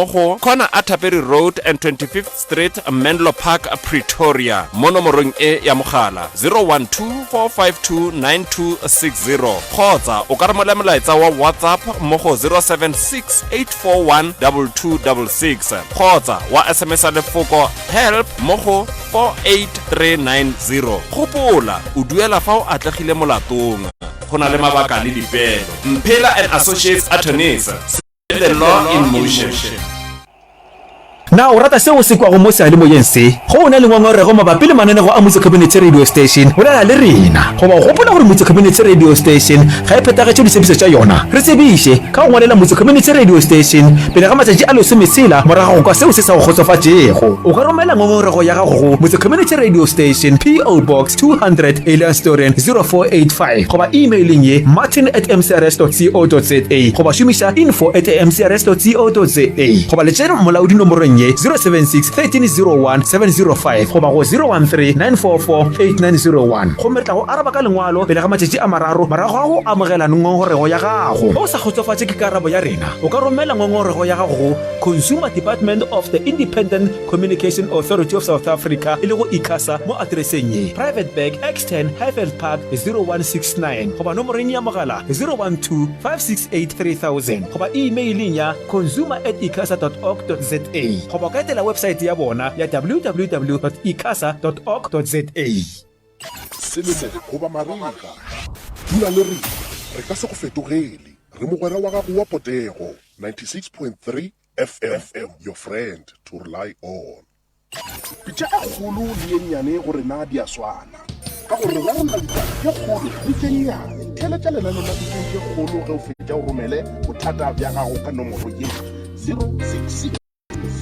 mo go Corner Atterbury Road and 25th Street, Menlo Park, Pretoria, mo nomorong e ya mogala 012 452 9260 kgotsa o ka romela molaetsa wa WhatsApp mo go 076 841 2266 kgotsa wa SMS lefoko help mo go 48390. Gopola, o duela fa o atlegile molatong. Go na le mabaka le dipeelo. Mphela and Associates Attorneys, set the law in motion. Na o rata seo o se kwago mo seyalemoyeng se? Ge o na le ngongorego mabapi le mananego a Motse Community Radio Station, bolela le rena. Goba o gopola gore Motse Community Radio Station ga e phethagetše ditshepišo tša yona? Re tsebiše ka go ngwalela Motse Community Radio Station pele ga matšatši a lesometshela morago ga go kwa seo se sa go kgotsofatšego. O ka romela ngongorego ya gago go Motse Community Radio Station, PO Box 200, Elandstoren, 0485 goba e-maileng ye martin at mcrs dot co dot za goba šomiša info at mcrs dot co dot za goba letšere molaodi nomorong ye 076 1301 705 goba go 013 944 8901 gomme re tla go araba ka lengwalo pele ga matšatši a mararo morago ga go amogela ngongorego ya gago. Ge o sa kgotsofatše ke karabo ya rena, o ka romela ngongorego ya gago go Consumer Department of the Independent Communication Authority of South Africa, e lego ICASA, mo atereseng ye, Private Bag, X10, Highveld Park, 0169, goba nomoreng ya mogala 012 568 3000, goba e-meileng ya consumer at icasa dot org dot za, goba o ka etela websaete ya bona ya www dot icasa dot org dot za. Selemo goba marega, dula le rena, re ka se go fetogele. Re mogwera wa gago wa potego, 96.3 FM, your friend to rely on. Pitša e kgolo le ye nnyane go rena di a swana, ka gore re rarolla ditaba tše kgolo le tše nnyane. Theeletša lenaneo la Pitšeng tše Kgolo ge o fetša o romele bothata bja gago ka nomoro ye, 066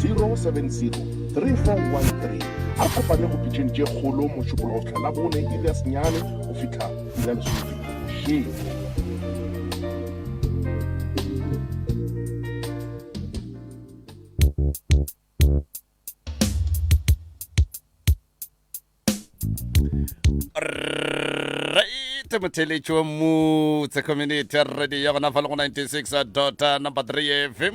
070 3413. A re kopane go Pitšeng tše Kgolo Mošupologo go fihla Labone iri ya senyane go fihla iri ya lesomepedi bošego. Right, motheletši wa Motse Community Radio ya gona fa le go 96 dot number 3 FM.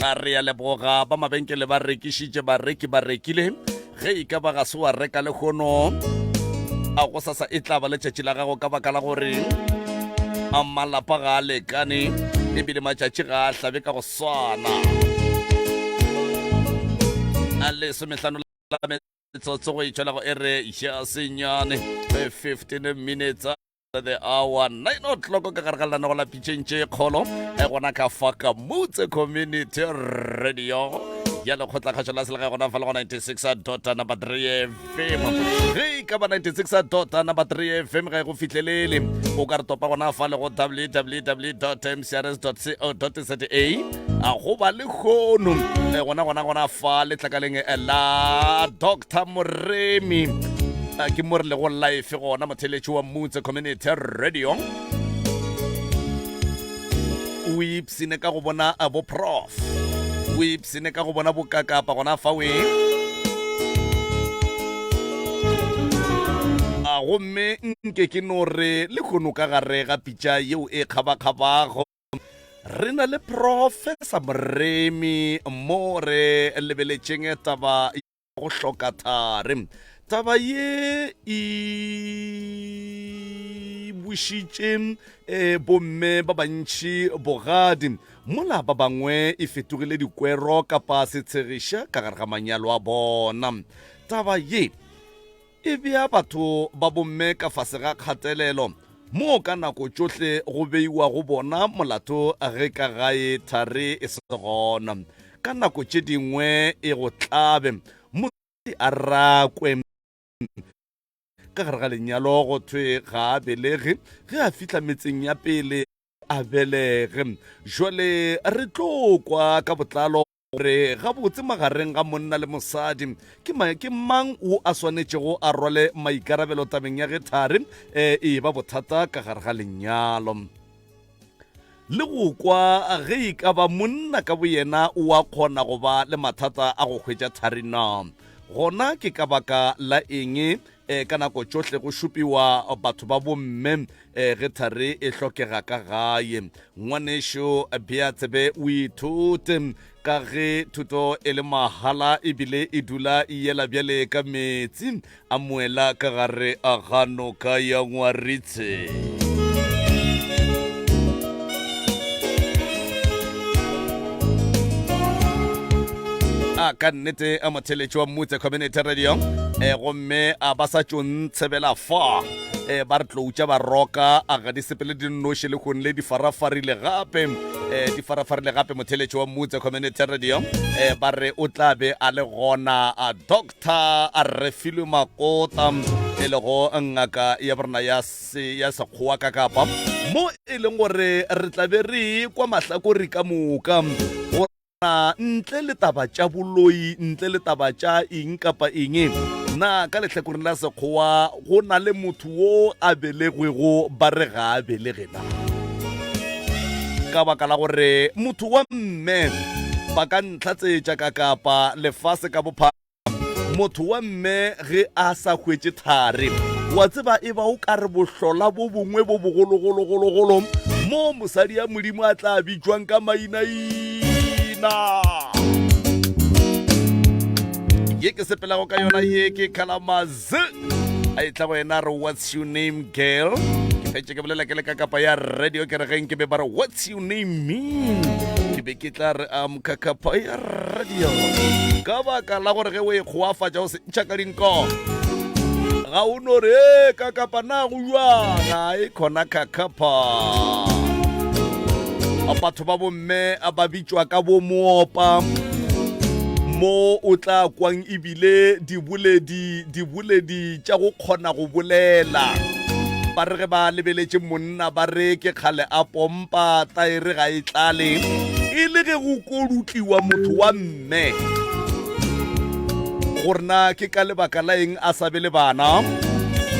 A re ya leboga ba mabenkele ba rekišitše bareki ba rekile ge e ka ba ga se wa reka le kgono a go sasa e tla ba letšatši la gago ka baka la gore a malapa ga a lekane ebile matšatši ga a hlabe ka go swana a lesomehlano la metsotso go itšwela go ere ya senyane 15 minutes the hour 9 o'clock ka gare ga lenanego la pitšeng tše kgolo e gona ka fa ka motse community radio ya lekgotlakgašo la selegae gona fa le go 96 dot number 3 fm ge e ka ba 96 dot number 3 fm ga e go fihlelele o ka re topa gona fa le go www mcrs co za a go ba le kgono e gona gona gona fa letlakaleng la dr moremi ke mo re lego life gona motheletši wa motse community radio o ipsene ka go bona bo prof o ipsene ka go bona bokakapa gona fa we a gomme nke ke no re le kgono ka gare ga pitša yeo e kgabakgabago Re na le Professor Moremi mo re lebeletšeng taba ya go hloka thari. Taba ye e bušitše eh, bomme ba bantši bogadi mola ba bangwe e fetogile dikwero kapa setshegiša ka gare ga manyalo a bona. Taba ye E bea batho ba bomme ka fase ga kgatelelo, moo ka nako tšohle go beiwago bona molato ge ka gae thari e se gona. Ka nako tše dingwe e go tlabe mosadi a rakwe ka gare ga lenyalo go thwe ga a belege ge a fihla metseng ya pele a belege. Jwale re tlo kwa ka botlalo Gore gabotse magareng ga monna le mosadi ke, ma, ke mang wo a swanetšego a rwale maikarabelo tabeng ya ge thari e e ba bothata ka gare ga lenyalo. Le go kwa ge e ka ba monna ka boyena o a kgona go ba le mathata a go hwetša thari na. Gona ke ka baka la eng? um ka nako tšohle go šupiwa batho ba bomme um ge thari e hlokega ka gae. Ngwanešo bea tsebe o ithute ka ge thuto e le mahala ebile e dula e yela bjale ka meetse a moela ka gare a ga noka ya Ngwaritse. A ka nnete a motheletši wa Mmutse Community Radio e gomme a ba sa tšo ntshebela fa e ba re tloutša ba roka a ga di sepele di nnoši le kgone le di farafarile gape e di farafarile gape motheletši wa Mmutse Community Radio e ba re o tla be a le gona a Doctor a Refilwe Makota e lego ngaka ya borena ya se ya sekgowa ka kapa mo e leng gore re tla be re kwa mahlakori ka moka na ntle le taba tša boloi ntle le taba tša eng kapa eng na ka lehlakoreng la sekgowa go na le motho wo a belegwego ba re ga a belege na ka baka la gore motho wa mme ba ka ntlhatsetša ka kapa lefase ka bophara Motho wa mme ge a sa hwetše thari, wa tseba e ba o ka re bohlola bo bongwe bo bogologologologolo mo mosadi ya Modimo a tla bitšwang ka mainaina. Ye ke sepelago ka yona ye ke Kalamazoo. A e tla go yena re what's your name girl? Ke fetše ke bolela ke le ka kapa ya radio ke re ge nke be ba re what's your name mean? Ke be ke tla re am kakapa ya radio ka baka la gore ge o e kgoafatša o se ntšha ka dinko ga o no re e kakapa na go jwang ga e khona kakapa batho ba bomme ba bitšwa ka bo moopa mo o tla kwang ebile diboledi diboledi tša go kgona go bolela ba re ge ba lebeletše monna ba re ke kgale a pompa taere ga e tlale e le ge go kodutliwa motho wa mme gore na ke ka lebaka la eng a sa be le bana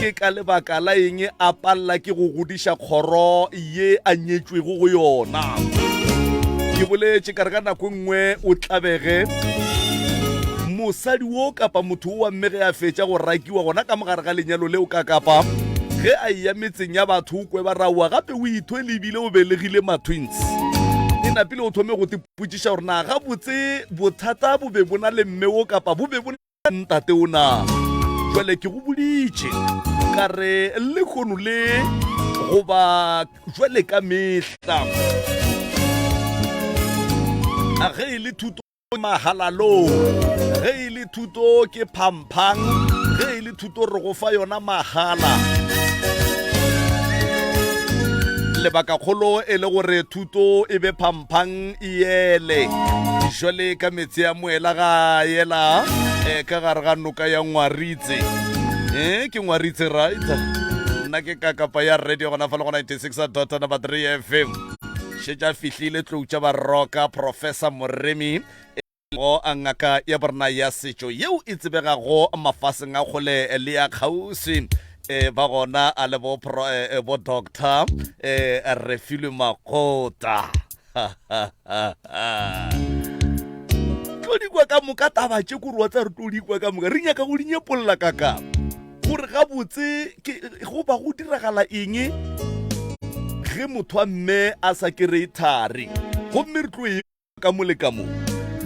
ke ka lebaka la eng a palela ke go godiša kgoro ye a nyetšwego go yona ke boletše ka re ka nako e nngwe o tlabege mosadi wo kapa motho wo wa mme ge a fetša go rakiwa gona ka mogare ga lenyalo leo ka kapa ge a eya metseng ya batho o kwe ba raowa gape o ithwele ebile o belegile ma-twins e napile o thome go tepotšiša gore na gabotse bothata bo be bo na le mme wo kapa bo be bo ntate o na jwale ke go boditše ka re lehono le goba jwale ka mehla a ge e le thuto mahalalong ge e le thuto ke phamphang ge e le thuto re go fa yona mahala lebakakgolo e le gore thuto e be phamphang e ele jwale ka metse ya moela ga yela um ka gare ga noka ya ngwaritse um ke ngwaritse right nna ke kakapa ya radio gona fa le go 96 dot number 3 fm šetša fihlile tlou tša baroka professor moremi go ngaka ya borena ya setšo yeo e tsebegago mafaseng a kgole le ya kgauswi e ba gona a le bo, pro, e, bo doctor e, Refilwe Makgota tlo di kwa ka moka taba tše kore wa tsa re tlo di kwa ka moka re nyaka go di nyepolla kaka gore gabotse go ba go diragala eng ge motho wa mme a sa kereye thari gomme re tlo e ka mo le ka mo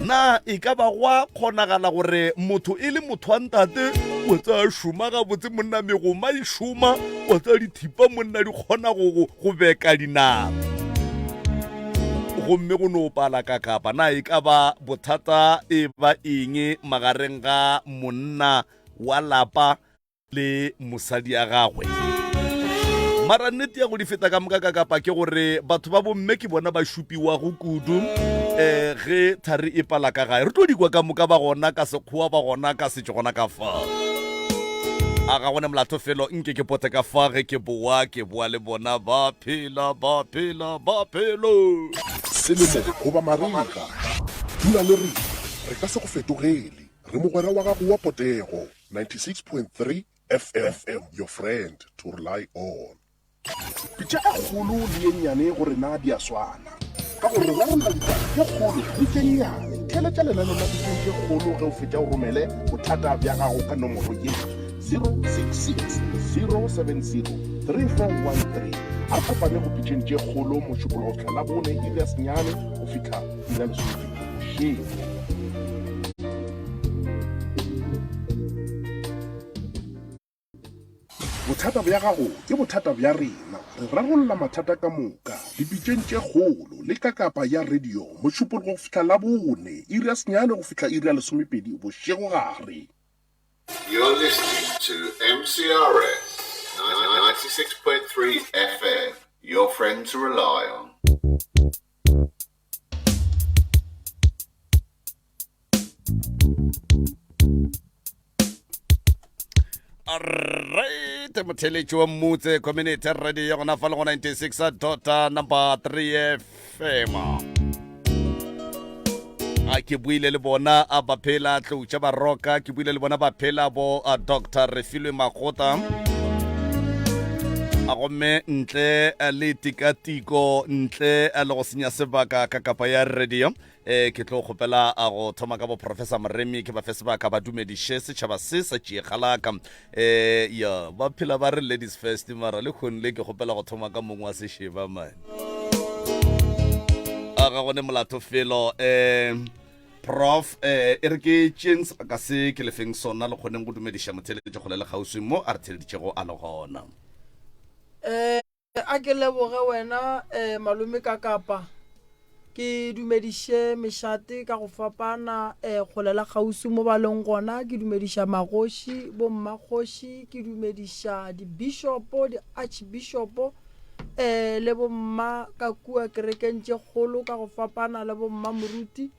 na e ka ba gwa kgonagala gore motho e le motho wa ntate wa tsaya šoma gabotse monna megoma e šoma wa tsaya dithipa monna di kgona go beka dinama gomme go no pala ka kapa na e ka ba bothata e ba eng magareng ga monna wa lapa le mosadi ya gagwe mara nnete ya go di feta ka moka ka kapa ke gore batho ba bomme ke bona ba šupiwago kudu um ge thari e pala ka gae re tlo dikwa ka moka ba gona ka sekgowa ba gona ka setšo gona ka fa a ga gone molato felo nke ke pote ka fa ge ke boa ke boa le bona ba phela ba phela ba phelo Selemo goba marega, dula le rena, re ka se go fetogele. Re mogwera wa gago wa potego. 96.3 FM, your friend to rely on. Pitša e kgolo le ye nnyane go rena di a swana, ka gore re rarolla ditaba tše kgolo le tše nnyane. Theeletša lenaneo la Pitšeng tše Kgolo ge o fetša o romele bothata bja gago ka nomoro ye, 066 070 3413. A re kopane go pitšeng tše kgolo Mošupologo fihla Labone iri ya senyane go fihla iri ya lesomepedi bošego. Bothata bja gago ke bothata bja rena. Re rarolla mathata ka moka dipitšeng tše kgolo le ka kapa ya radio Mošupologo go fihla Labone iri ya senyane go fihla iri ya lesomepedi bošegogare. You're listening to MCRS 96.3 FM, your friend to rely on. Alright, motheletši wa mmutse community radio ya gona fa le go 96 dot number 3 fm a ke buile le bona a ba phela tlou tša baroka ke buile le bona ba phela bo a dr refilwe magota a gomme ntle le tikatiko ntle le go senya sebaka ka kapa ya radio E, ke tlo kgopela a go thoma ka bo Professor Moremi ke ba fe sebaka ba dumediše setšhaba se sa tšiegalaka. E, ya, ba phela ba re ladies first mara le kgong le ke kgopela go thoma ka mong wa sešeba man. A ga gone molato felo. E, Prof, e, e re ke tšeeng sebaka se ke lefeng sona le kgoneng go dumediša motheeletši kgole le kgauswi mo a re theeleditšego a le gona. E, A ke leboge wena malome ka kapa. Ke dumediše mešate ka go fapana kgole la kgauswi mo ba leng gona. Ke dumediša magoši, bommakgoši, ke dumediša dibishopo, di-archbishopo le bomma ka kua kerekeng tše kgolo ka go fapana le bomma moruti.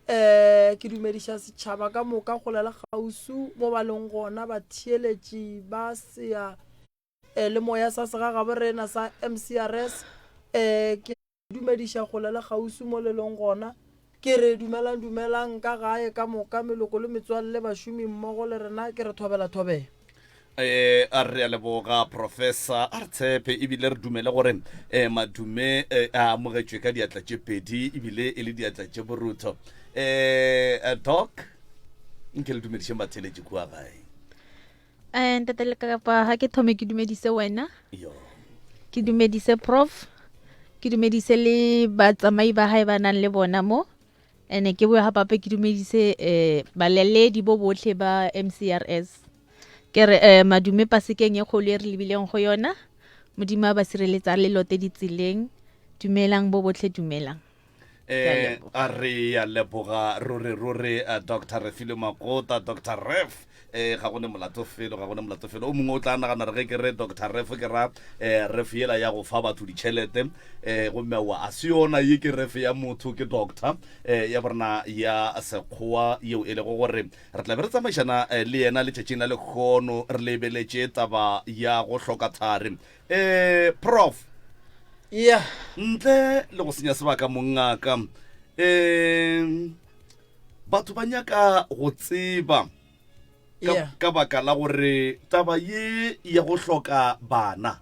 Ke dumediša setšhaba ka moka kgole le kgauswi mo ba leng gona, batheeletši ba sea le moya sa segagabo rena sa MCRS. Ke dumediša kgole le kgauswi mo le leng gona. Ke re dumelang dumelang ka gae ka moka, meloko le metswalle, bašomi mmogo le rena, ke re thobela thobela. E, a re a leboga professor a re tshepe ebile re dumele gore e, madume e, a amogetšwe ka diatla tše pedi ebile e le diatla tše borutho e, doc nke le dumedišeng batheletši kua gae Eh, ntate le kapa ga ke thome ke dumedise wena ke dumedise prof ke dumedise le batsamai ba gae ba nang le bona mo ene ke boe gapape ke dumedise um baleledi bo botlhe ba mcrs ke re um madume pasekeng e kgolo e re lebileng go yona modimo a ba sireletsa le lote ditseleng dumelang bo botlhe dumelang Eh, a re ya leboga ruri ruri eh, dr refile makota dr ref eh, ga gone molato felo ga gone molato felo o mongwe o tla nagana re ge ke re dr ref ke ra eh, ref yela ya go fa batho ditšhelete eh, gomme aowa a se yona ye ke ref ya motho ke doctor eh, ya borena ya sekgowa yeo e lego gore re tla be re tsamaišana eh, le yena letšatšing la lekgono re lebeletše taba ya go hloka thari Eh, prof. Yeah. Ntle le go senya sebaka mongaka. Eh, batho ba nyaka go tseba ka, Yeah. ka baka la gore taba ye ya go hloka bana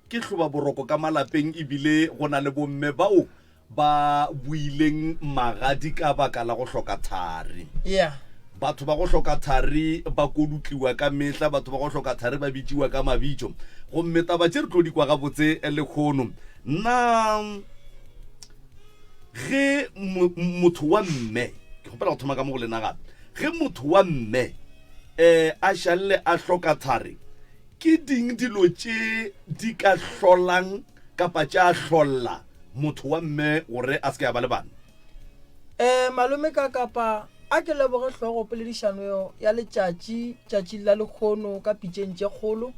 ke hloba boroko ka malapeng ebile go na le bomme bao ba buileng magadi ka baka la go hloka thari. Yeah. Batho ba go hloka thari ba kodutliwa ka mehla, batho ba go hloka thari ba bitšiwa ka mabitšo. Gomme taba tše re tlo di kwa gabotse lekgono. Na ge motho wa mme, ke kgopela go thoma ka mo go lena gape, ge motho wa mme um a šalle a hloka thari, ke ding dilo tše di ka hlolang kapa tša hlolla motho wa mme gore a se ke a ba le bana? Eh, malome ka kapa a ke leboge hlogo poledišano ya letšatši tšatšing la lekgono ka pitšeng tše kgolo.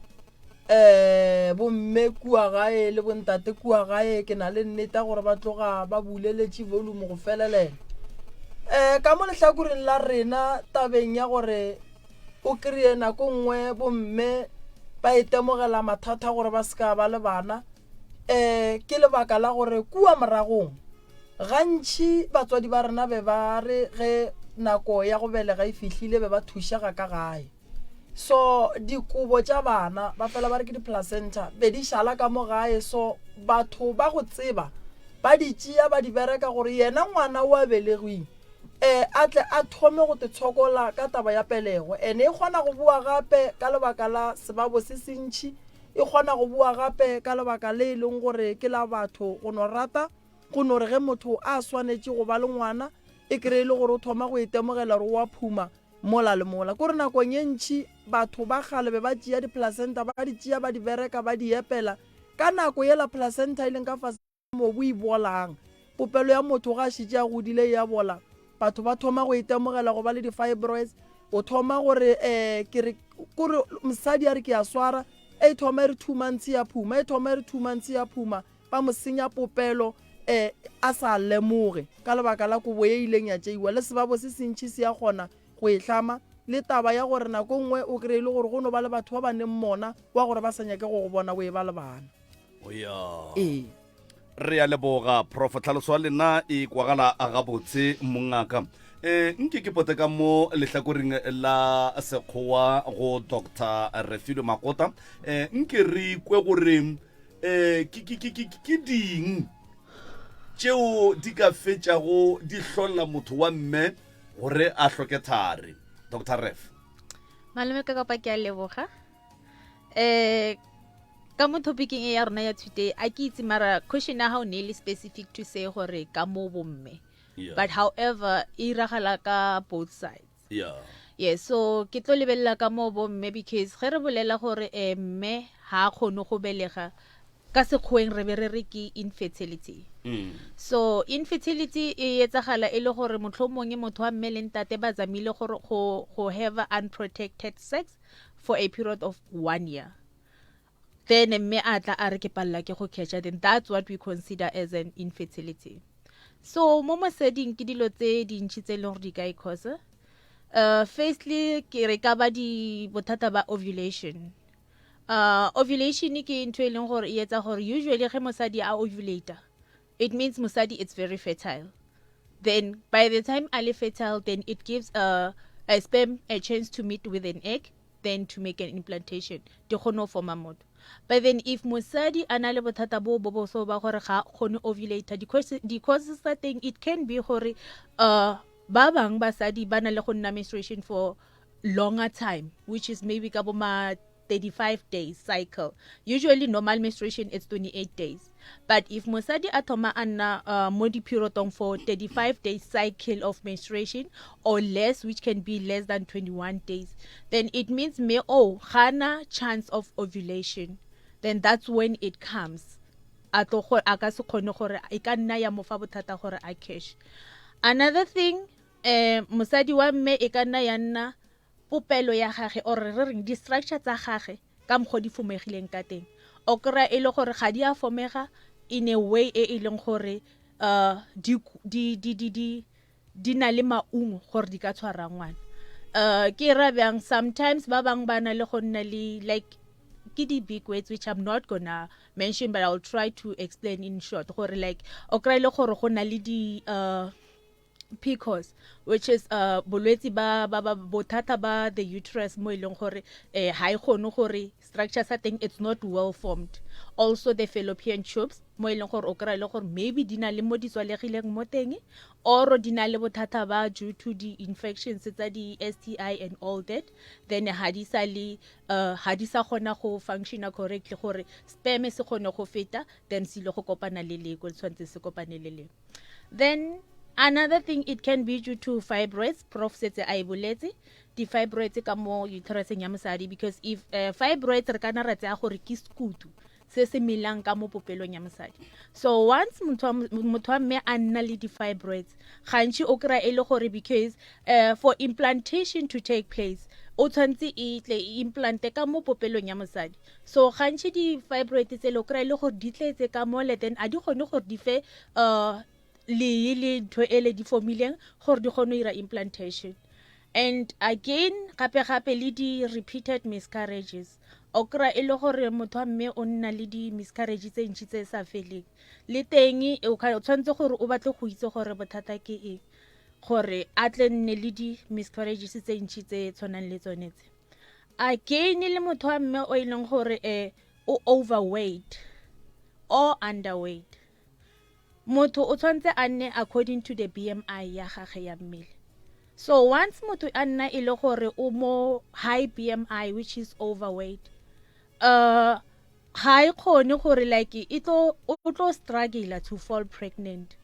Eh, bomme kua gae le bontate kua gae ke na le nneta gore ba tloga ba buleletše volume go felelela. Eh, ka mo lehlakoreng la rena tabeng ya gore O kreye nako nngwe bomme ba itemogela mathata gore ba se ka ba le bana um ke lebaka la gore kua moragong gantši batswadi ba rena be ba re ge nako ya go belega e fihlile be ba thušega ka gae so dikobo tša bana ba fela ba re ke di-placenta be di šala ka mo gae so batho ba go tseba ba di tšea ba di bereka gore yena ngwana o a belegweng. um a tle a thome go tetshokola ka taba ya pelego. Ene e kgona go boa gape ka lebaka la sebabo se sentši, e kgona go boa gape ka lebaka le e leng gore ke la batho go no rata go no re ge motho a swanetše go ba le ngwana e kry-e le gore o thoma go itemogela gore o a phuma mola le mola. Kore nakong ye ntši batho ba kgale be ba tšea di-placenta ba di tšea ba di bereka ba di epela ka nako yela placenta e leng ka fase mobu e bolang. Popelo ya motho ga a šetše a godile e a bola. Batho ba thoma go itemogela go ba le di-fibroids. O thoma gore um ke re kore mosadi a re ke a swara, e thoma e re 2 months ya phuma, e thoma e re 2 months ya phuma, ba mo senya popelo um a sa lemoge ka lebaka la kobo ye ileng ya tšeiwa. Le sebabo se sentši se a kgona go e hlama. Le taba ya gore nako nngwe o kry-e le gore go no ba le batho ba ba neng mona wa gore ba sa nyake go go bona o e ba le bana. Oya. Ee. Re a leboga Prof. Tlhaloso ya lena e kwagala gabotse mongaka. E, nke ke pote ka mo lehlakoreng la sekgowa go Dr. Refilwe Makota. E, nke re kwe gore e, ke, ke, ke, ke, ke ding tšeo di ka fetšago di hlolla motho wa mme gore a hloke thari. Dr. Ref. Malome ka kopa ke a leboga. Eh ka mo topicing e ya rona ya today a ke itse mara question ya gago ne e le specific to say gore ka mo bomme. Yeah. But however e iragala ka both sides. Yeah. Yeah, so ke tlo lebelela ka mo bomme because ge re bolela gore eh, mme ha a kgone go belega ka sekgoweng re be re re ke infertility. So infertility e etsagala e le gore mohlomongwe motho wa mme le ntate ba zamile gore go go have unprotected sex for a period of 1 year. Then mme a tla a re ke palela ke go catcha, then that's what we consider as an infertility. So mo mosading ke dilo tse dintši tse e leng gore di ka e cause. Firstly ke re ka ba di bothata ba ovulation. Ovulation ke ntho e leng gore e etsa gore usually ge mosadi a ovulata, it means mosadi it's very fertile. Then by the time a le fertile, then it gives a sperm a chance to meet with an egg, then to make an implantation, di kgone go forma motho. But then if mosadi a na le bothata bo bo bo so ba gore ga kgone ovulate, di-causes tsa teng it can be gore ba bang basadi ba na le go nna menstruation for longer time, which is maybe ka bo ma 35 days cycle. Usually normal menstruation it's 28 days, but if mosadi a thoma a nna mo di-periodong for 35 days cycle of menstruation or less, which can be less than 21 days, then it means me o ga na chance of ovulation. Then that's when it comes. A tlo go a ka se kgone gore e ka nna ya mo fa bothata gore a cash. Another thing, mosadi wa mme e ka nna ya nna popelo ya gage or re reng di-structure tsa gage ka mokgwa di fomegileng ka teng. O kry-a e le gore ga di a fomega in a way e e leng gore di, di, di, di, di, di na le maungo gore di ka tshwara ngwana. Ke ra bjang, sometimes ba bangwe ba na le go nna le like ke di big words which I'm not gonna mention, but I'll try to explain in short gore like o kry-e le gore go na le di PCOS, which is bolwetsi ba, ba, ba bothata ba the uterus mo e leng gore ha e kgone gore structure sa teng it's not well formed. Also the fallopian tubes mo e leng gore o kry-a le gore maybe di na le mo di tswalegileng mo teng, or di na le bothata ba due to the infections tsa di STI and all that, then ha di sa le ha di sa kgona go functiona correctly gore sperm se kgone go feta, then se ile go kopana le leko le tshwanetse se kopane le lengwe. Then another thing, it can be due to fibroids. Prof setse a e boletse, di-fibroids ka mo uteruseng ya mosadi, because if fibroids re kana ra tseya gore ke sekutu se se melang ka mo popelong ya mosadi. So once motho wa mme a nna le di-fibroids, gantši o kry-a e le gore because for implantation to take place, o tshwanetse e tle e implante ka mo popelong ya mosadi. So gantši di-fibroid tsele o kry-a e le gore di tletse ka mole, then a di kgone gore di fe lee le ntho ele di formileng gore di kgone go ira implantation. And again gape gape le di repeated miscarriages, o kry-a e le gore motho wa mme o nna le di miscarriage tse ntši tse sa feleng, le teng o tshwanetse gore o batle go itse gore bothata ke eng gore a tle nne le di miscarriages tse ntši tse tshwanang le tsone tse. Again le motho wa mme o e leng gore o overweight or underweight. Motho o tshwanetse a nne according to the BMI ya gage ya mmele. So once motho a nna e le gore o mo high BMI which is overweight, uh ga e kgone gore like e tlo o tlo struggle to fall pregnant.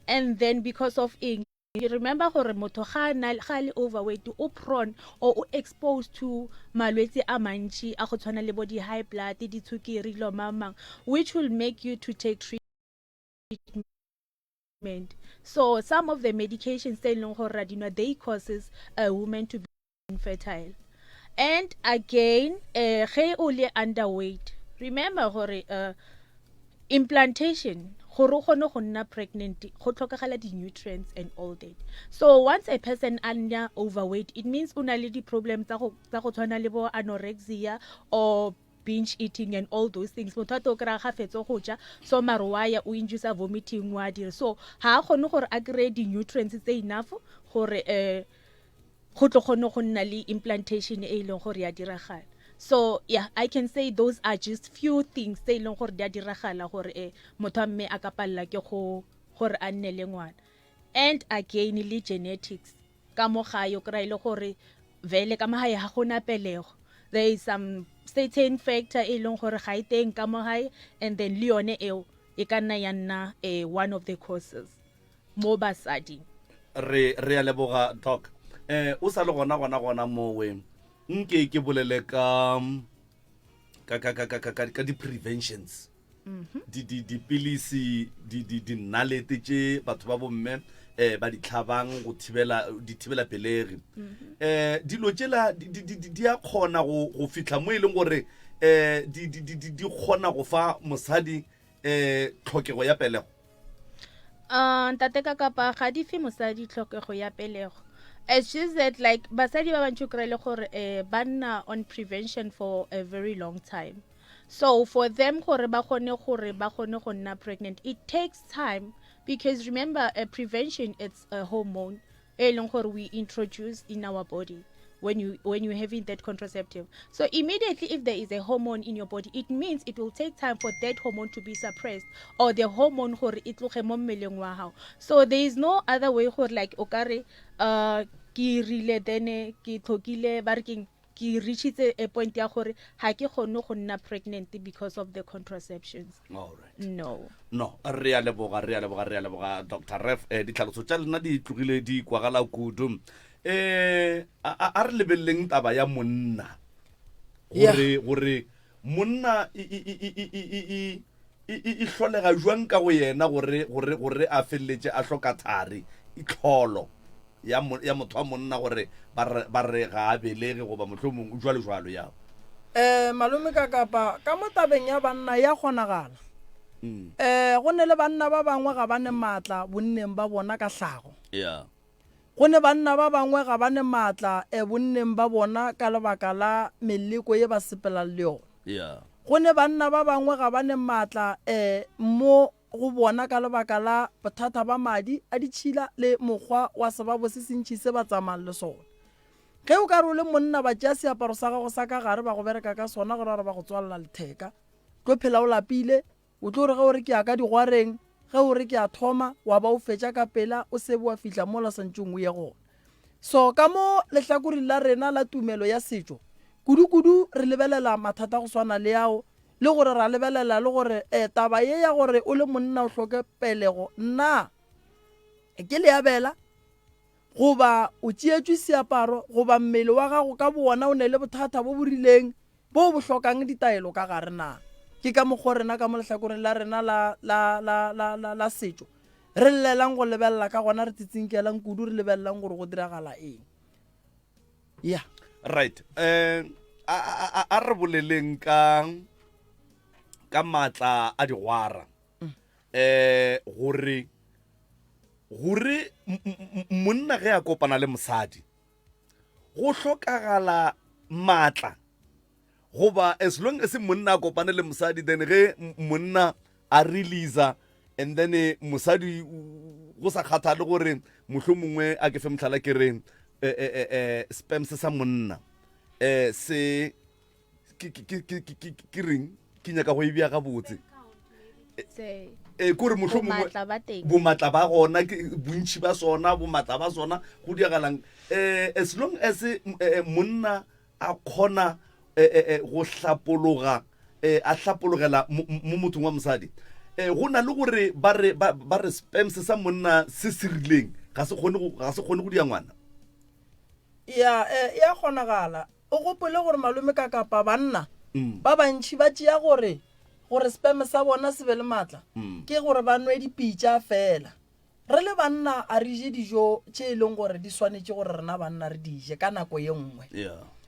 And then because of eng? Remember gore motho ga a na ga a le overweight o prone or o exposed to malwetse a mantši a go tshwana le bo di-high blood, ditshukiri, dilo mang mang, which will make you to take treatment. So some of the medications tse e leng gore ra di nwa, they causes a woman to be infertile. And again, eh, ge o le underweight, remember gore uh, implantation gore o kgone go nna pregnant go tlhokagala di-nutrients and all that. So once a person a nna overweight, it means o na le di-problem tsa go tshwana le bo anorexia or binge eating and all those things. Motho a to kry-a ga fetso go ja so mare wa ya o inducer vomiting wa dira, so ga a kgone gore a kry-e di-nutrients tse enough gore um go tlo kgone go nna le implantation e e leng gore ya diragala. So yeah, I can say those are just few things tse e leng gore di a diragala gore eh, motho a mme a ka palela ke go gore a nne le ngwana. And again le genetics ka mo gae o kry-a e le gore vele ka mo gae ga gona pelego, there is some certain factor e leng gore ga e teng ka mo gae, and then le yone eo e ka nna ya nna eh, one of the causes mo basading. Re re a leboga doc. Eh o sa le gona gona gona mowe nke ke bolele ka ka ka ka ka ka ka di preventions. Di di dipilisi di di dinalete tše batho ba bomme eh ba di tlhabang go thibela di thibela pelegi. Eh dilo tšela di di di di a kgona go go fihla mo e leng gore eh di di di di kgona go fa mosadi eh tlhokego ya pelego. Uh, ntate ka kapa ga di fe mosadi tlhokego ya pelego. It's just that like basadi ba bantši o kry-e le gore eh, ba nna on prevention for a very long time. So for them gore ba kgone gore ba kgone go nna pregnant, it takes time, because remember a prevention it's a hormone e leng gore we introduce in our body when you when you're having that contraceptive. So immediately if there is a hormone in your body, it means it will take time for that hormone to be suppressed, or the hormone gore e tloge mo mmeleng wa gago. So there is no other way gore like o ka re uh ke rile then ke tlhokile ba re keng ke reachitse a point ya gore ga ke kgone go nna pregnant because of the contraceptions. All right. No. No, re a leboga, re a leboga, re a leboga Dr. Ref. Eh, ditlhaloso tša lena di tlogile di kwagala kudu. Eh, a, a, a re lebeleleng taba ya monna. Gore, gore monna e, e, e, e, e, e, e, e, e, e hlolega jwang ka go yena gore, gore, gore a feleletše a hloka thari, e tlholo ya, mo, ya motho wa monna gore ba re, ba re ga a belege goba mohlomong jwalo jwalo ya. Eh, malome ka kapa ka mo tabeng ya banna ya kgonagala. Eh, go ne le banna ba bangwe ga ba ne maatla bonneng ba bona ka hlago. Yeah. Go ne banna ba bangwe ga ba ne maatla eh, bonneng ba bona ka lebaka la meleko ye ba sepelang le yona. Yeah. Go ne banna ba bangwe ga ba ne maatla eh, mo go bona ka lebaka la bothata ba madi a ditšhila le mokgwa wa sebabo se sentši se ba tsamayang le sona. Ge o ka re o le monna ba tšea seaparo sa gago sa ka gare ba go bereka ka sona go ra gore ba go tswalela letheka. Tlo phela o lapile, o tlo re ge o re ke ya ka digwareng, ge o re ke a thoma, wa ba o fetša ka pela o sebe wa fihla mola santšong o ye gona. So ka mo lehlakoreng la rena la tumelo ya setšo, kudu-kudu re lebelela mathata go swana le ao, le gore ra lebelela le gore eh, taba ye ya gore o le monna o hloke pelego na ke leabela goba o tšeetšwe seaparo goba mmele wa gago ka bowona o ne le bothata bo bo rileng bo bo hlokang ditaelo ka gare na. Ke ka mokgo rena ka mo lehlakoreng la rena la, la, la, la, la, la setšo re llelang go lebelela ka gona, re tsitsinkelang kudu, re lebelelang gore go diragala eng. Ya. Right. Eh, a, a, a, a re boleleng ka ka maatla a digwara. Eh, gore gore monna ge a kopana le mosadi go hlokagala maatla goba as long as monna a kopane le mosadi then ge monna a releasa and then eh, mosadi go sa kgathale gore mohlho mongwe a ke fe mohlala ke re eh, eh, eh, sperm se sa monna eh, se ke reng ke nyaka go e bja gabotse. Eh, kore mohlomongwe Bomatla ba teng. bomatla ba gona ke bontši ba sona bomatla ba sona go diagalang um as long as eh, eh, monna a kgona eh, eh, eh, go hlapologa eh, a hlapologela mo mo mothong wa mosadi eh, go na le gore ba re ba ba re sperms sa monna se se rileng ga se kgone go ga se kgone go dia ngwana Ya, eh, e a kgonagala. O gopole gore malome ka kapa banna ba bantši ba tšea gore gore sperm sa bona se be le maatla ke gore ba nwe dipitša fela. Re le banna a re je dijo tše e leng gore di swanetše gore rena banna re di je ka nako ye nngwe.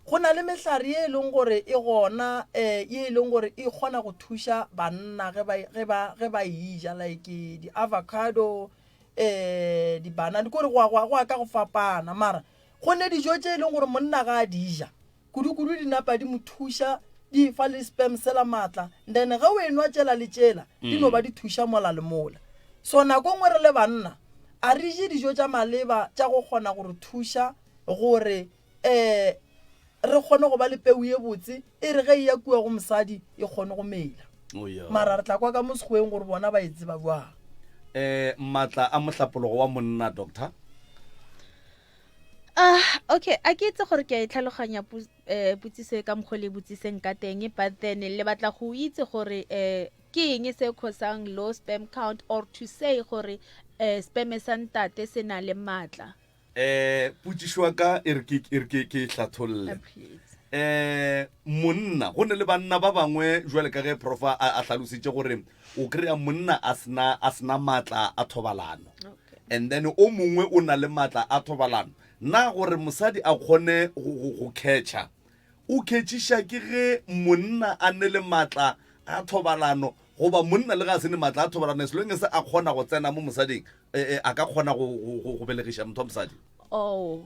Go na le mehlare ye e leng gore e gona um ye e leng gore e kgona go thuša banna ge ba ge ba ge ba e ja like di-avocado um dibanana kore go a go a ka go fapana mara go ne dijo tše e leng gore monna ga a di ja kudu-kudu di napa di mo thuša di fa le sperm sela maatla then ge o enwa tšela le tšela di no ba di thuša mola le mola so nako nngwe re le banna a re je dijo tša maleba tša go kgona go re thuša gore um re kgone go ba le peu ye botse e re ge e ya kua go mosadi e kgone go mela Oh, yeah. mara re tla kwa ka mo sekgweng gore bona ba e tseba jwang eh maatla a mohlapologo wa monna doctor Ah, okay a ke itse gore ke a e tlhaloganya eh, potsiso e ka mokgwa le e botsiseng ka teng but then le batla go itse gore um ke eng se causang low sperm count or to say gore um sperm sa ntate se na le maatla Eh, potšišo ya ka e re ke e re ke ke e hlatholle. Eh, monna, go ne le banna ba bangwe jwale ka ge profa a, a hlalositše gore o kry-a monna a sena a sena maatla a thobalano. And then o mongwe o na le maatla a thobalano. Na gore mosadi a kgone go, go, go catcha, o catchiša ke ge monna a ne le maatla a thobalano goba monna le ge a se ne maatla a thobalano as long as a kgona go tsena mo mosading eh, eh, a ka kgona go, go, go, go belegiša motho wa mosadi? Oh.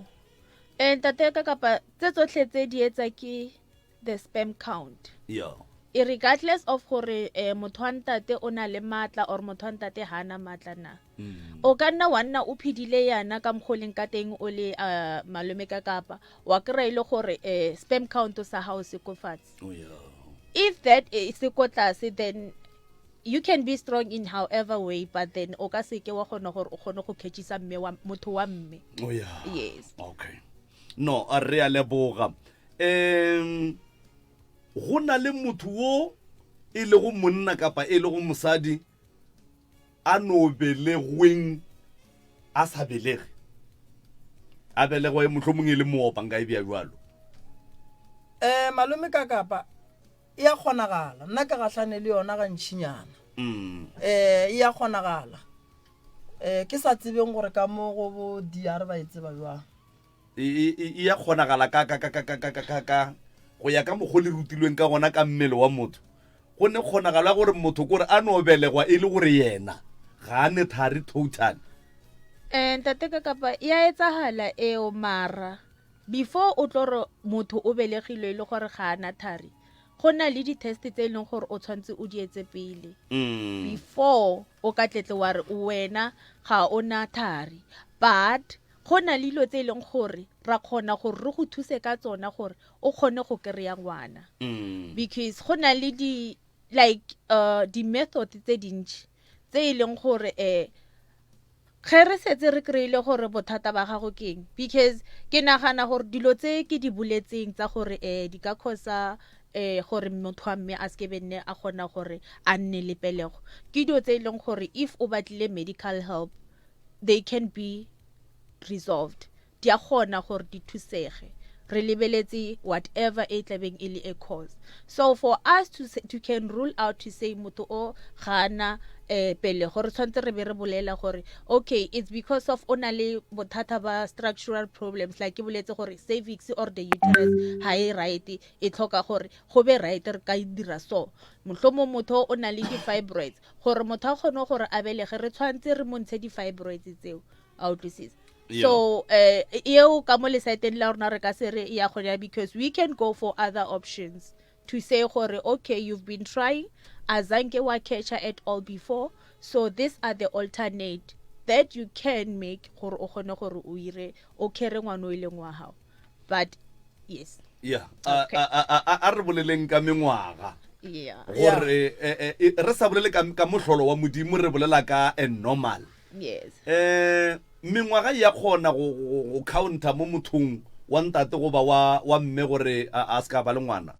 Eh, ntate ka kapa tse tsotlhe tse di etsa ke the sperm count. Yeah. Irregardless of gore eh, motho wa ntate o na le maatla or motho wa ntate ha na maatla na. O ka nna wa nna o phedile yana ka mokgwa o leng ka teng o le uh, malome ka kapa wa kry-a e le gore eh, sperm count sa gago se ko fatshe. Oh, yeah. If that eh, se ko tlase then you can be strong in however way but then o ka seke wa kgona gore o kgone go catchisa mme wa motho wa mme. Oh, yeah. Yes. Okay. No, a re a leboga. Um go na le motho wo e lego monna kapa e lego mosadi a no belegweng a sa belege a belegwa e mohlomong e le moopa nka e bea jwalo um malome ka kapa E a kgonagala. Nna ke gahlane le yona gantšinyana. Mm. Eh, e a kgonagala. Eh, ke sa tsebeng gore ka mo go bo DR ba e tseba jwang. E, e, e, e a kgonagala ka ka ka ka ka ka ka ka ka go ya ka mokgwa le rutilweng ka gona ka mmele wa motho go ne kgonagala gore motho kore a no belegwa e le gore yena ga a ne thari total Eh, ntate ka kapa ya etsahala eo mara Before o tlo re motho o belegilwe e le gore ga a na thari, go na le di-test tse e leng gore o tshwanetse o di etse pele before o ka tletle wa re wena ga o na thari. But go na le dilo tse e leng gore ra kgona gore re go thuse ka tsona gore o kgone go kry-a ngwana because go na le di like uh, di-method tse dintši tse e leng gore um Ge re setse re kry-ile gore bothata ba gago ke eng, because ke nagana gore dilo tse ke di boletseng tsa gore um di ka causa um gore motho wa mme a seke be nne a kgona gore a nne le pelego, ke dilo tse e leng gore if o batlile medical help they can be resolved. Di a kgona gore di thusege re lebeletse whatever e tlabeng e le a cause. So for us to, to can rule out to say motho o ga ana eh pelego re tshwanetse re be re bolela gore okay it's because of o na le bothata ba structural problems like ke boletse gore cervix or the uterus ha e right e tlhoka gore go be right re ka e dira so mohlomong motho o na le di-fibroids gore motho a kgone gore a belege re tshwanetse re mo ntshe di-fibroids tseo a utlwisisa so eh eo ka mo lesaeteng la rona re ka se re ya kgonega because we can go for other options to say gore okay you've been trying azanke wa catcher at all before so these are the alternate that you can make gore o kgone gore o ire o kere ngwana o e leng wa gago but yes yeah a, a, a, a, a re boleleng ka mengwaga. Yeah. Gore eh, eh, re sa bolele ka, ka mohlolo wa Modimo, re bolela ka a normal. Yes. Eh, mengwaga e ya kgona go, go, go counter mo mothong wa ntate goba wa, wa mme gore a, a se ka ba le ngwana.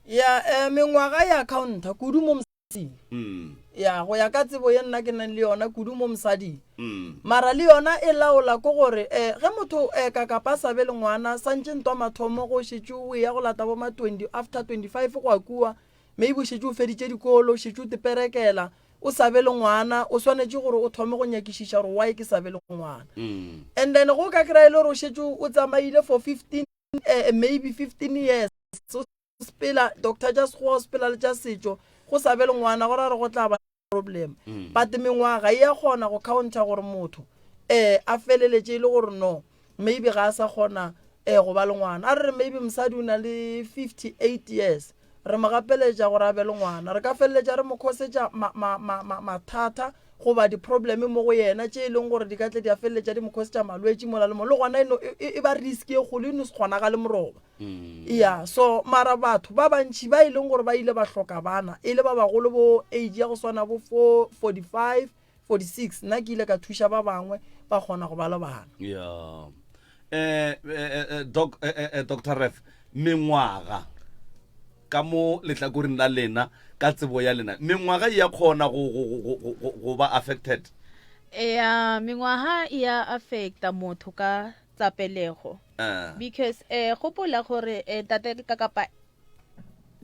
Ya, eh, mengwaga ya counter kudu mo mosading. Mm. Ya, go ya ka tsebo ye nna ke nang le yona kudu mo mosading. Mm. Mara le yona e laola ko gore eh, ge motho eh, ka kapa a sa be le ngwana santše ntwa mathomo go šetše o eya go lata bo ma 20 after 25 go a kua maybe o šetše o feditše dikolo o šetše o teperekela o sa be le ngwana o swanetše gore o thome go nyakišiša gore why ke sa be le ngwana Mm. and then go ka kry-a e le gore o šetše o tsamaile for 15 eh, maybe 15 years o sepela doctor tša sekgowa o sepela le tša setšo go sa be le ngwana go ra gore go tla ba problem Mm. but mengwaga e ya kgona go counter gore motho um a feleletše e le gore no maybe ga a sa kgona um go ba le ngwana a re re maybe mosadi o na le 58 years re mo gapeletša gore a be le ngwana re ka feleletša re mo khosetša mathata goba di-problem mo go yena tše e leng gore di ka tle di a feleletša di mo khosetša malwetši mola le mo le gona e, e, e ba risk e kgolo e no se kgonagale moroba Mm. Ya, so mara batho ba bantši ba e leng gore ba ile ba hloka bana e le ba bagolo bo age ya go swana bo 45, 46 nna ke ile ka thuša ba bangwe ba kgona go ba le bana. Ya. Eh, eh, eh, doc, eh, eh, eh Doctor Ref, mengwaga ka mo lehlakoreng la lena ka tsebo ya lena mengwaga e ya kgona go, go, go, go, go, go ba affected? Ya, mengwaga e ya affecta motho ka tsa pelego. Ah. Because eh gopola gore eh ntate ka kapa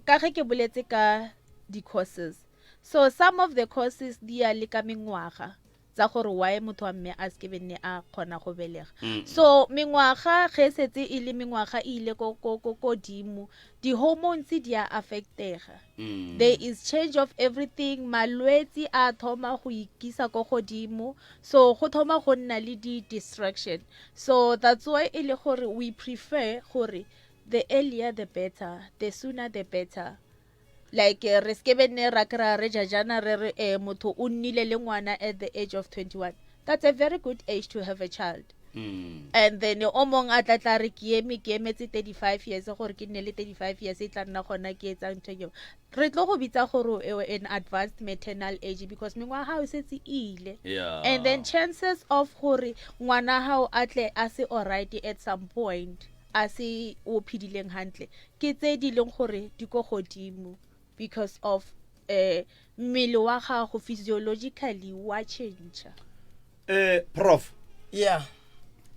ka ge ke boletse ka di courses. So some of the courses di ya le ka mengwaga tsa gore why motho wa mme a seke be nne a kgona go belega. So mengwaga ge setse e le mengwaga e ile ko ko ko kodimo, di hormones di a affectega. There is change of everything, malwetsi a thoma go ikisa ko godimo, so go thoma go nna le di distraction. So that's why e le gore we prefer gore the earlier the better, the sooner the better. Like eh, re seke be nne ra kry-a re jajana re re eh, motho o nnile le ngwana at the age of 21. That's a very good age to have a child. Mm. And then o mong a tla tla re ke eme ke emetse 35 years gore ke nne le 35 years e tla nna gona ke etsang ntho eo. Re tlo go bitsa gore o an advanced maternal age because mengwaga gago e setse e ile. Yeah. And then chances of gore ngwana gago a tle a se alright at some point a se o phedileng hantle ke tse di leng gore di ko godimo because of eh mmele wa gago physiologically wa change. Eh prof. Yeah.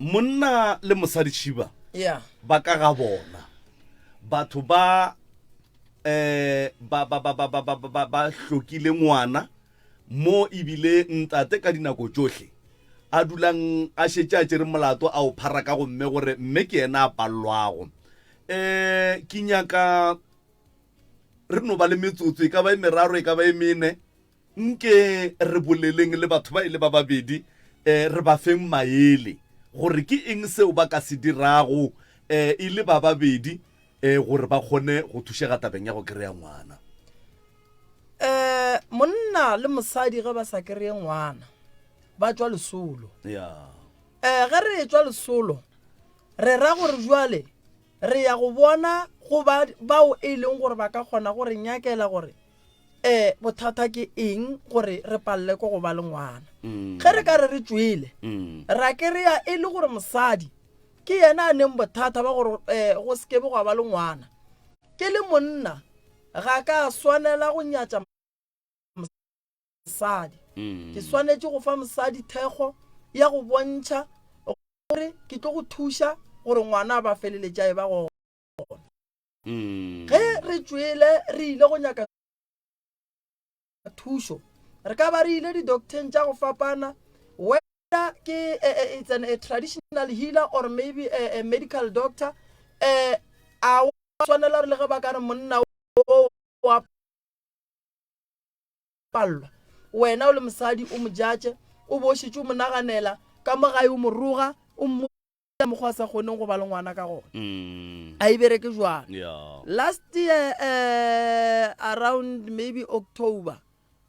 Monna le mosadi Chiba. Yeah. Ba ka ga bona. Batho ba eh ba ba ba ba ba ba ba ba hlokile ngwana mo ebile ntate ka dinako tšohle a dulang a šetše a tšere molato a o phara ka go mme gore mme ke yena a pallwago. Eh ke nyaka re no ba le metsotso e ka ba e meraro e ka ba e mene Nke re boleleng le batho ba e le ba babedi, eh, re ba feng maele gore ke eng seo ba ka se dirago eh, e le ba babedi eh, gore ba kgone go thušega tabeng ya go kry-a ngwana. Eh, monna le mosadi ge ba sa kry-e ngwana ba tšwa lesolo. Yeah. Eh, ge re etšwa lesolo re ra gore jwale re ya go bona go ba bao e leng gore ba ka kgona go re nyakela gore um bothata ke eng gore re palele ko go ba le ngwana Mm. ge re ka re re tšwele Mm. ra kry-a e le gore mosadi ke yena a neng bothata ba gore um go sekebe gwa ba le ngwana ke le monna ga ka swanela go nyatša mosadi Mm. ke swanetše go fa mosadi thekgo ya go bontšha gore ke tlo go thuša gore ngwana a ba feleletša e ba gona Mm. Ge re tšwele re ile go nyaka thušo, re ka ba re ile di-docteng tša go fapana, whether ke eh, eh, it's an, a traditional healer or maybe a, a medical doctor, eh, a wa swanela re le ge ba ka re monna o wa pallwa, wena o le mosadi o mo judge, o bo o šetše o mo naganela ka mo gae o mo roga, o mmo ka mokgwa a sa kgoneng go ba le ngwana ka gona mm. a e bereke jwalo yeah. last year uh, around maybe october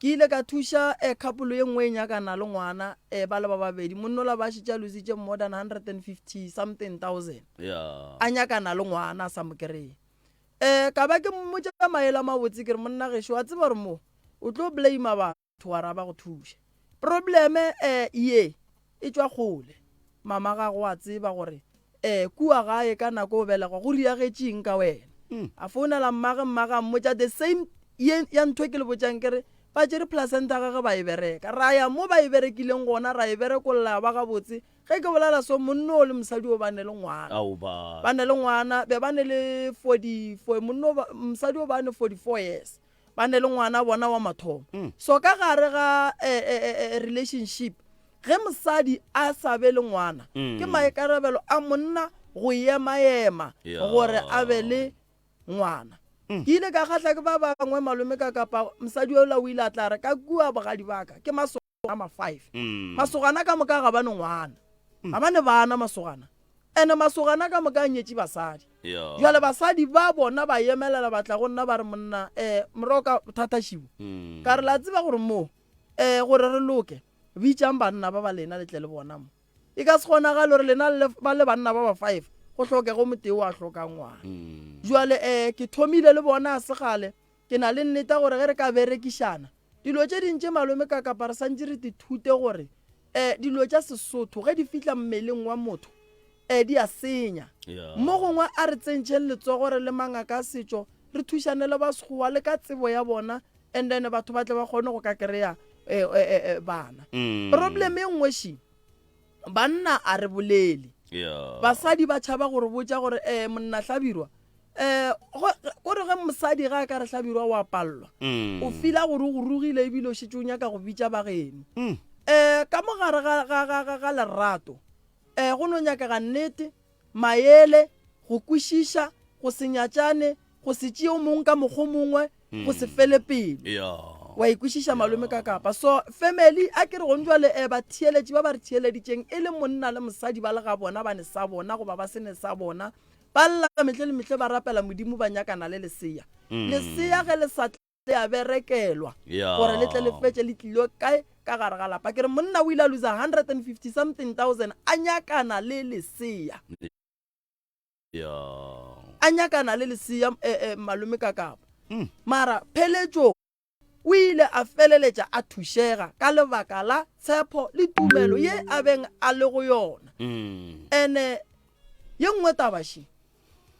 ke ile ka thuša a couple ye nngwe e nyakana le ngwana um ba le ba babedi monnola ba šetše a lositše more than 150 something thousand yeah. a nyakana le ngwana a sa mo kry-e. Um ka ba ke mmotša maele a mabotse ke re monna gešo wa tseba gore mo o tlo blame batho wa ra ba go thuša. Probleme um ye e tšwa kgole. Mama gago wa tseba gore um kua gae ka nako o belegwa go riagetše eng ka wena. A founela mmage, mmage a mmotša the same ye ya ntho e ke le botšang ke re ba tšere placenta gage ba e bereka. Ra ya mo ba e berekileng gona ra e berekolla ya ba gabotse. Ge ke bolela so, monna o le mosadi o ba ne le ngwana. Ao ba. Ba ne le ngwana, be ba ne le 44, monna o ba, mosadi o ba ne 44 years. Ba ne le ngwana bona wa mathomo. So ka gare ga eh, eh, eh, eh, relationship, ge mosadi a sa be le ngwana, ke maikarabelo a monna go ema-ema gore a be le ngwana. Ke ile ka kgahla ke ba bangwe malome ka kapa mosadi yola o ile a tla re ka kua bogadi ba ka ke maso a ma-five mm. masogana ka moka ga ba ne ngwana mm. ga ba ne bana masogana ene masogana ka moka a nyetše basadi jale basadi ba bona ba emelela ba tla go nna ba re monna um moroka bothatašibo mm. ka re la tseba gore moo um gore re loke bitsang banna ba ba lena le tle le bona mo e ka se kgonagale gore lena ba le banna ba ba five go hlokego motee wa hlokang ngwana jale um ke thomile le bona a segale Ke na le nneta gore ge re ka berekišana, dilo tše ding tše malome ka kapa re santše re tithute gore um dilo tša Sesotho ge di fihla mmeleng wa motho um di a senya. Mo gongwe a re tsentšheng letsogo re le mangaka a setšo re thušane le ba Sekgowa le ka tsebo ya bona and then batho ba tle ba kgone go ka kry-a bana. Problem e nngwe še, banna a re bolele. Basadi ba tšhaba go re botša gore um monna Hlabirwa um kore ge mosadi ga a ka re hlabirwa wa palelwa mm. o fila gore o go rugile ebile o šetše o nyaka go bitša ba geno um ka mo gare ga lerato um go no nyakega nnete maele go kwešiša go se nyatšane go se tšee o mongwe ka mokgwa mongwe go se fele pelo wa ikwešiša malome ka kapa so family a ke re gong jwale um batheeletši ba ba re theeleditšeng e le monna le mosadi ba le ga bona ba ne sa bona goba ba se ne sa bona Ba lla mehle le mehle ba rapela Modimo ba nyakana le lesea. Lesea ge le sa tle le a berekelwa gore le tle le fetše le tlilo kae ka gare ga lapa. Ke re monna o ile a loser 150 something thousand a nyakana le lesea. A nyakana le lesea malome Kakapa. Mara pheletšong. O ile a feleletša a thušega ka lebaka la tshepo le tumelo ye a beng a le go yona. Ene ye nngwe taba še,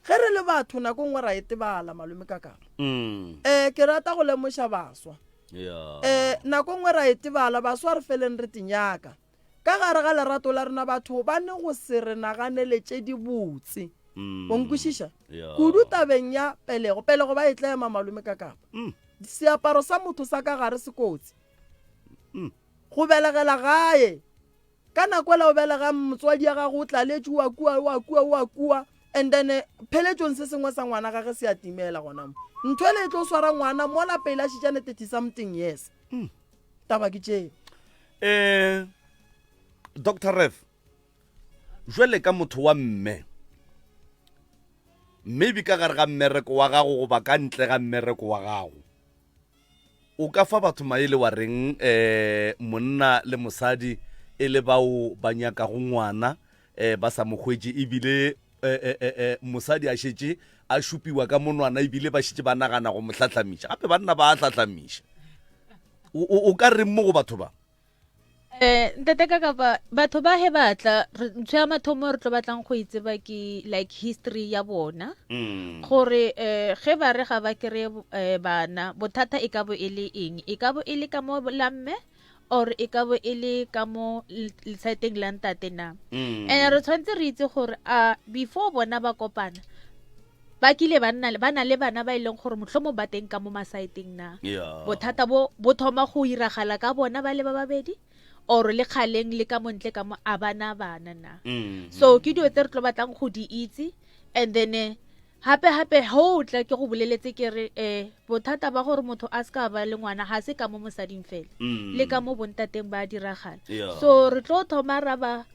ge re le batho nako nngwe ra etebala malome Kakapa. Um ke rata go lemoša baswa. Um nako nngwe ra etebala baswa re feleng re tenyaka. Ka gare ga lerato la rena batho ba ne go se re naganele tše dibotse. O nkwešiša? Kudu tabeng ya pelego. Pelego ba e tlema malome ka kapa. Seaparo sa motho sa ka gare se kotsi. Go belegela gae. Ka nako ela o belegang motswadi ya gago o tlaletše o a kua o a kua o a kua and then eh, pheletšong se sengwe sa ngwana gage se a timela gona mo. Ntho ele e tlo swara ngwana mola pele a šetšane 30 something years. Taba ke tšeo. Eh Dr. Rev jwale ka motho wa mme maybe ka gare ga mmereko wa gago goba ka ntle ga mmereko wa gago o ka fa batho maele wa reng eh monna le mosadi e le bao ba nyakago ngwana eh ba sa mo hwetše ebile eh, eh, eh, eh, mosadi a šetše a šupiwa ka monwana ebile ba šetše ba nagana go mo hlahlamiša gape banna ba a hlahlamiša o ka reng mo go batho ba Eh, ntate ka kapa batho ba he batla ntho ya mathomo re tlo batlang go e tseba ke like history ya bona mm. gore eh ge ba re ga ba kry eh, bana bothata e ka bo e le eng e ka bo e le ka mo la mme or e ka bo e le ka mo lesaeteng la ntate na mm. and re tshwanetse re itse gore a before bona ba kopana ba kile ba nna ba na le bana ba e leng gore mohlomong ba teng ka mo masaeteng na yeah. bothata bo bo thoma go iragala ka bona ba le ba babedi or le kgaleng le ka montle ka mo a bana bana na mm -hmm. so ke dilo tse re tlo batlang go di itse and then eh, gape gape ho o tla ke go boleletse ke re um bothata ba gore motho a se ka ba le ngwana ga se ka mo mosading fela mm. le ka mo bontateng ba diragala yeah. so re tlo thoma ra ba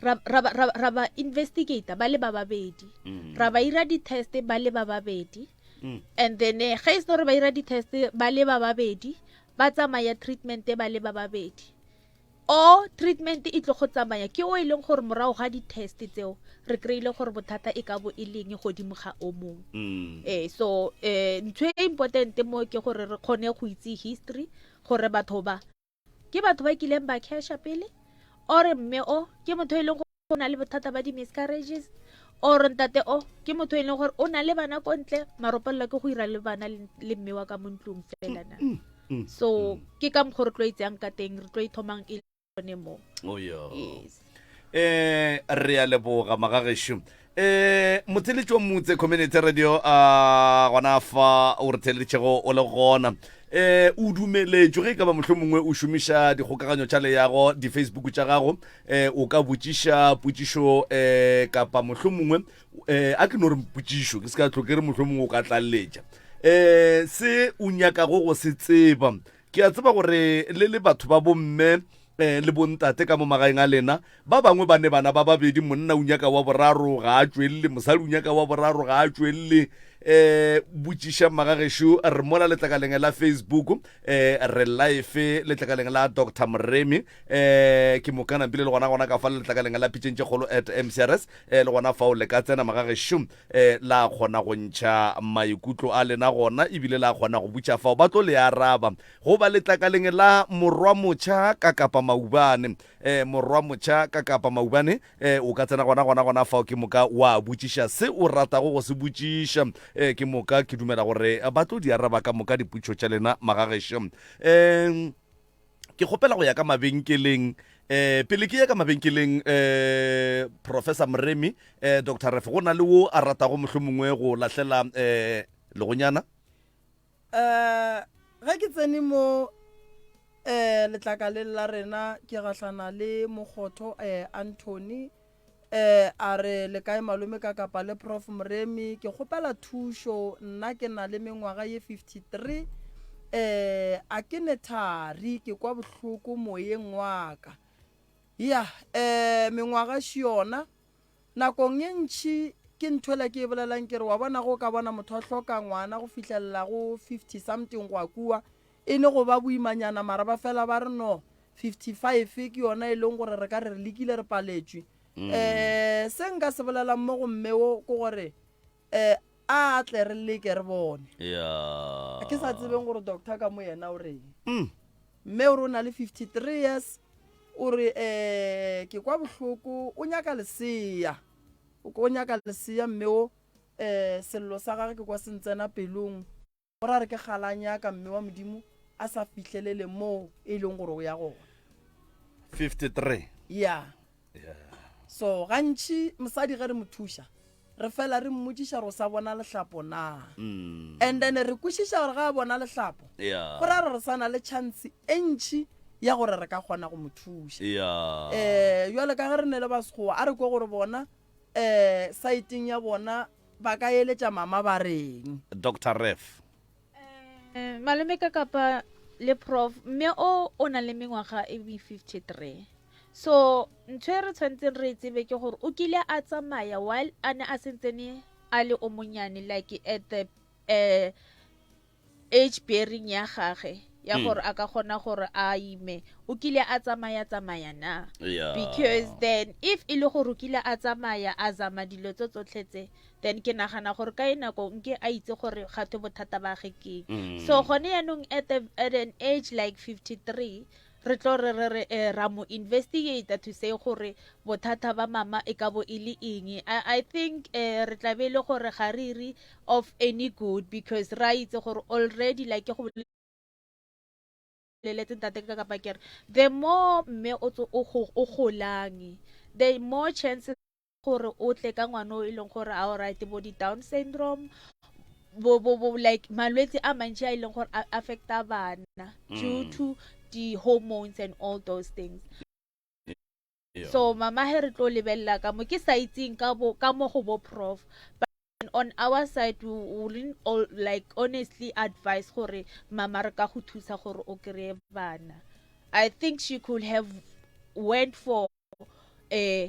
ra, ra, ra, ra ba investigator ba le ba babedi mm. ra ba ira di-test ba le ba babedi mm. and then eh, ge e se gore ba ira di-test ba le ba babedi ba tsamaya treatment ba le ba babedi. Or treatment e tlo go tsamaya ke o e leng gore morago ga di-test tseo re kry-ile gore bothata e ka bo e leng godimo ga o mongwe. Mm. Eh, so eh, ntho e important mo ke gore re kgone go itse history gore batho ba ke batho ba kileng ba casha pele or mme o ke motho e leng gore o na le bothata ba di-miscarriages or ntate o ke motho e leng gore o na le bana ko ntle maropelelwa ke go ira le bana le mme wa ka mo ntlong fela na. Mm. Mm. So ke ka mokgwa re tlo e tseyang ka teng, re tlo e thomang e le mo. Oh, yeah. Yes. Eh re a leboga magagešo. Eh motheletši wa Motse Community Radio a gona fa o re theleditšego o le gona. Eh o dumeletšwe ge e ka ba mohlomongwe o šomiša dikgokaganyo tša leago di-Facebook tša gago eh o ka botšiša potšišo eh kapa mohlomongwe eh a ke no re potšišo ke se ka tlo ke re mohlomongwe o ka tlaleletša eh se o nyakago go se tseba ke a tseba gore le le batho ba bomme eh, le bontate ka mo magaeng a lena ba bangwe ba ne bana ba babedi monna o nyaka wa boraro ga a tšwelele mosadi o nyaka wa boraro ga a tšwelele eh botšiša magagešo re mola letlakaleng la facebook eh re live letlakaleng la dr moremi eh ke mokana bile le gona gona ka fa letlakaleng la pitšeng tše kgolo at mcrs E, le gona fao le ka tsena magagešo e, la kgona go ntšha maikutlo a lena gona ebile la kgona go butša fao ba tlo le araba. Goba letlakaleng la Morwamotšha ka Kapa Maubane, e, Morwamotšha ka Kapa Maubane, e, o ka tsena gona gona gona fao ke moka wa botšiša se o ratago go se botšiša. E, ke moka ke dumela gore ba tlo di araba ka moka dipotšišo tša lena magagešo. E, Ke kgopela go ya ka mabenkeleng. Eh, pele ke ya ka mabenkeleng, eh, Professor Moremi, eh, Doctor Ref, go na le wo a ratago mohlomongwe go lahlela eh, legonyana? Eh, ge ke tsene mo eh, letlakaleng la rena ke gahlana le Mokgotho eh, Anthony Eh, a re, Le kae malome ka kapa le Prof Moremi? Ke kgopela thušo, nna ke na le mengwaga ye 53, eh, a ke ne thari, ke kwa bohloko moyeng wa ka. Ya, eh, mengwaga še yona. Nakong ye ntši ke nthwela ke e bolelang ke re, wa bona ge o ka bona motho a hloka ngwana go fihlelela go 50 something go ya kua, e ne go ba boimanyana mara ba fela ba re no, 55 ke yona e leng gore re ka re re lekile re paletšwe. Um se nka se bolelang mo go mme wo ke gore um a tle re leke re bone. Ya. Ke sa tsebeng gore doctor ka mo yena o reng. Mme o re o na le 53 years, o re um ke kwa bohloko, o nyaka lesea. O nyaka lesea mme wo, um sello sa gage ke kwa se ntsena pelong. O ra re ke kgale a nyaka mme wa Modimo a sa fihlelele moo e leng gore o ya gona. 53. Ya. So gantši mosadi ge re mo thuša re fela re mmotšiša gore o sa bona lehlapo na. And then re kwešiša gore ga a bona lehlapo go ra gore re sa na le chance e ntši ya gore re ka kgona go mo thuša. Um bjale ka ge re ne le ba Sekgowa a re kwe gore bona um saeteng ya bona Ba ka eletša mama ba reng? Doctor Ref. Eh, malome ka kapa le prof mme o o na le mengwaga e be 53 so ntho e re tshwanetseng re e tsebe ke gore o kile a tsamaya while a ne a sentsene a le o monyane like at the uh, age bearing ya gage ya hmm. gore a ka kgona gore a ime o kile a tsamaya tsamaya na yeah. because then if e le gore o kile a tsamaya a zama dilo tse tsotlhe tse then ke nagana gore ka e nako nke a itse gore gatwe bothata ba ge keng mm. so gone yaanong at, the, at an age like 53 Re tlo re re re eh, ra mo investigate to say gore bothata ba mama e ka bo e le eng. I, I think eh, re tla be e le gore ga re ire of any good because ra itse gore already like ke go boleletse ntate ka kapa ke re the more mme o tso- o go- o golang the more chances gore o tle ka ngwana o e leng gore a alright bo di-down syndrome bo bo bo like malwetse a mantši a e leng gore a affecta bana mm. due to di-hormones and all those things yeah. so mama he re tlo lebelela ka mo ke sa itseng ka bo ka mo go bo prof but on our side we wouldn't all like honestly advise gore mama re ka go thusa gore o kry-e bana i think she could have went for uh,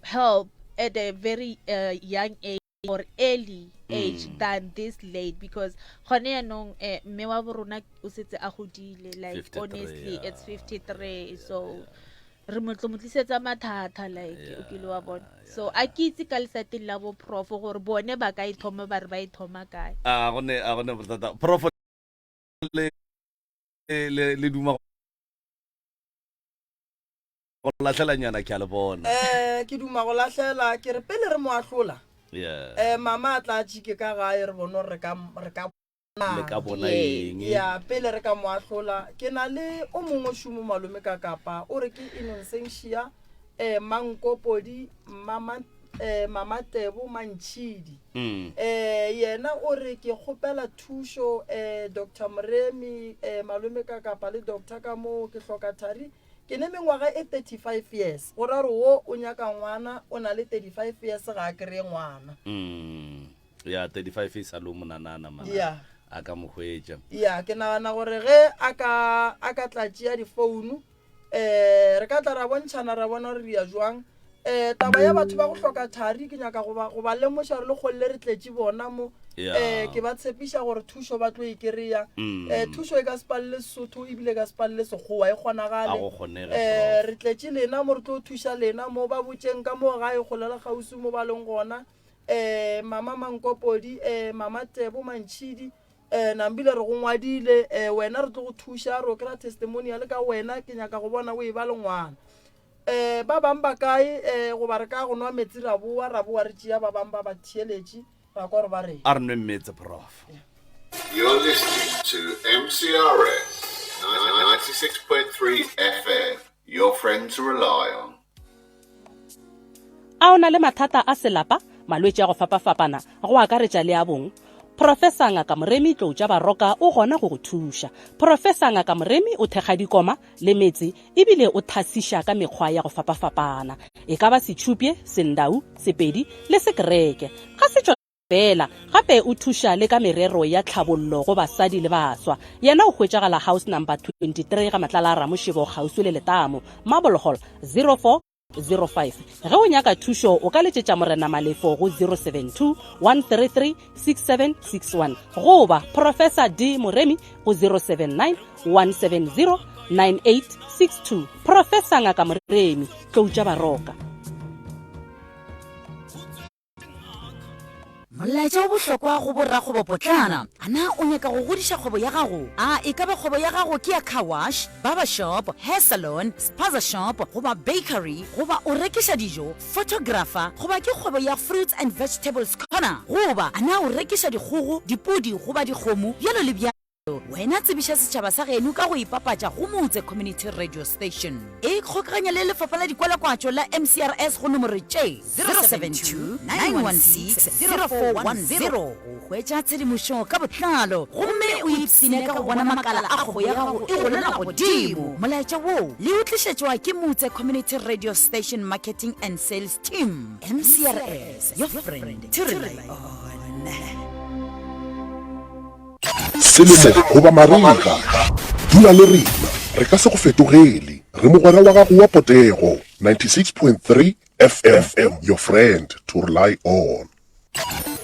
help at a very uh, young age or early age mm. than this late because gone yaanong eh, mme wa borona o setse a godile like honestly yeah. it's 53 yeah, so yeah. Re mo tlo mo tlisetsa mathata like o kile wa bona. So a ke itse ka lesateng la bo prof gore bone ba ka e thoma ba re ba e thoma kae. A go ne a go ne bothata. Prof le le le duma go lahlela nyana ke a le bona. Eh ke duma go lahlela ke re pele re mo ahlola. Yeah. Eh mama a tla tšike ka gae re bone gore re ka re ka Le ka bona eng? Ya pele re ka mo ahlola ke na le o mongwe šomo malome ka kapa o re ke Innocentia eh Mankopodi mama eh mama Tebo Mantšhidi. Mm. Eh yena o re ke kgopela thušo eh Doctor Moremi eh malome ka kapa le doctor ka moo ke hloka thari ke ne mengwaga e 35 years go ra gore wo o nyaka ngwana o na le 35 years ga a kry-e ngwana. Mm. Ya 35 e sa le o monanana mana Yeah. a ka mo hwetša. Ya ke nagana gore ge a ka a ka tla tšea difounu um re ka tla ra bontšhana ra bona gore re ya jwang. Um taba ya batho ba go hloka thari ke nyaka go ba go ba lemoša gore le kgolle re tletše bona mo. Yeah. Um ke ba tshepiša gore thušo ba tlo e kry-a. Mm. Um thušo e ka se palele Sesotho ebile e ka se palele Sekgowa e kgonagale. A go kgonege, Um Prof. re tletše lena mo re tlo thuša lena mo ba botšeng ka mo gae kgole le kgauswi mo ba leng gona. Eh, mama Mankopodi, eh, mama Tebo Mantšhidi, eh, nambile re go ngwadile, eh, wena re tlo go thuša, re o kry-a testimonial ka wena, ke nyaka go bona o e ba le ngwana. Eh, ba bang ba kae, eh, goba re ka go nwa metsi ra boa, ra boa re tšea ba bang ba ba theeletše, ra kwa gore ba reng. A re nweng meetse, Prof. You're listening to MCRS 96.3 FM, your friend to rely on. A o na le mathata a selapa, malwetši a go fapafapana, go akaretša le a bong? Profesa Ngaka Moremi Tloutša Baroka o gona go go thuša. Profesa Ngaka Moremi o thekga dikoma le metse ebile o thasiša ka mekgwa ya go fapafapana, e ka ba Setšhupye, Sendau, Sepedi le Sekereke. Ga se tšona feela, gape o thuša le ka merero ya tlhabollo go basadi le baswa. Yena o hwetšagala House Number 23 ga Matlala a Ramošebo kgauswi le Letamo, Marble Hall, 0405. Ge o nyaka thušo o ka letšetša Morena Malefo go 072 133 6761 goba Professor D Moremi go 079 170 9862. Professor Ngaka Moremi, Tloutša Baroka. Molaetša o bohlokwa go borakgwebopotlana. A na o nyaka go godiša kgwebo ya gago? A e ka ba kgwebo ya gago ke ya car wash, barber shop, hair salon, spaza shop goba bakery, goba o rekiša dijo, photographer goba ke kgwebo ya fruits and vegetables corner, goba a na o rekiša dikgogo, dipudi goba dikgomo, bjalo le bjalo? Wena tsebiša setšhaba sa geno ka go ipapatša go Motse Community Radio Station. Ikgokaganya le Lefapha la Dikwalakwatšo la MCRS go nomoro tše, 072-916-0410 go hwetša tshedimošo ka botlalo gomme o ipshine ka go bona makala a kgwebo ya gago e golela godimo. Molaetša wo le o tlišetšwa ke Motse Community Radio Station Marketing and Sales Team, MCRS, your friend to rely on. Selemo goba marega, dula le rena, re ka se go fetogele. Re mogwera wa gago wa potego, 96.3 FM, your friend to rely on.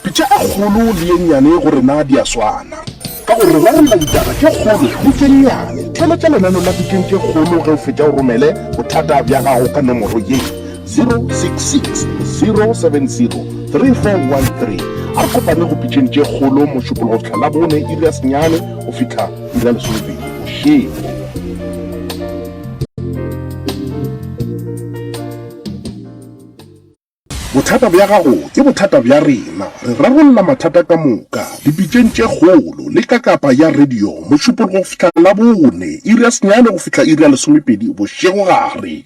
Pitša e kgolo le ye nnyane go rena di a swana, ka gore re rarolla ditaba tše kgolo le tše nnyane. Theeletša lenaneo la Pitšeng tše Kgolo ge o fetša o romele bothata bja gago ka nomoro ye. 066 070 3413. A re kopane go pitšeng tše kgolo Mošupologo go fihla Labone iri ya senyane go fihla iri ya lesomepedi bošego. Bothata bja gago ke bothata bja rena. Re rarolla mathata ka moka dipitšeng tše kgolo le ka kapa ya radio Mošupologo go fihla Labone iri ya senyane go fihla iri ya lesomepedi bošegogare.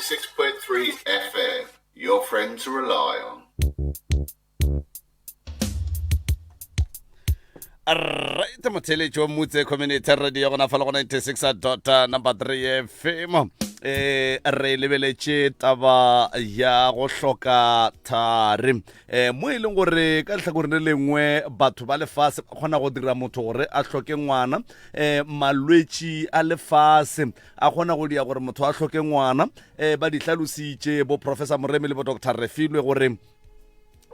96.3 FM, your friend to rely on. Right, motheletši wa Mutse Community Radio gona fa le go 96 dot number 3 FM. Eh re lebeletše taba ya go hloka thari. Eh mo e leng gore ka lehlakoreng le lengwe batho ba lefase ba kgona go dira motho gore a hloke ngwana. Eh malwetši a lefase a kgona go dia gore motho a hloke ngwana. Eh ba di hlalositše bo Professor Moremi le bo Dr. Refilwe gore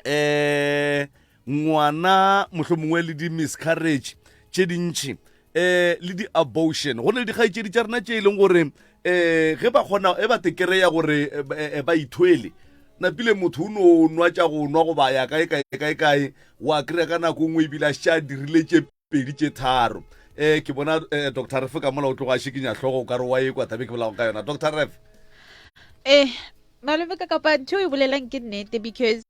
eh ngwana mohlomongwe le di-miscarriage tše dintšhi um le di-abortion go ne le dikgaetšedi tša rena tše e leng gore um ge ba kgona e ba tekereya gore eh, eh, ba ithwele napile motho o no nwa tša go nwa goba ya kae kae kae kae wa kry-a ka nako nngwe ebile a šetše a dirile tše pedi tše tharo um ke bona um doctor ref ka mola o tloga a šikinya hlogo o ka re wa ekwa tabe ke bolago ka yona doctor ref eh malome ka kapa ntho e bolelang ke nnete because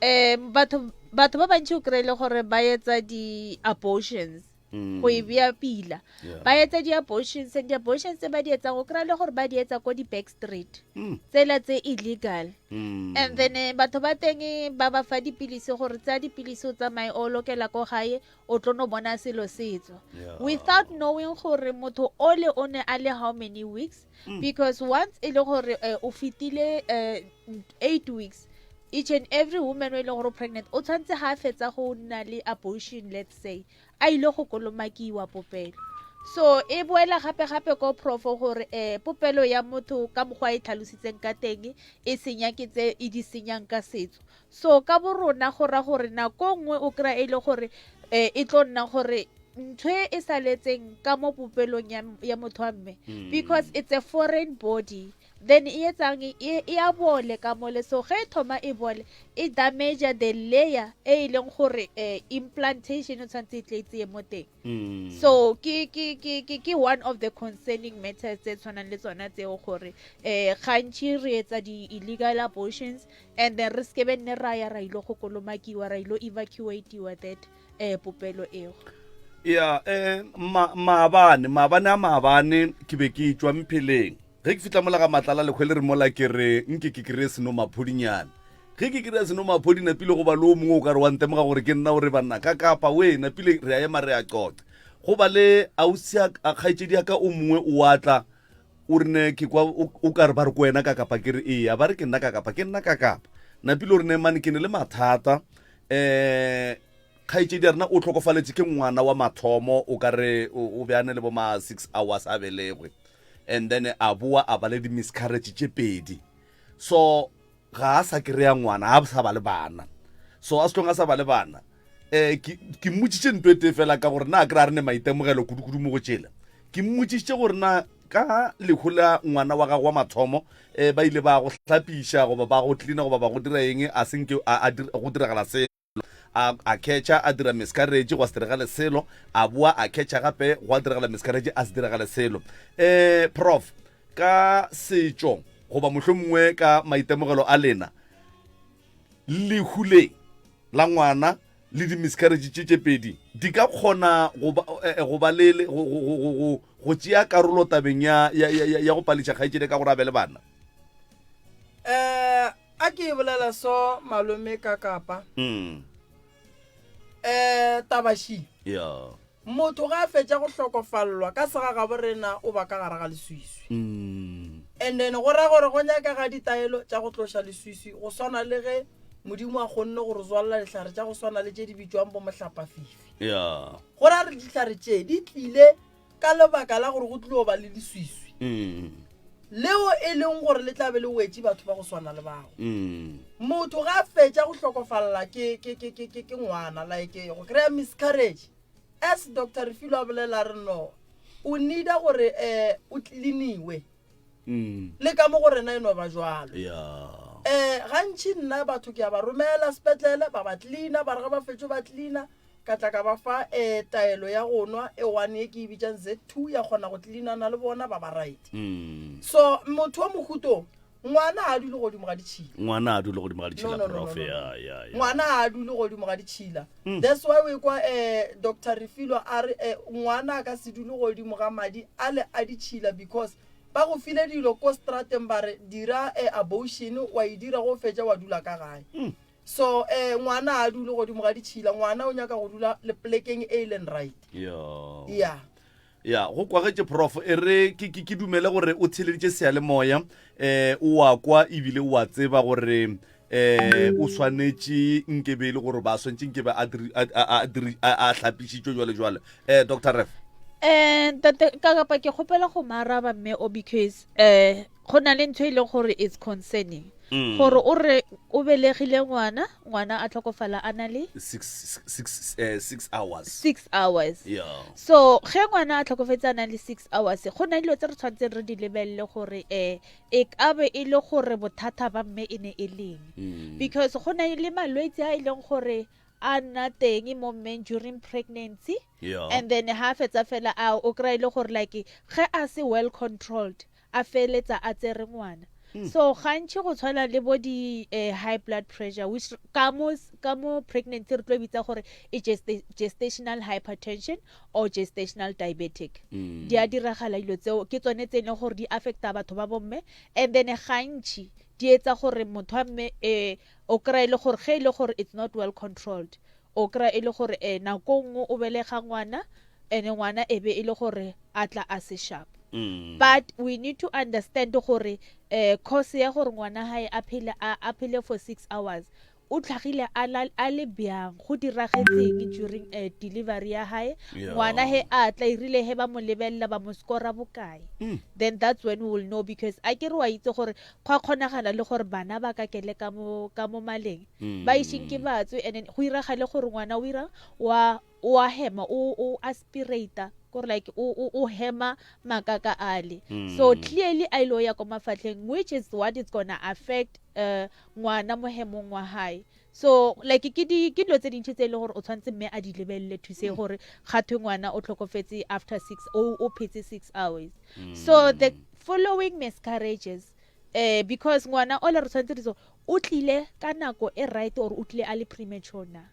um batho batho ba bantši o kry-e le gore ba etsa di-abortions mm. go e bea pila ba etsa di-abortions and di-abortions tse ba di etsang o kry-a le gore ba di etsa ko di-back street mm. tsela tse illegal mm. and then eh, batho ba teng ba ba fa dipilisi gore tsaya dipilisi o tsamaye o lokela ko gae o tlo no bona selo se tswa without knowing gore motho ole o ne a le how many weeks because once e le gore eh, o fetile eh, eight weeks each and every woman o e leng gore o pregnant o tshwanetse ga a fetsa go nna le abortion let's say a ile go kolomakiwa popelo so e boela gape-gape ko profo gore um popelo ya motho ka mokgwa e tlhalositseng ka teng e senya ke tse e di senyang ka setso so ka bo rona go ra gore nako nngwe o kry-a e le gore um e tlo nna gore ntho e e saletseng ka mo popelong ya motho wa mme mm. because it's a foreign body Then e etsang e e a bole ka mole so ge e thoma e bole e damage the layer e e leng gore eh, implantation o tshwanetse e tle e tseye mo teng mm. so ke ke ke ke ke one of the concerning matters tse tshwanang le tsona tseo gore eh gantši re etsa di illegal abortions and then re sekebe nne ra ya ra ile go kolomakiwa ra ile evacuatiwa that eh popelo eo ya eh ma maabane maabane a maabane ke be ke tšwa mpheleng Ge ke fihla mola ga Matlala lekgwe le re mola ke re nke ke kry-e senomaphodinyana. Ge ke kry-a senomaphodi napile go ba le o mongwe o ka re wa ntemoga gore ke nna o re banna ka kapa we napile re a ema re a qoqa. Go ba le ausi a kgaetšedi ya ka o mongwe o a tla o re ne ke kwa o ka re ba re ko wena ka kapa ke re ee ba re ke nna ka kapa ke nna ka kapa. Napile o re ne mane ke ne le mathata um kgaetšedi ya rena o hlokofaletše ke ngwana wa mathomo o ka re o be a ne le bo ma six hours a belegwe. and then a boa a ba le di-miscarriage tše pedi so ga a sa kry-a ngwana a sa ba le bana so a setlong a sa ba le bana um ke mmotsitše nto e tee fela ka gore na kry a re ne maitemogelo kudu-kudu mo go tšela ke mmotsitše gore na ka lehu la ngwana wa gago wa mathomo um ba ile ba go hlapiša goba ba go tlina goba ba go dira eng a senke go diragala se A, a catcha, a dira miscarriage, gwa se diragale selo. A boa a catcha gape, gwa diragala miscarriage, a se diragale selo. Eh, Prof, ka setšo goba mohlomongwe ka maitemogelo a lena, lehu le la ngwana le di-miscarriage tše tše pedi di ka kgona go ba, eh, eh, go ba le, le go, go, go, go, go tšea karolo tabeng ya, ya, ya, ya go pališa kgaetšedi ka gore a be le bana? Eh, A ke e bolela so malome ka kapa. Mm. Eh tabashi. Yeah. Motho ga a fetša go hlokofallwa ka segagabo rena o ba ka gare ga leswiswi. Mm. And then go ra gore go nyakega ditaelo tša go tloša leswiswi go swana le ge Modimo a kgonne go re tswalela dihlare tša go swana le tše di bitšwang bo mohlapafifi. Yeah. Go ra re dihlare tše di tlile ka lebaka la gore go tlilo ba le leswiswi mm. leo e leng gore le tla be le wetše batho ba go swana le bao mm. motho ga a fetša go hlokofalela ke, ke, ke, ke, ke, ke ngwana like go kry-a miscarriage as doctor refilo a bolela re no o needa gore um o tleliniwe mm. le ka mo go rena e no ba jwalo yeah. um gantšhi nna batho ke a ba romela sepetlele ba ba tlelina ba re ga ba fetso ba tlelina Ka tla ka ba fa eh, taelo ya go nwa e one ye ke e bitsang Z2 ya kgona go cleanana le bona ba ba right. Mm. So motho wa mohuto ngwana a dule godimo ga ditšhila. Ngwana a dule godimo ga ditšhila No, no, no, prof no, no, ya ya ya. Ngwana a dule godimo ga ditšhila. That's why we kwa eh, Dr. Refilwe a re eh, ngwana a ka se dule godimo ga madi a le a ditšhila because Ba go file dilo ko strateng ba re dira eh, abortion wa e dira go fetša wa dula ka gae. Mm. So eh, ngwana a dule godimo ga ditšhila, ngwana o nyaka go dula le plekeng e e leng right. Yeah. Yeah. Ya, go kwagetše prof. E re ke, ke, ke dumele gore o theleditše seyalemoya, eh, o a kwa ebile o a tseba gore eh o swanetše nke be e le gore ba swanetše nke be a diri- a- a- a diri- a a hlapišitšwe jwale jwale. Eh, Doctor Ref. Eh, ntate ka kapa ke kgopela go mo araba mme o because eh go na le ntho e leng gore it's concerning Mm. gore o re o belegile ngwana ngwana a tlhokofala a na le 6 hours 6 hours yeah. So ge ngwana a tlhokofetse a na le 6 hours, go na dilo tse re tshwanetseng re di lebelele gore um e ka be e le gore bothata ba mme e ne e leng. Because go na le malwetse a e leng gore a nna teng mo mmeng during pregnancy Yeah. and then ha fetsa fela a o kry-e le gore like ge a se well controlled a feletsa a tsere ngwana. So gantši go tshwana le bo di eh, high blood pressure which ka mo ka mo pregnancy re tlo e bitsa gore e gestational hypertension or gestational diabetic. Di a diragala dilo tseo, ke tsone tse e leng gore di affecta batho ba bomme and then gantši di etsa gore motho wa mme eh, o kry-e le gore ge e le gore it's not well controlled, o kry-a e le gore eh, nako nngwe o belega ngwana and ngwana e be e le gore a tla a se sharp. But we need to understand gore eh, cause ya gore ngwana hae a phele, a, a phele for 6 hours, o tlhagile a la, a le bjang, go diragetseng during eh, delivery ya hae, ngwana he a tla e rile he ba mo lebelela ba mo scora bokae, then that's when we will know. Because a ke re wa itse gore gwa kgonagala le gore bana ba ka kele ka mo, ka mo maleng ba išeng ke batswe, and then go iragale gore ngwana o ira wa o a hema, o, o aspirata, kore like o, o, o hema makaka ale. So clearly a ile ya ko mafatlheng, which is what is gonna affect uh, ngwana mohemong wa hae. So like ke di, ke dilo tse dintši tse e leng gore o tshwanetse mme a di lebelele to say gore gathwe ngwana o tlhokofetse after 6, o, o phetse 6 hours. So the following miscarriages, eh, because ngwana ole re tshwanetse re itse gore o tlile ka nako e right or o tlile a le premature na.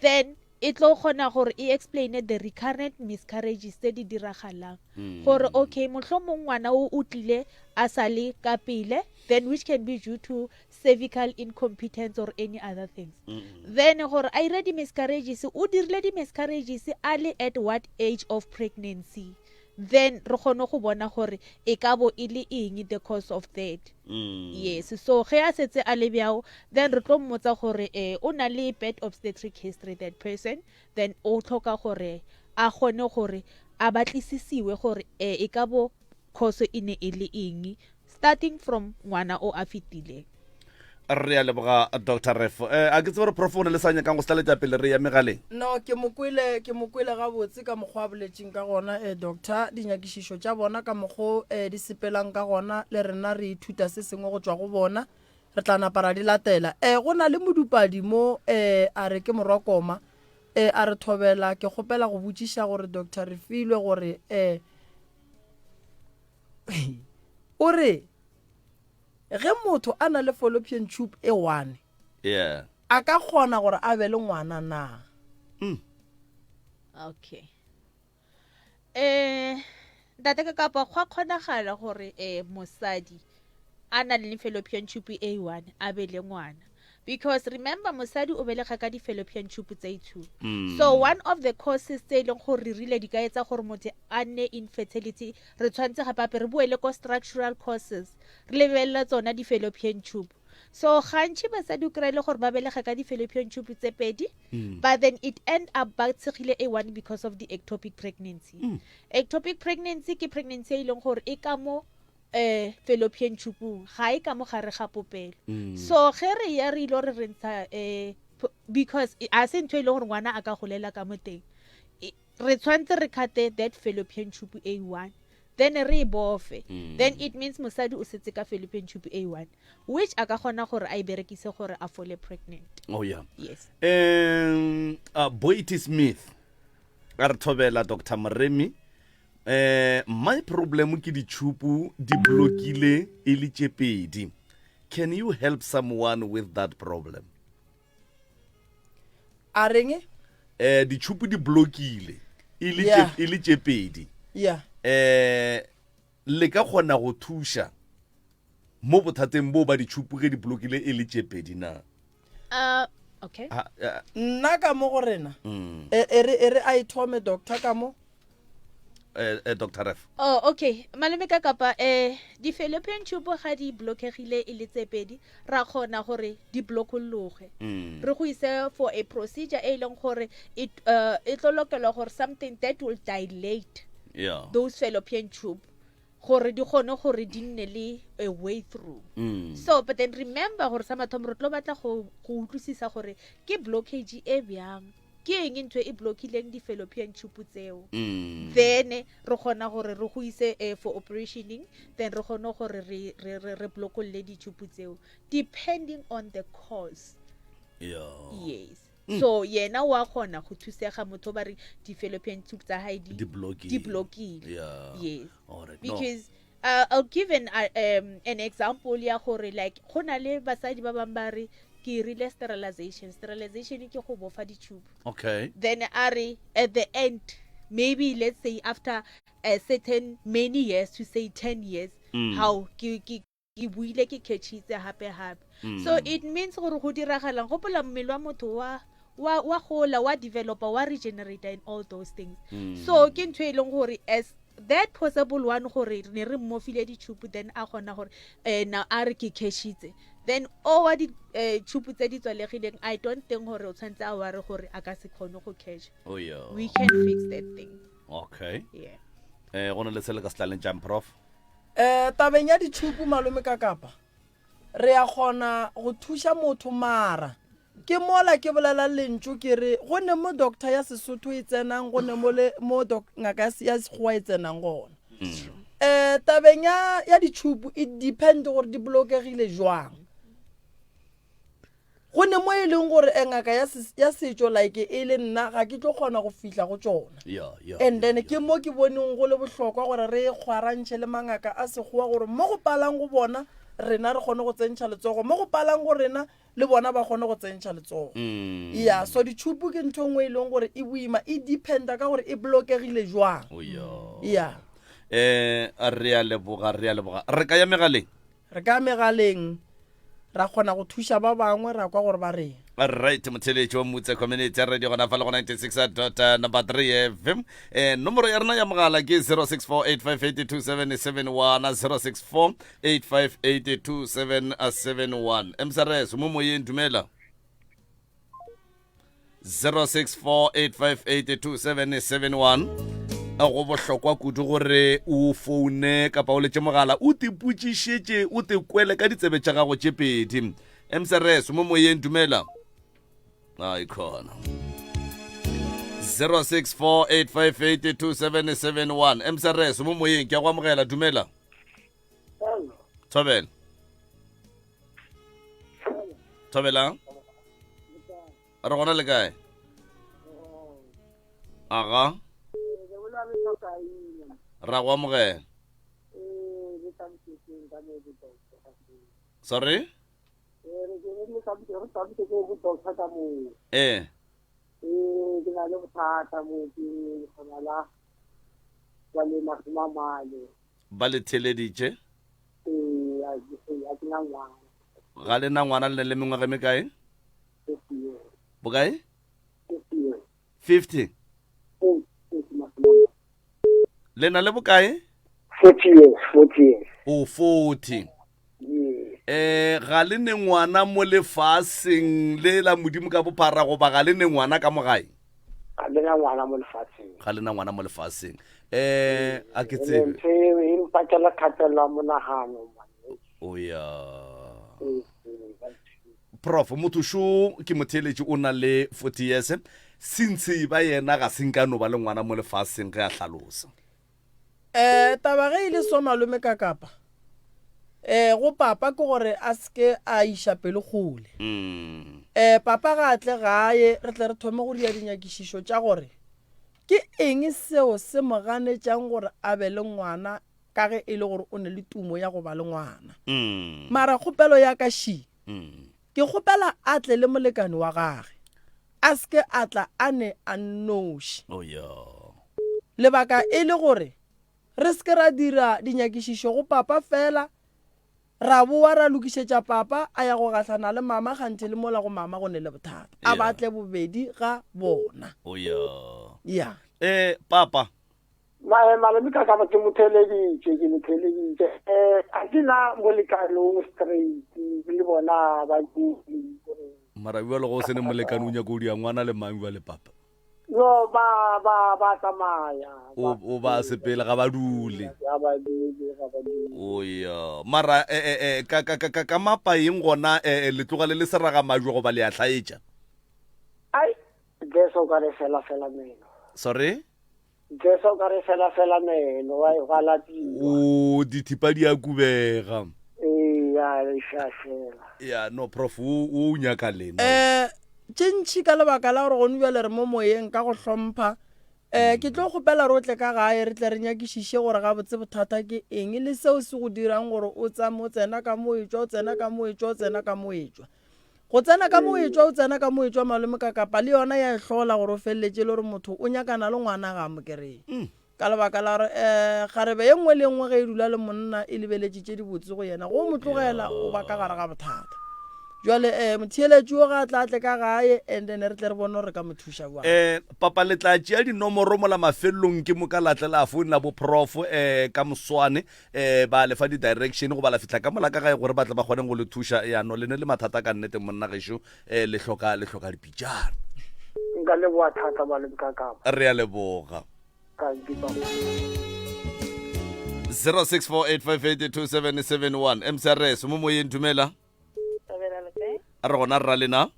Then e tlo kgona gore e explain the recurrent miscarriages tse di diragalang. Gore okay, mohlomong ngwana o o tlile a sa le ka pele, then which can be due to cervical incompetence or any other things. Then gore a ire di-miscarriages, o dirile di-miscarriages a le at what age of pregnancy, then re kgone go bona gore e ka bo e le eng the cause of that. Yes, so ge a setse a le bjao, then re tlo mmotsa gore eh, o na le bad obstetric history that person, then o tlhoka gore a kgone gore a batlisisiwe gore eh, e ka bo cause e ne e le eng, starting from ngwana o a fetileng. Re a leboga Doctor Ref. Eh, a ke tsebe gore prof o ne le sa nyakang go setlaletša pele re ya megaleng. No, ke mo kwele, ke mo kwele gabotse ka mokgwa a boletšeng ka gona, eh, doctor. Dinyakišišo tša bona ka mokgo eh, di sepelang ka gona, le rena re ithuta se sengwe go tšwa go bona. Re tla napa ra di latela. Eh, go na le modupadi mo, eh, a re ke Morwakoma, eh, a re thobela, ke kgopela go botšiša gore Doctor Refilwe gore, eh, o re, Ge motho a na le fallopian tube e one, Yeah. a ka kgona gore a be le ngwana na? Okay. Eh, ntate ka kapa gwa kgonagala gore eh mosadi a na le fallopian tube e one a be le ngwana, because remember mosadi o belega ka di-fallopian tube tse two. So one of the causes tse e leng gore re rile di ka etsa gore motho a nne infertility, re tshwanetse gape gape re boele ko structural causes, re lebelela tsona di-fallopian tube. So gantši basadi o kry-e le gore ba belega ka di-fallopian tube tse pedi, but then it end up ba tshegile a one because of the ectopic pregnancy. Ectopic pregnancy ke pregnancy e leng gore e ka mo eh fallopian tube-ung, ga e ka mo gare ga popelo. So ge re ya re ile re re ntsha, eh, because a se ntho e leng gore ngwana a ka golela ka mo teng, re tshwanetse re cut-e that fallopian tube a one, then re e bofe. Then it means mosadi o setse ka fallopian tube a one, which a ka kgona gore a e berekise gore a fole pregnant. Oh yeah. Yes. Boity Smith a re thobela Doctor Moremi, eh, my problem ke ditšhupu di blokile e le tše pedi. Can you help someone with that problem? A reng? Eh, ditšhupu di blokile e le Yeah. e le tše pedi. Yeah. Eh, Le ka kgona go thuša mo bothateng boo ba ditšhupu ge di blokile e le tše pedi na? Uh, okay. Ah, ah. Nna ka mo go rena, Mm. e, e re, e re a e thome doctor ka mo. Eh, eh, Doctor Ref. Oh, okay. Malome ka kapa eh di fallopian tube ga di blokegile e le tse pedi, ra kgona gore di blokologe. Mm. Re go ise for a procedure e leng gore e uh, e tlo lokelwa gore something that will dilate Yeah. those fallopian tube gore di kgone gore di nne le a way through. Mm. So but then remember gore sa mathomo re tlo batla go go utlwisisa gore ke blockage e bjang. Ke eng ntho e blockileng di fallopian tube tseo. Mm. Then re kgona gore re go ise eh, for operationing then re kgone gore re re re, re blokolle di-tube tseo depending on the cause. Yeah. Yes. Mm. So yena wa kgona go thusega motho ba re di-fallopian tube tsa hae di Di blockile. di blockile. Yeah. Yes. All right. No. Because uh, I'll give an uh, an example ya gore like go na le basadi ba bang ba re ke rile sterilization. Sterilization ke go bofa di-tube. Okay. Then a re at the end maybe let's say after a certain many years to say 10 years Mm. how ke ke ke buile ke catchitse hape hape. Mm. So it means gore go diragalang gopola mmele wa motho wa wa wa gola wa developer wa regenerate and all those things. Mm. So ke ntho e leng gore as that possible one gore ne re mmofile di-tube then a kgona gore eh, na a re ke catchitse then o wa di-tube tse di tswalegileng I don't think gore o tshwanetse a ware gore a ka se kgone go catch. Oh yeah. We can fix that thing. Okay. Yeah. Eh go na le se le ka se tlaleng jang prof? Eh, tabeng ya ditšhupu malome ka kapa re ya kgona go thuša motho mara ke mola ke bolela lentšu ke re go ne mo doctor ya Sesotho e tsenang go ne mo le mo doc, ngaka ya se- ya Sekgowa e tsenang gona. Eh, tabeng ya ya ditšhupu e depend gore di bolokegile jwang. Go ne mo e leng gore eh, ngaka ya ses- ya setšo like e le nna ga ke tlo kgona go fihla go tšona. Yeah, yeah. And then ke mo ke boneng go le bohlokwa gore re kgwarantšhe le mangaka a sekgowa gore mo go palang go bona rena re kgone go tsentšha letsogo, mo go palang go rena le bona ba kgone go tsentšha letsogo. Mm. Yeah, so ditšhupu ke ntho e nngwe e leng gore e boima, e dependa ka gore e bolokegile jwang. Oh yeah. Yeah. Eh re a leboga, re a leboga. Re ka ya megaleng. Re ka megaleng ra kgona go thuša ba bangwe ra kwa gore ba reng. Right, motheletši wa Mutse Community Radio gona fa le go 96 dot eh, number 3 FM. Eh, nomoro ya rena ya mogala ke 0648582771 0648582771. MSRS mo moyeng dumela. 0648582771 go bohlokwa kudu gore o foune kapa o letse mogala o tipotšišetše o te kwele ka ditsebe tša gago tše pedi msrs mo moyeng dumela ai khona 0648582771 msrs mo moyeng ke a go amogela dumela thobela thobelang re gona le kae aga ra go amogela sorry ee ke na le bothata mo ke kgona la ba le masome a mane Ba le theeleditše? Ee, a ke a ke na ngwana. Ga le na ngwana le na le mengwaga e mekae? 50 years. Bokae? 50 years. 50? 40, 40 masome a mane. Le na le bokae? 40 years, 40 years. O 40. Yes. Eh, ga le ne ngwana mo lefaseng le la Modimo ka bophara goba ga le ne ngwana ka mo gae? Ga le na ngwana mo lefatsheng. Ga le na ngwana mo lefatsheng. Eh, a ke tsebe. Ntho eo e mpakela kgatelelo ya monagano. O ya. Prof, motho šo ke motheeletši o na le 40 years. Since ba yena ga se nka no ba le ngwana mo lefaseng ge a hlalosa. Eh, taba ge e le so malome ka kapa eh go papa ke gore a seke a iša pelo kgole. Mm. Eh papa ga a tle gae re tle re thome go dira dinyakišišo tša gore ke eng seo se mo ganetšang gore a be le ngwana ka ge e le gore o ne le tumo ya go ba le ngwana. Mm. Mara kgopelo ya ka ši, Mm. ke kgopela a tle le molekane wa gage. A se ke a tla a ne a nnoši. Oh yeah. Lebaka e le gore. Re se ke ra dira dinyakišišo go papa fela, ra bowa ra lokišetša papa a ya go gahlana le mama kganthe le mola go mama go ne le bothata. A ba tle bobedi ga bona. O ya. Ya. Eh, papa. Mae, malome ka ka ba ke mo theeleditše, ke mo theeleditše. Eh, a ke na molekane o straight le bona ba ke. Mara bjalo go se ne molekane o nyaka o dia ngwana le mang bjale papa? No, ba ba ba tsamaya. O o ba sepele ga ba dule. Ga ba dule, ga ba dule. O ya. Mara eh eh eh ka ka ka ka mapa eng gona eh le tloga le le seraga majwe goba le a hlaetša? Ai, Jesu ka re fela fela meno. Sorry? Jesu o ka re fela fela meno wa e gwa lapiwa. O dithipa di a kubega. Ee, ya e šašela. Ya no prof o o nyaka lena. Eh tše ntši ka lebaka la gore gone bjale re mo moyeng ka go hlompha eh ke tlo kgopela re o tle ka gae re tle re nyakišiše gore gabotse bothata ke eng le seo se go dirang gore o tsame o tsena ka mo etšwa o tsena ka mo etšwa o tsena ka mo etšwa. Go tsena ka mo etšwa o tsena ka mo etšwa malome ka kapa le yona ya e hlola gore o feleletše e le gore motho o nyakana le ngwana ga a mo kereye. Ka lebaka la gore um kgarebe ye nngwe le ye nngwe ge e dula le monna e lebeletše tše dibotse go yena, go mo tlogela o ba ka gare ga bothata. Jwale um motheeletši wo ga a tla a tle ka gae and then re tle re bone gore re ka mo thuša bjang. Um papa le tla tšea dinomoro mola mafelelong ke moka la tle la founela bo prof um ka moswane um ba le fa di-direction goba la fihla ka mola ka gae gore ba tle ba kgoneng go le thuša. Ya no le ne le mathata ka nnete monna gešo, um le hloka le hloka dipitšana. Nka leboga thata malome ka kapa. Re a leboga. Thank you, Papa. 0648582771 MCRS mo moyeng dumela. Thabela le kae? A re gona rra lena.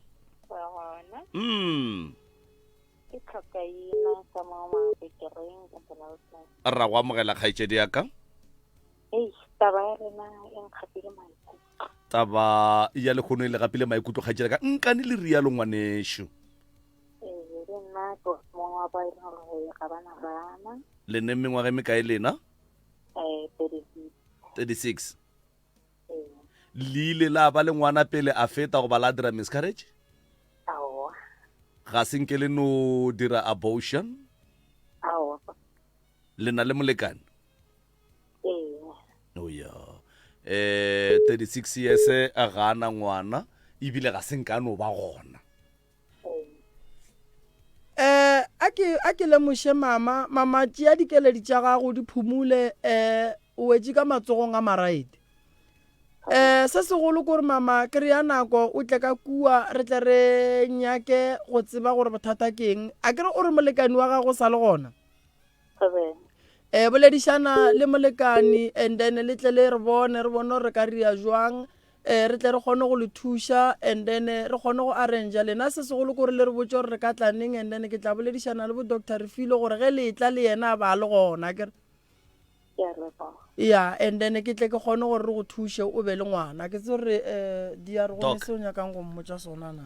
Re gona. Mm. Ke tlhokaina ka mo mabekereng ka Donaldson. Ra go amogela kgaetšedi ya ka. Eish, taba ya rena e nkgapile maikutlo. Taba ya lehono e le gapile maikutlo kgaetšedi ya ka. Nkane le rialo ngwanešo. Ee, le nna ke mongwe wa ba e leng gore ga ba na bana. Le ne mengwaga e mekae lena? Eh, 36. 36. Le ile la ba le ngwana pele a feta goba la dira miscarriage? Aowa. Ga se nke le no dira abortion? Aowa. Le na le molekane? Ee. Oh ya. Eh 36 years a ga ana ngwana ebile ga se nka no ba gona. Eh, a ke a ke lemoše mama, mama tšea dikeledi tša gago di phumule, eh, o wetše ka matsogong a maraete. Eh, se segolo kore mama kry-a nako o tle ka kua re tle re nyake go tseba gore bothata ke eng. A ke re o re molekani wa gago o sa le gona? Eh, boledišana le molekani and then le tle le re bone, re bone gore re ka ria jwang. Eh, re tle re kgone go le thuša and then eh, re kgone go arrange lena. Se segolo kore le re botse gore re ka tla neng and then ke tla boledišana le bo Doctor Refilwe gore ge le tla le yena a ba le gona ke re. Ya, and then ke tle ke kgone gore re go thuše o be le ngwana. Ke tse gore eh di a re go ne se o nyakang go mmotša sona na.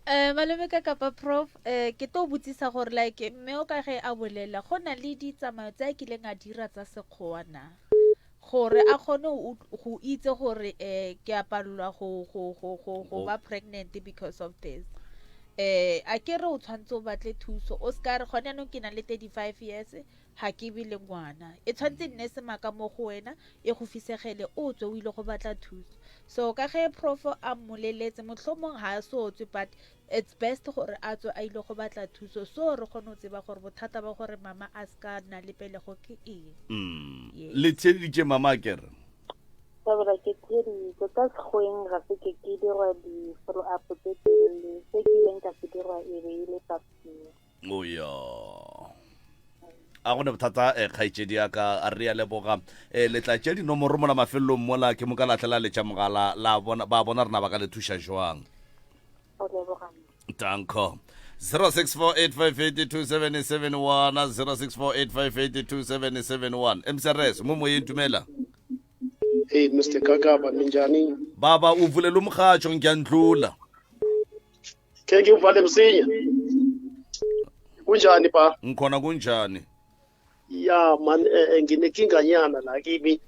Eh malome ka kapa prof eh ke tlo botsisa gore like mme o ka ge a bolela go na le ditsamayo tse a kileng a dira tsa sekgowa na? Gore a kgone go itse gore um ke a palelwa go, go, go, go, go ba pregnant because of this. Um a ke re o tshwanetse o batle thuso, o se ka re gone jaanong ke na le 35 years ga ke be le ngwana. E tshwanetse e nne semaka mo go wena, e go fisegele o tswe o ile go batla thuso. So ka ge prof a mmoleletse, mohlomong ga a so tswe but It's best gore a tswe a ile go batla thuso so re kgone go tseba gore bothata ba gore mama a se ka nna le pelego ke eng. Mm. Yes. Le theeditše mama a kere? Tabela ke theeditše ka sekgweng ga se ke ke dirwa di-follow up tse telele se ke ileng ka se dirwa e be e le pap smear. O ya. A go ne bothata eh, kgaetšedi ya ka a re ya leboga eh, le tla tšea dinomoro mola mafelelong mola ke moka la tle la letša mogala la bona ba bona rena ba ka le thuša jwang. Go leboga nna. Danko. 0648582771 0648582771 MCRS mo moyeng dumela. Hey Mr Kakaba minjani? Baba uvulela umrhatsho ngiyandlula. Ke ke uvale msinya. Kunjani ba? Ngikhona kunjani? Ya man eh, eh, nginekinganyana la kimi.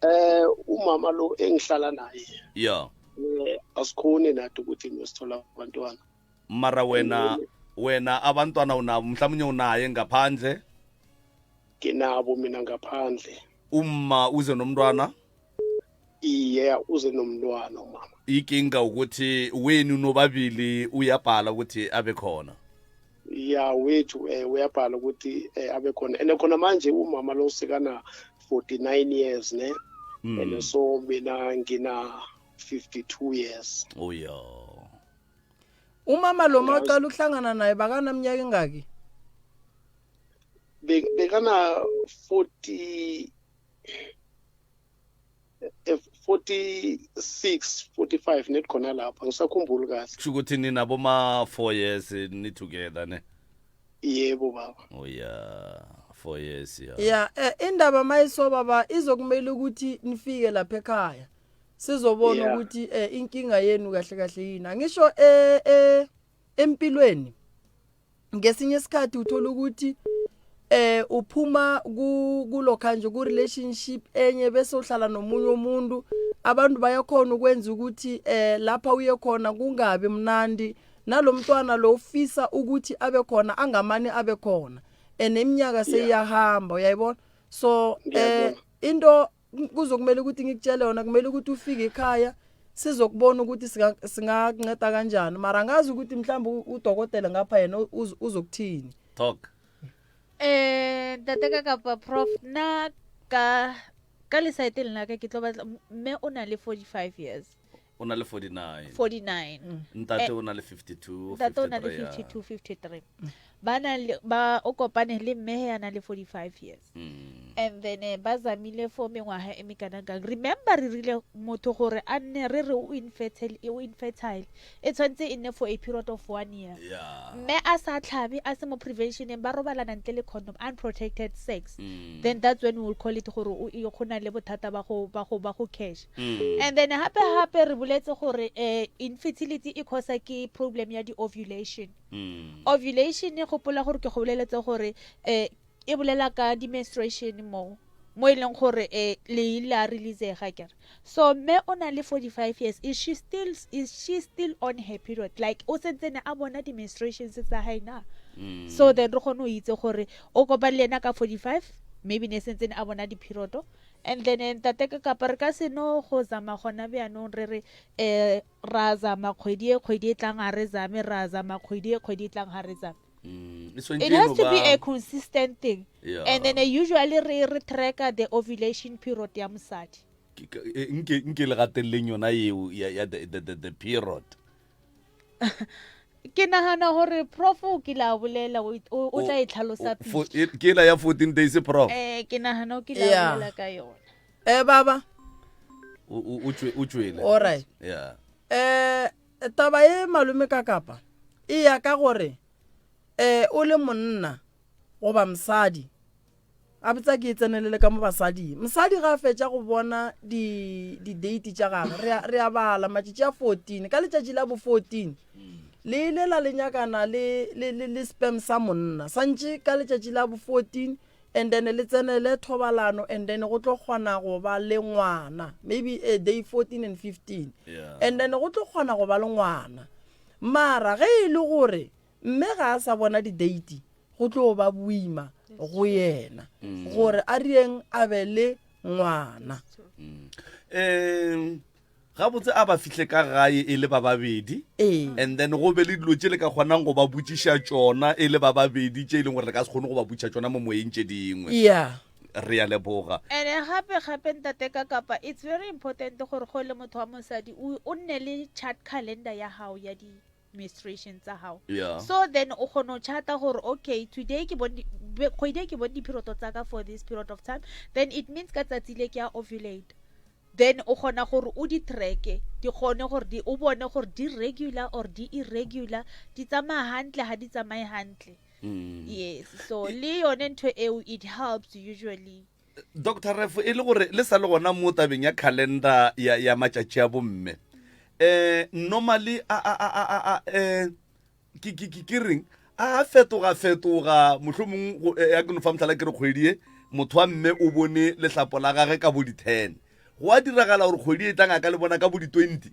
Eh umama lo engihlala naye. Ya. Eh asikhoni nathi ukuthi nosithola abantwana. Mara wena wena abantwana unabo mhlawumnye unaye ngaphandle? Nginabo mina ngaphandle. Umma uze nomntwana? Iye, uze nomntwana umama. Ikinga ukuthi wenu nobabili uyabhala ukuthi abe khona. Ya wethu eh uyabhala ukuthi eh, abe khona. And khona manje umama lo sekana 49 years ne. Mm. And so mina ngina 52 years. Oh yeah. Umama lo mawuqala ukuhlangana naye bakanaminyaka engaki? Bekana 40 46 45 net khona lapha ngisakhumbuli kahle. Kusho ukuthi nina boma 4 years ni together ne? Yebo baba. Oh yeah, 4 years yeah. Yeah, eh, indaba mayiso baba izokumela ukuthi nifike lapha ekhaya. Sizobona yeah. ukuthi eh, inkinga yenu kahle kahle yini. Angisho eh, eh empilweni ngesinye isikhathi uthola ukuthi eh uphuma kulokha nje ku relationship enye bese uhlala nomunye umuntu abantu bayakhona ukwenza ukuthi eh lapha uye khona kungabi mnandi nalomntwana lo ufisa ukuthi abe khona angamane abe khona and iminyaka seyiyahamba uyayibona so eh into kuzokumele ukuthi ngikutshele yona kumele ukuthi ufike ekhaya sizokubona ukuthi singakunceda kanjani mara angazi ukuthi mhlawumbe udokotela ngapha yena uzokuthini talk eh ntate ka kapa prof na ka ka lesaete lena ka ke tlo batla mme o na le 45 years o na le 49 49 ntate o na le 52 ntate o na le 52 53 ba na le ba o kopane le mme he a na le 45 years mm. and then eh, ba zamile for mengwaga e mekanang remember re rile motho gore a nne re re o infertile o infertile e tshwanetse e nne for a period of one year yeah. mme a sa tlhabe a se mo preventioneng ba robalana ntle le condom unprotected sex mm. then that's when we will call it gore o go na le bothata ba go ba go ba go cash mm. and then hape hape re boletse gore eh, infertility e causa ke problem ya di-ovulation mm. ovulation e gopola gore ke go boleletse gore um e bolela ka di-menstruation mo mo e leng gore um le la releasega kere so mme o na le 45 years is she still is she still on her period like o sentsene a bona di-menstruations tsa hae na mm. so then re kgone go itse gore o kopane le ena ka 45 maybe ne sentsene a bona di-periodo and then eh, ntate ka kapa re ka se no go zama gona bjanong re re um ra zama kgwedi e kgwedi e tlang ga re zame ra zama kgwedi e kgwedi e tlang ga re zame mm, it has to be a consistent thing yeah. and then uh, usually re re tracker the ovulation period ya mosadi e, nke nke le gateleleng yona eo ya, ya the, the, the, the period ke nagana gore prof o kile a bolela o tla e tlhalosa pele e, ke la ya 14 days prof eh ke nagana o kile a bolela ka yona eh baba o tšwele all right yeah eh taba e malome ka kapa e ya ka gore eh o le monna goba mosadi a botsa ke e tsenelele ka mo basading mosadi ga a fetša go bona di-date tša gagwe re a bala matšatši a 14 ka letšatši la bo 14 le ile la le nyakana le, le, le, le sperm sa monna santše ka letšatši la bo 14 and then le tsenele thobalano and then go tlo kgona go ba le ngwana maybe a day 14 and 15 yeah. and then go tlo kgona go ba le ngwana mara ge e le gore mme ga a sa bona di-date go tlo ba boima go yena mm. gore a rieng a be le ngwana um mm. Gabotse a ba fihle ka gae e le ba babedi. Ee. And then go be le dilo tše le ka kgonang go ba botšiša tšona e le ba babedi tše e leng gore re ka se kgone go ba botšiša tšona mo moyeng tše dingwe. Yeah. Re a leboga. Ene gape gape ntate ka kapa it's very important gore go le motho wa mosadi o o nne le chart calendar ya gago ya di menstruation tsa gago. Yeah. So then o kgona go charta gore okay today ke bone kgwedi e ke bone di-period tsa ka for this period of time then it means ka tsatsi le ke a ovulate. Then o kgona gore o di tracke, di kgone gore di o bone gore di regular or di irregular, di tsamaya hantle ha di tsamaye hantle. Mm. Yes, so le yone ntho eo it helps usually. Doctor Ref e le gore le sa le gona mo tabeng ya calendar ya ya matšatši a bomme. Eh normally a a a a a eh ke ke ke ke reng a fetoga fetoga mohlomong eh, ya ke no fa mohlala ke re kgwedi e motho wa mme o bone lehlapo la gage ka bo di-ten go a diragala gore kgwedi e tlang a ka le bona ka bo di-twenty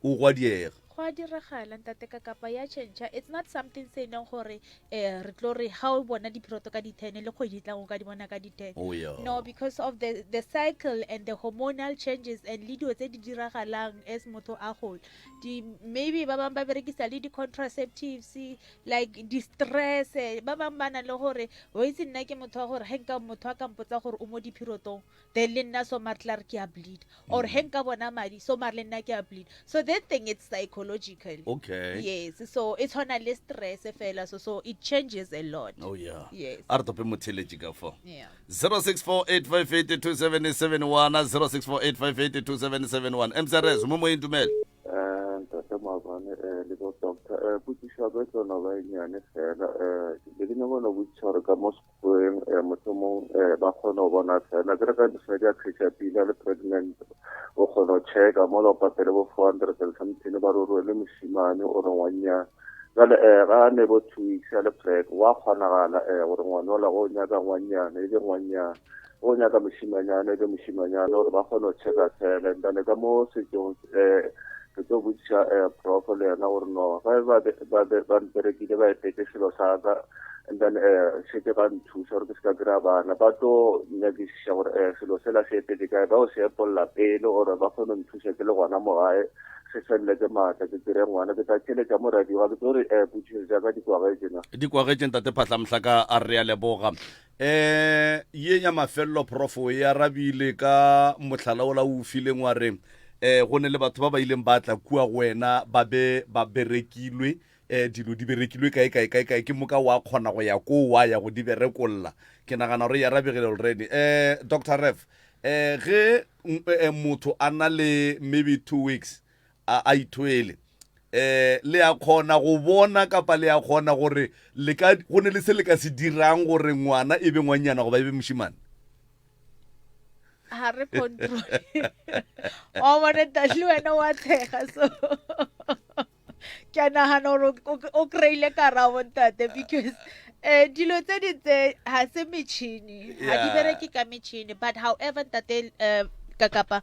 o gwa diega. Go a diragala ntate ka kapa ya tšhentšha. It's not something se e leng gore um re tlo re ga o bona diphiroto ka di-ten le kgwedi e tlang o ka di bona ka di-ten. Oh, yeah. No, because of the, the cycle and the hormonal changes and le dilo tse di diragalang as motho a gola. Di, maybe ba bangwe ba berekisa le di-contraceptives like di-stress ba bangwe ba na le gore o itse nna ke motho wa gore ge nka motho a ka mpotsa gore o mo diphirotong then le nna so mare tla re ke a bleed or he nka bona madi so mare le nna ke a bleed so that thing it's psychological Okay. yes so e tshwana le stress fela so so it changes a lot Oh yeah. yes A re tope motheletši ka fo. Yeah. 0648582771 0648582771 MCRS mo moyeng dumela. Eh, ntate maabane eh, le bo doctor eh, potšišo ya ka e tlo no ba e nnyane fela eh, be ke nyaka no botšiša gore ka mo Sekgoweng eh, mohlomong eh, ba kgona go bona fela ke re ka mosadi a kgetša pila le pregnant o kgona go checka mola o patele bo 400 and something ba re o rwele mošimane o re ngwannyane jale um ga a ne bo two weeks a le preg wa kgonagala um gore ngwana ola go nyaka ngwannyane e be ngwannyane o nyaka mošimanyana e be mošimanyana gore ba kgone go checka fela and then ka mo setsong um ke tlo botšiša um prof le yena gore no ge ba ba mperekile ba epetse selo sa ka and then um šetse ba nthusa gore ke se ka kry-a bana ba tlo nyakišiša gore um selo sela se epetse kae ba o se epolla pele gore ba kgone go nthusa ke le gona mo gae se felele ke maatla ke kry ngwana ke tla theletša mo radio ga ke tlo re um potšišo tša ka di kwagetše na di kwagetše ntate phatlamhlaka a re a leboga um ye ya mafelelo prof o e arabile ka mohlala ola o fileng wa re um go ne le batho ba ba ileng ba tla kua go wena ba be ba berekilwe um dilo di berekilwe kae kae kae kae ke moka wa kgona go ya koo wa ya go di berekolla ke nagana gore e arabegile already um doctor ref um ge motho a na le maybe two weeks a a ithwele eh le a kgona go bona kapa le a kgona gore le ka go ne le se le ka se dirang gore ngwana e be ngwanyana goba e be mošimane ga re control wa bona ntate le wena wa tshega so ke a nagana gore o kry-ile karabo ntate because um dilo tse di tse ga se metšhini ga di bereke ka metšhini but however ntate um kakapa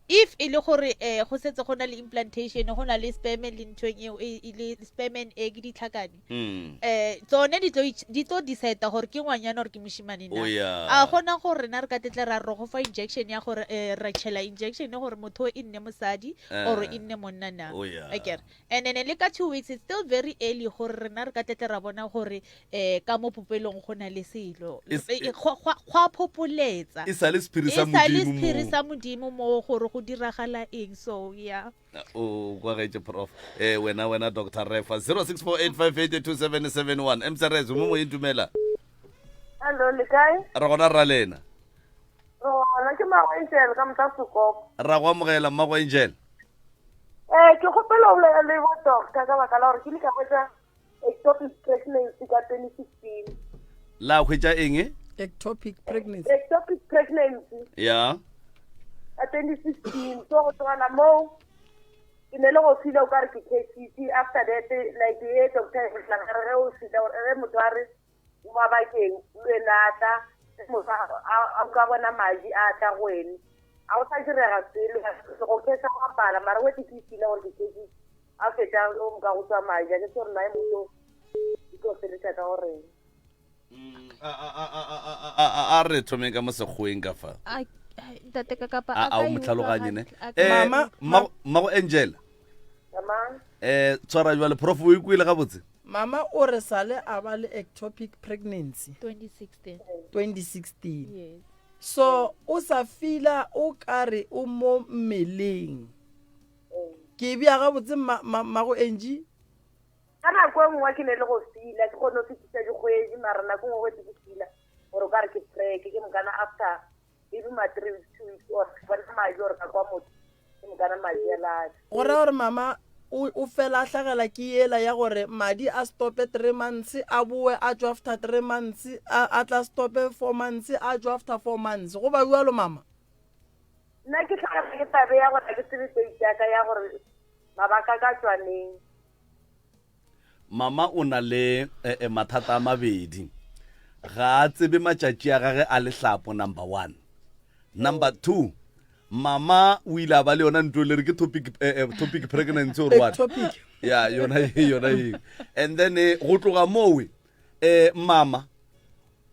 if e le gore um go setse go na le implantation go na le sperm le nthong eo e, e le sperm and egg di tlhakane um tsone di tlo di tlo decide gore ke ngwanyana gore ke moshimane na Oh, yeah. a gona gore rena re ka tetle ra re go fa injection ya gore um ra tšhela injection gore motho o e nne mosadi or e nne monna na Oh, yeah. akere and then le ka two weeks it's still very early gore rena re ka tletle ra bona gore um ka mo popelong go na le selo It's- E- e- go go- go a phopoletsa E sa le sephiri sa E sa le Modimo sephiri moo. sa modimo mo gore go diragala eng so yeah o kwagetše prof eh wena wena dr refa 0648582771 mcrs mo moyeng dumela Hello, le kae? re gona rra lena Re gona ke Mago Angel ka motla Sekopo. ra go amogela mmago angel Eh, ke kgopela go bolela le bo doctor ka baka la gore ke ile ka hwetša ectopic pregnancy ka 2016. La hwetša eng? Ectopic pregnancy. Ectopic pregnancy Ya. ka 2016. So go tlogela moo ke ne le go feel o kare ke catchitse after that like ye doctor e bolela ka re ge o fihla gore ge motho a re o mabakeng o ene a tla ge motho a ka bona madi a tla go ene a go sa direga selo go khetsa go apala mara o ke fila gore ke khetsi a fetsa o nka go tswa madi a ke se gore nae motho di tlo feletsa ka goreng a re thomeng ka mo sekgoweng ka fa ntate ka kapa a o motlhaloganye ne eh, mmago angela um tshwara jale prof o ikwele gabotse Mama o re sale a ba le ectopic pregnancy 2016. 2016. Yes. So o sa fila o kare o mo mmeleng. Ke e bea gabotse mma- mma- mmago Angie? ka nako e nngwe ke ne le go fila ke kgone go fetisa dikgwedi mara nako e nngwe ke fila gore o ka re ke preke ke mokana after e duma three weeks two weeks or ke bona madi or ka kwa motho ke mokana madi a latlha Go ra gore mama o o fela a hlagela ke yela ya gore madi a stope three months a boe a tšwe after three months a a tla stope four months a tšwe after four months go ba bjalo mama? Nna ke hlagela ke tabe ya gore ga ke tsebe date ya ka ya gore mabaka a ka tšwa neng. Mama o na le eh, eh, mathata a mabedi. Ga a tsebe matšatši a gage a lehlapo, number one. Number two, Mama o ile a ba le yona ntho le re ke topic eh, eh, topic pregnancy or what? Ectopic. Ya, yona yona eo. And then eh, go tloga mowe eh mama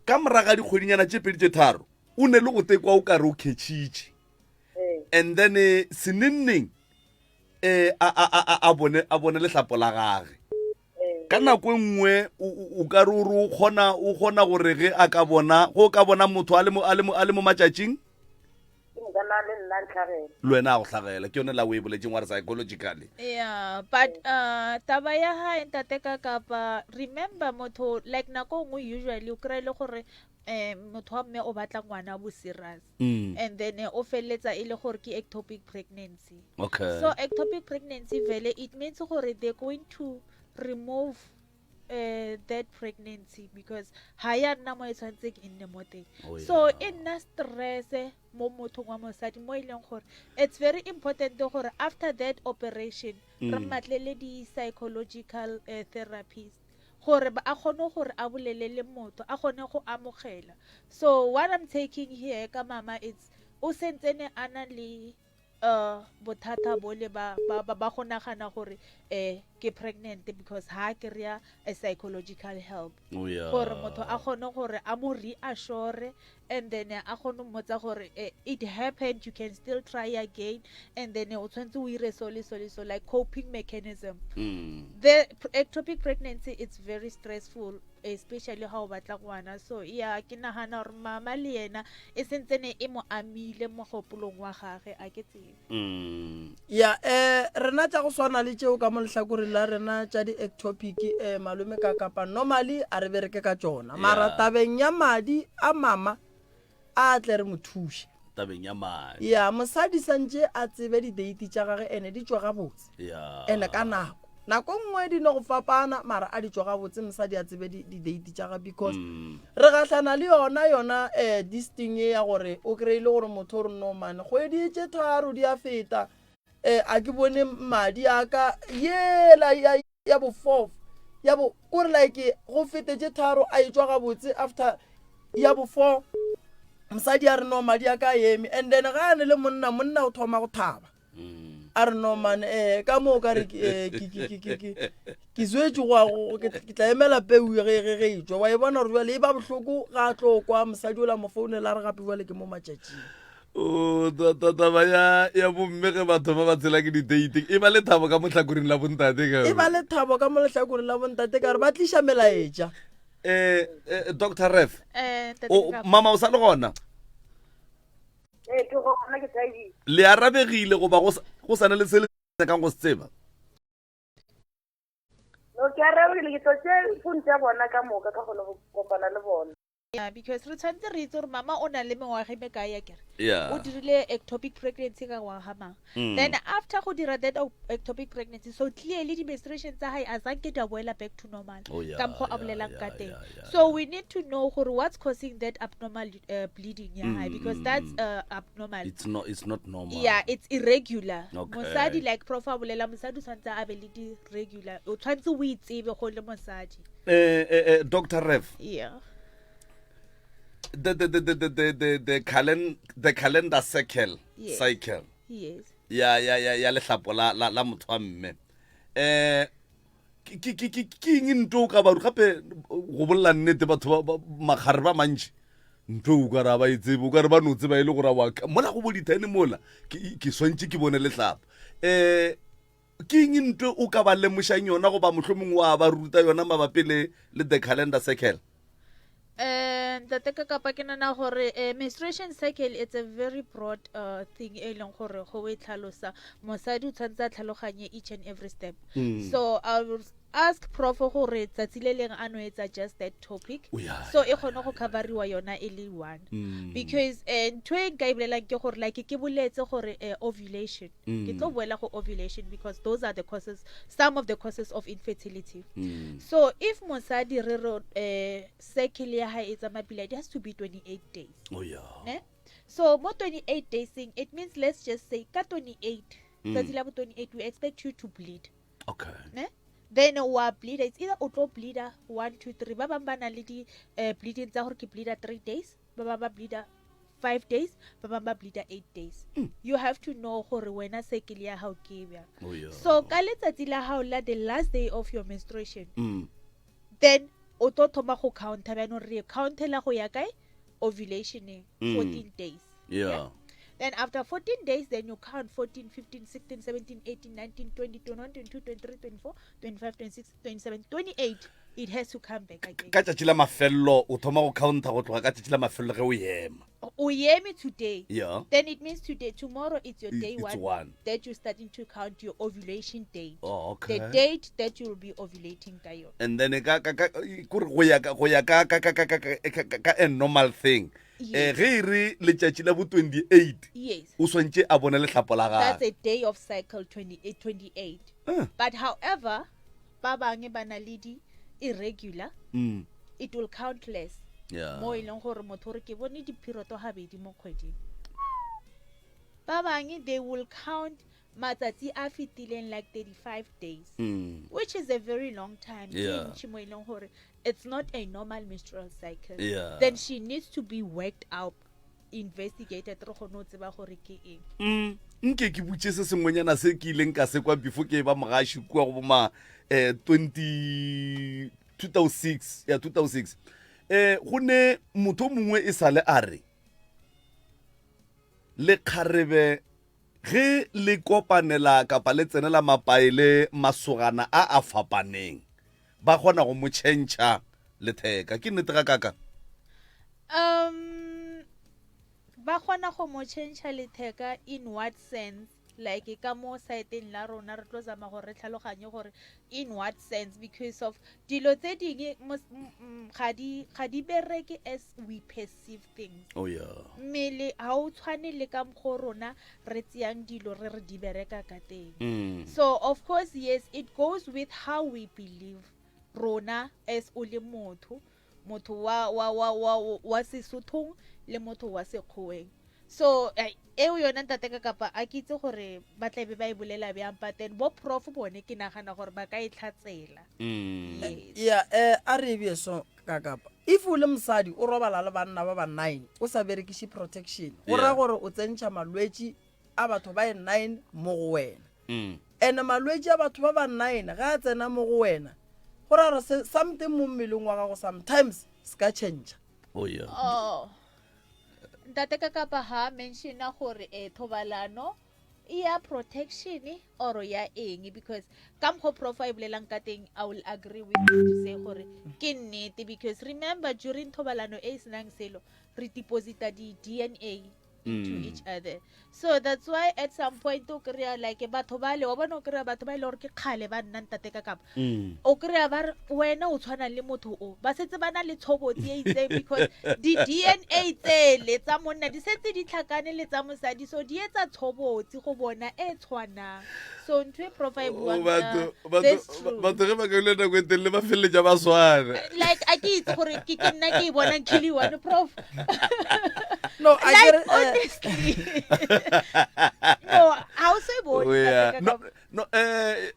ka moraga dikgwedinyana tše pedi tše tharo o ne le go tekwa o kare o khetšhitše. And then eh, senenneng eh a a a a bone a bone lehlapo la gage. Ka nako e nngwe o ka re o re o kgona o kgona gore ge a ka bona go ka bona motho a le mo a le mo a le mo matšatšing le wena a go hlagela ke yone la o e boletseng wa re psychologically yeah but uh taba ya hae ntate ka kapa remember motho like nako nngwe usually o kry le gore um motho wa mme o batla ngwana bo serious mm. and then eh, o feleletsa e le gore ke ectopic pregnancy okay. so ectopic pregnancy vele it means gore they're going to remove uh, that pregnancy because ha ya nna mo e tshwanetseng e nne mo teng oh, yeah. so e nna stress mo mothong wa mosadi mo e leng gore it's very important gore after that operation mm. re mmatlele di-psychological uh, therapist gore a kgone gore a bolele le motho a kgone go amogela so what i'm taking here ka mama it's o sentsene a na le uh bothata bole ba ba ba go nagana gore eh ke pregnant because ha ke rea a psychological help oh, yeah. gore motho a kgone gore a mo reassure and then a kgone mmotsa gore eh, it happened you can still try again and then o tshwanetse o ire so le so le so like coping mechanism mm. the ectopic pregnancy it's very stressful especially ha o batla ngwana so yeah ke nagana gore mama le yena e sentsene e mo amile mo gopolong wa gage a ke tsebe mm. ya um rena tša go swana le tšeo ka mo lehlakoreng la rena tša di-ectopic um malome ka kapa normally a re bereke ka tšona mara tabeng ya madi a mama a tle re mo thuše tabeng ya madi ya mosadi santše a tsebe di-date tša gage ene di tšwa gabotse ene ka nako nako nngwe di no go fapana mara a di tšwa gabotse mosadi a tsebe di-date tša gage because mm. re gahlana le yona yona um this thing e ya gore o kry-ile gore motho o re no mane kgwedi tše tharo di a feta um a ke bone madi a ka yela ya bo four ya bo kore like go fete tše tharo a etšwa gabotse after ya bo four mosadi a re no madi a ka eme and then ga a ne le monna monna o thoma go thaba mm. a re no man eh ka moo ka re eh, ke swetše go ke tla emela peu ge ge ge e tšwa wa e bona gore jale e ba bohloko ga a tlo kwa mosadi o la mo founela a re gape jale ke mo matšatšing O, ta- ta- taba ya ya bomme ge batho ba ba tshela ke di-date e ba lethabo ka mohlakoreng la bontate ka e ba lethabo ka mo lehlakoreng la bontate ka gore ba tliša melaetša eh, eh, dr ref Eh, ntate o, Nkapo. mama o sa le gona ee ke gona ke thabile le arabegile goba go sa- go sa na le se le nyakang go se tseba no ke arabegile ke tlo tše phone tša bona ka moka ka kgone go kopana le bona Yeah, because re tshwanetse re itse gore mama o na le mengwaga e mekae ya kere Yeah. o dirile ectopic pregnancy ka ngwaga mang Mm. then after go dira that ectopic pregnancy so clearly di-menstruation tsa gae a zanke di a boela back to normal Oh, yeah, ka mokgwa a yeah, bolelang ka yeah, teng yeah, yeah, so we need to know gore what's causing that abnormal uh, bleeding ya gae because Mm, that's mm. uh, abnormal it's not, it's not normal yeah it's irregular Okay. mosadi like prof a bolela mosadi o tshwanetse a be le di-regular o tshwanetse o itsebe go le mosadi eh, eh, eh, dr ref yeah the, the, the, the, the, the, the, the, calen the calendar cycle Yes. cycle yes ya ya ya ya lehlapo la la, la motho wa mme eh ke ke ke ke ke eng nto o ka ba gape go bolela nnete batho ba makgare ba mantši ntho o ka ra ba e tsebe o ka re ba no tseba e le gore wa mola go bo dithane mola ke ke swantše ke bone lehlapo eh Ke eng ntwe o ka ba lemošang yona goba mohlomongwe wa ba ruta yona mabapi le le the calendar circle? Eh, ntate ka kapa ke nana gore eh, menstruation cycle it's a very broad uh, thing e leng gore go e tlhalosa mosadi o tshwanetse a tlhaloganye each and every step mm. so i will ask prof gore tsatsi le leng a no etsa just that topic oh, yeah, so e kgone go coveriwa yona e le one mm. because eh, ntho e nka e bolelang ke gore like ke boletse gore eh, ovulation mm. ke tlo boela go ovulation because those are the causes some of the causes of infertility mm. so if mosadi re re eh, cycle ya hae e tsamaya pila it has to be 28 days oh, yeah. ne? so mo 28 days it means let's just say ka 28 Mm. tsatsi la bo 28 we expect you to bleed okay ne then wa bleeder it's either o tlo bleeder 1 2 3 ba bang ba na le di eh, bleeding tsa gore ke bleeder 3 days ba bang ba bleeder 5 days, ba bangwe ba bleeda 8 days. You have to know gore wena cycle ya gago ke bjang. Oh, yeah. So ka letsatsi la gago la the last day of your menstruation, then o tlo thoma go counter bjanong re countela go ya kae ovulationeng 14 days. Then after 14 days, then you count 14, 15, 16, 17, 18, 19, 20, 21, 22, 23, 24, 25, 26, 27, 28. It has to come back again. Ka tšatši la mafelelo o thoma go counter go tloga ka tšatši la mafelelo ge o ema. O eme today. Yeah. Then it means today, tomorrow it's your day It's one, one. that you're starting to count your ovulation date. Oh, okay. The date that you'll be ovulating ka yona. And then ka ka ka kore go ya ka go ya ka ka ka ka ka ka ka ka a normal thing. Yes. Eh ge e re letšatši la bo 28. Yes. O swantše a bone lehlapo la That's gagwe. a day of cycle 28, 28. But however, ba bangwe ba na le di irregular. It will count less. Yeah. Mo e leng gore motho o re ke bone diphiroto gabedi mo kgweding. Ba bangwe they will count matsatsi a fetileng like 35 days. Which is a very long time. Ke ntši mo e leng gore it's not a normal menstrual cycle. Yeah. Then she needs to be worked up, investigated re kgone go tseba gore ke eng. Nke ke butše se sengwenyana se ke ileng ka se kwa before ke ba mogaši kua go boma 20 2006 ya 2006 go ne motho o mongwe e sale a re lekgarebe ge le kopanela kapa le tsenela mapae le masogana a a fapaneng ba kgona go mo tšhentšha letheka. Ke nnete ga kaka? Ba kgona go mo tšhentšha letheka in what sense? Like ka mo saeteng la rona re tlo zama gore re tlhaloganye gore in what sense, because of dilo tse dingwe ga di, ga di bereke as we perceive things. Oh, yeah. Mmele ha o tshwane le ka mokgwa rona re tseyang dilo re re di bereka ka teng. So of course yes, it goes with how we believe rona as o le motho, motho wa, wa, wa, wa, wa Sesothong le motho wa Sekgoweng. So eo yona ntate ka kapa a ke itse gore ba tla be ba e bolela bjang, but then bo prof bone ke nagana gore ba ka e tlhatsela. Yes. Yeah, a re bie so ka kapa. If o le mosadi o robala le banna ba ba 9 o sa berekiše protection, go raya gore o tsentšha malwetši a batho ba e 9 mo go wena. And malwetši a batho ba ba 9 ga a tsena mo go wena, go raya gore something mo mmeleng wa gago sometimes se ka change. Oh, yeah. Oh. Ntate ka kapa ha mentiona gore thobalano e ya protection or ya eng, because ka mokgwa prof a e bolelang ka teng, I will agree with you to say gore ke nnete, because remember during thobalano e e senang selo re deposita di DNA into each other. So that's why at some point o kry-a like batho ba le, wa bona o kry-a batho ba e le gore ke kgale ba nna ntate ka kapa. O kry-a ba re wena o tshwana le motho o, ba setse ba na le tshobotsi e itseng, because di DNA tsele tsa monna di setse di tlhakane le tsa mosadi, so di etsa tshobotsi go bona e tshwanang. So ntho e prof a e buang ka, that's true. Batho ge ba ka ile nako e telele ba feleletša ba swana. Like a ke itse gore ke nna ke e bonang ke le one, prof. No, I Like, get it, honestly. No, ha o se bone, Oh, yeah. Ntate No, Kakapa.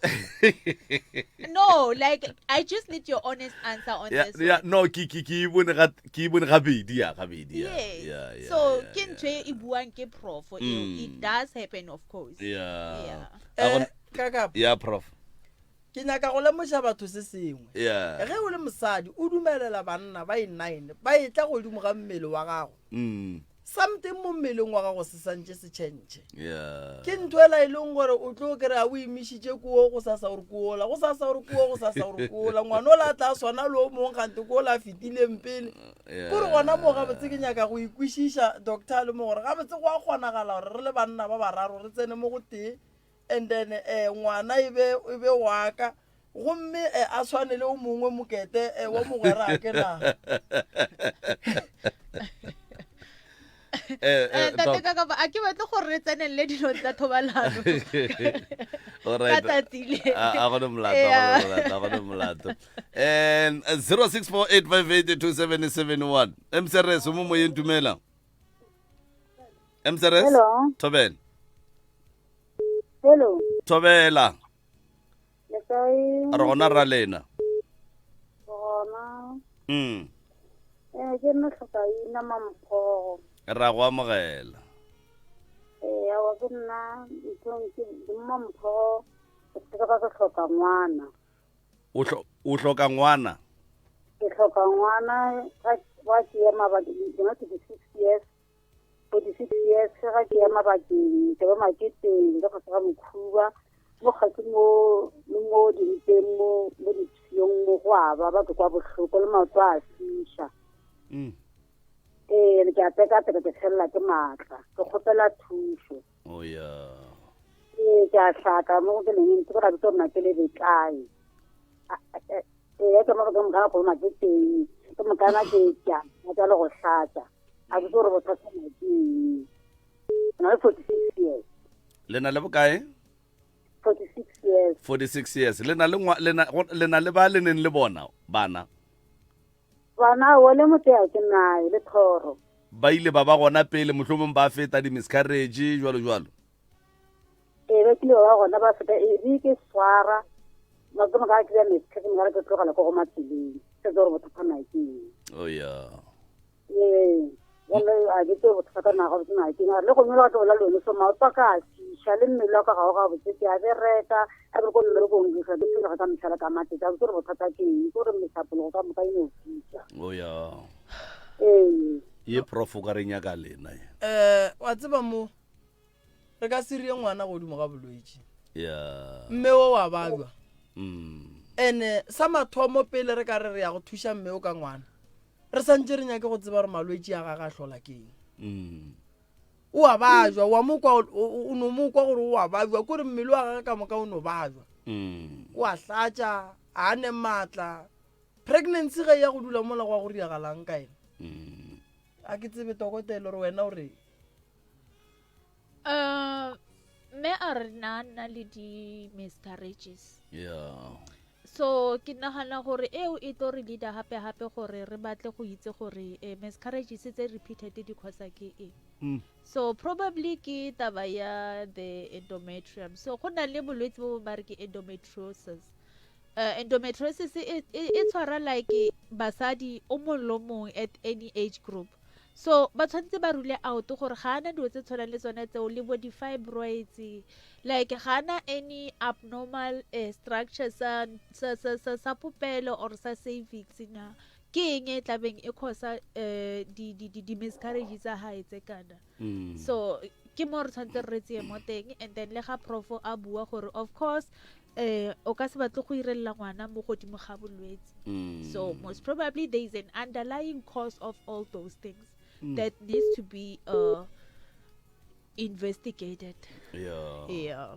no, No, like I just need your honest answer on Yeah, this yeah, one. no, ke, ke, ke e bone ga, ke e bone gabedi, ya, gabedi, ya. Yes. Yeah, yeah, So, yeah, ke yeah. ntho e e buang ke prof, eo, it does happen, of course. Yeah. Yeah. A gona- Kakapa. Yeah, prof. Ke nyaka go lemoša batho se sengwe. Yeah. Ge o le mosadi, o dumelela banna ba e 9 ba e tla godimo ga mmele wa gago. Something mo mmeleng wa gago se santše se change. Yeah. Ke ntho ela e leng gore o tlo kry-a o imišitše kuo, go sasa gore kuola, go sasa gore kuo, go sasa gore kuola. Ngwana ola a tla swana le o mongwe kgante ko ola a fetileng pele. Yeah. Kore gona moo gabotse ke nyaka go ikwešiša, doctor, le mo gore gabotse go a kgonagala gore re le banna ba bararo re tsene mo go tee, and then ngwana e be, e be wa ka, gomme a tshwane le o mongwe mokete wa mogwera a ke na. Ntate ka kapa, a ke batle gore re tsenelele dilo tsa thobalano. All right. Ka tsatsi le. A gone molato, a gone molato, a gone molato. And 0648582771. MCRS, o mo moyeng, dumela. MCRS? Hello. Thobela. Hello. Thobela. Le kae? Re gona ra lena. Gona. Ke nna Tlhokaina Mamphogo. Ra go amogela. Ee, aowa ke nna nthong ke mma mpho ke ka ke hloka ngwana. O hlo o hloka ngwana? Ke hloka ngwana ga wa ke ya mabakeng ke na 46 years. 46 years ga ke ya mabakeng ke ba maketeng ka fase ga mokhuba mo kgatsi mo le mo dimpeng mo mo dipshiyong mo go a ba ba ke kwa bohloko le maoto a fiša. Mm. Ee, ke a tekateka ke felela ke maatla ke kgopela thušo. Oh ya. Ee, ke a hlaka mo ke leng ntse ba bitsa nna ke le betlae. Ee, ke mo ke mokana go ma ke teng. Ke mokana ke tja, a tla le go hlatsa. A ke gore bothata na ke eng. Na le 46 years. Le na le bokae? 46 years. 46 years. Le na le le na le na le ba le neng le bona bana. Bana o le motea ke nae le thoro. Ba ile ba ba gona pele mohlomong ba feta di miscarriage jwalo jwalo. Ee ba kile ba ba gona ba feta e be ke swara ma ke moka ke ya miscarriage moka ke tlogela ko go matseleng se gore bothata na ke eng. Oh yeah. Ee jale a ke tse bothata na ga botse na ke eng le go nyola ke bola le yone so maoto a ka a fiša le mmele wa ka ga o ga botse ke a bereka a be ko mmerekong ke ke tshwenyega ka mehla le ka matšatši a botse gore bothata ke eng ke gore mehlapologo ka moka e no fiša. Oh yeah. Ee. Ye prof o ka re nyaka lena ye. Eh wa tseba mo re ka se rie ngwana godimo ga bolwetši. Yeah. Mme o wa babjwa. Mm. Ene sa mathomo pele re ka re re ya go thuša mme o ka ngwana. Re santše re nyake go tseba gore malwetši a gage a hlola ke eng. Mm. O a bajwa, wa mo kwa, o no mo kwa gore o a bajwa, kore mmele wa gage ka moka o no bajwa. Mm. O a hlatša, a a ne maatla. Pregnancy ge e ya go dula mola go ya go riagalang ka ena. Mm. A ke tsebe tokotelo gore wena o reng. Uh, mme a re na nna le di-miscarriages. Yeah. So ke nagana gore eo e tlo re leader gape gape gore re batle go itse gore eh, miscarriages tse repeated di causa ke eng. Mm. So probably ke taba ya the endometrium. So go na le bolwetse bo ba re ke endometriosis. Uh, endometriosis e, e, e tshwara like basadi o mong le o mong at any age group. So ba tshwanetse ba rule out gore ga ana dilo tse tshwanang le tsone tseo le bo di-fibroids like ga ana any abnormal uh, structure sa, sa, sa, sa, sa popelo or sa cervix na ke eng e tlabeng e causa uh, di-miscarriage tsa gae tse kana mm. so ke mo re tshwanetse re tseye mo teng and then le ga profo a bua gore of course eh o ka se batle go irelela ngwana mo godimo ga bolwetse mm. so most probably there is an underlying cause of all those things mm. that needs to be uh, investigated yeah yeah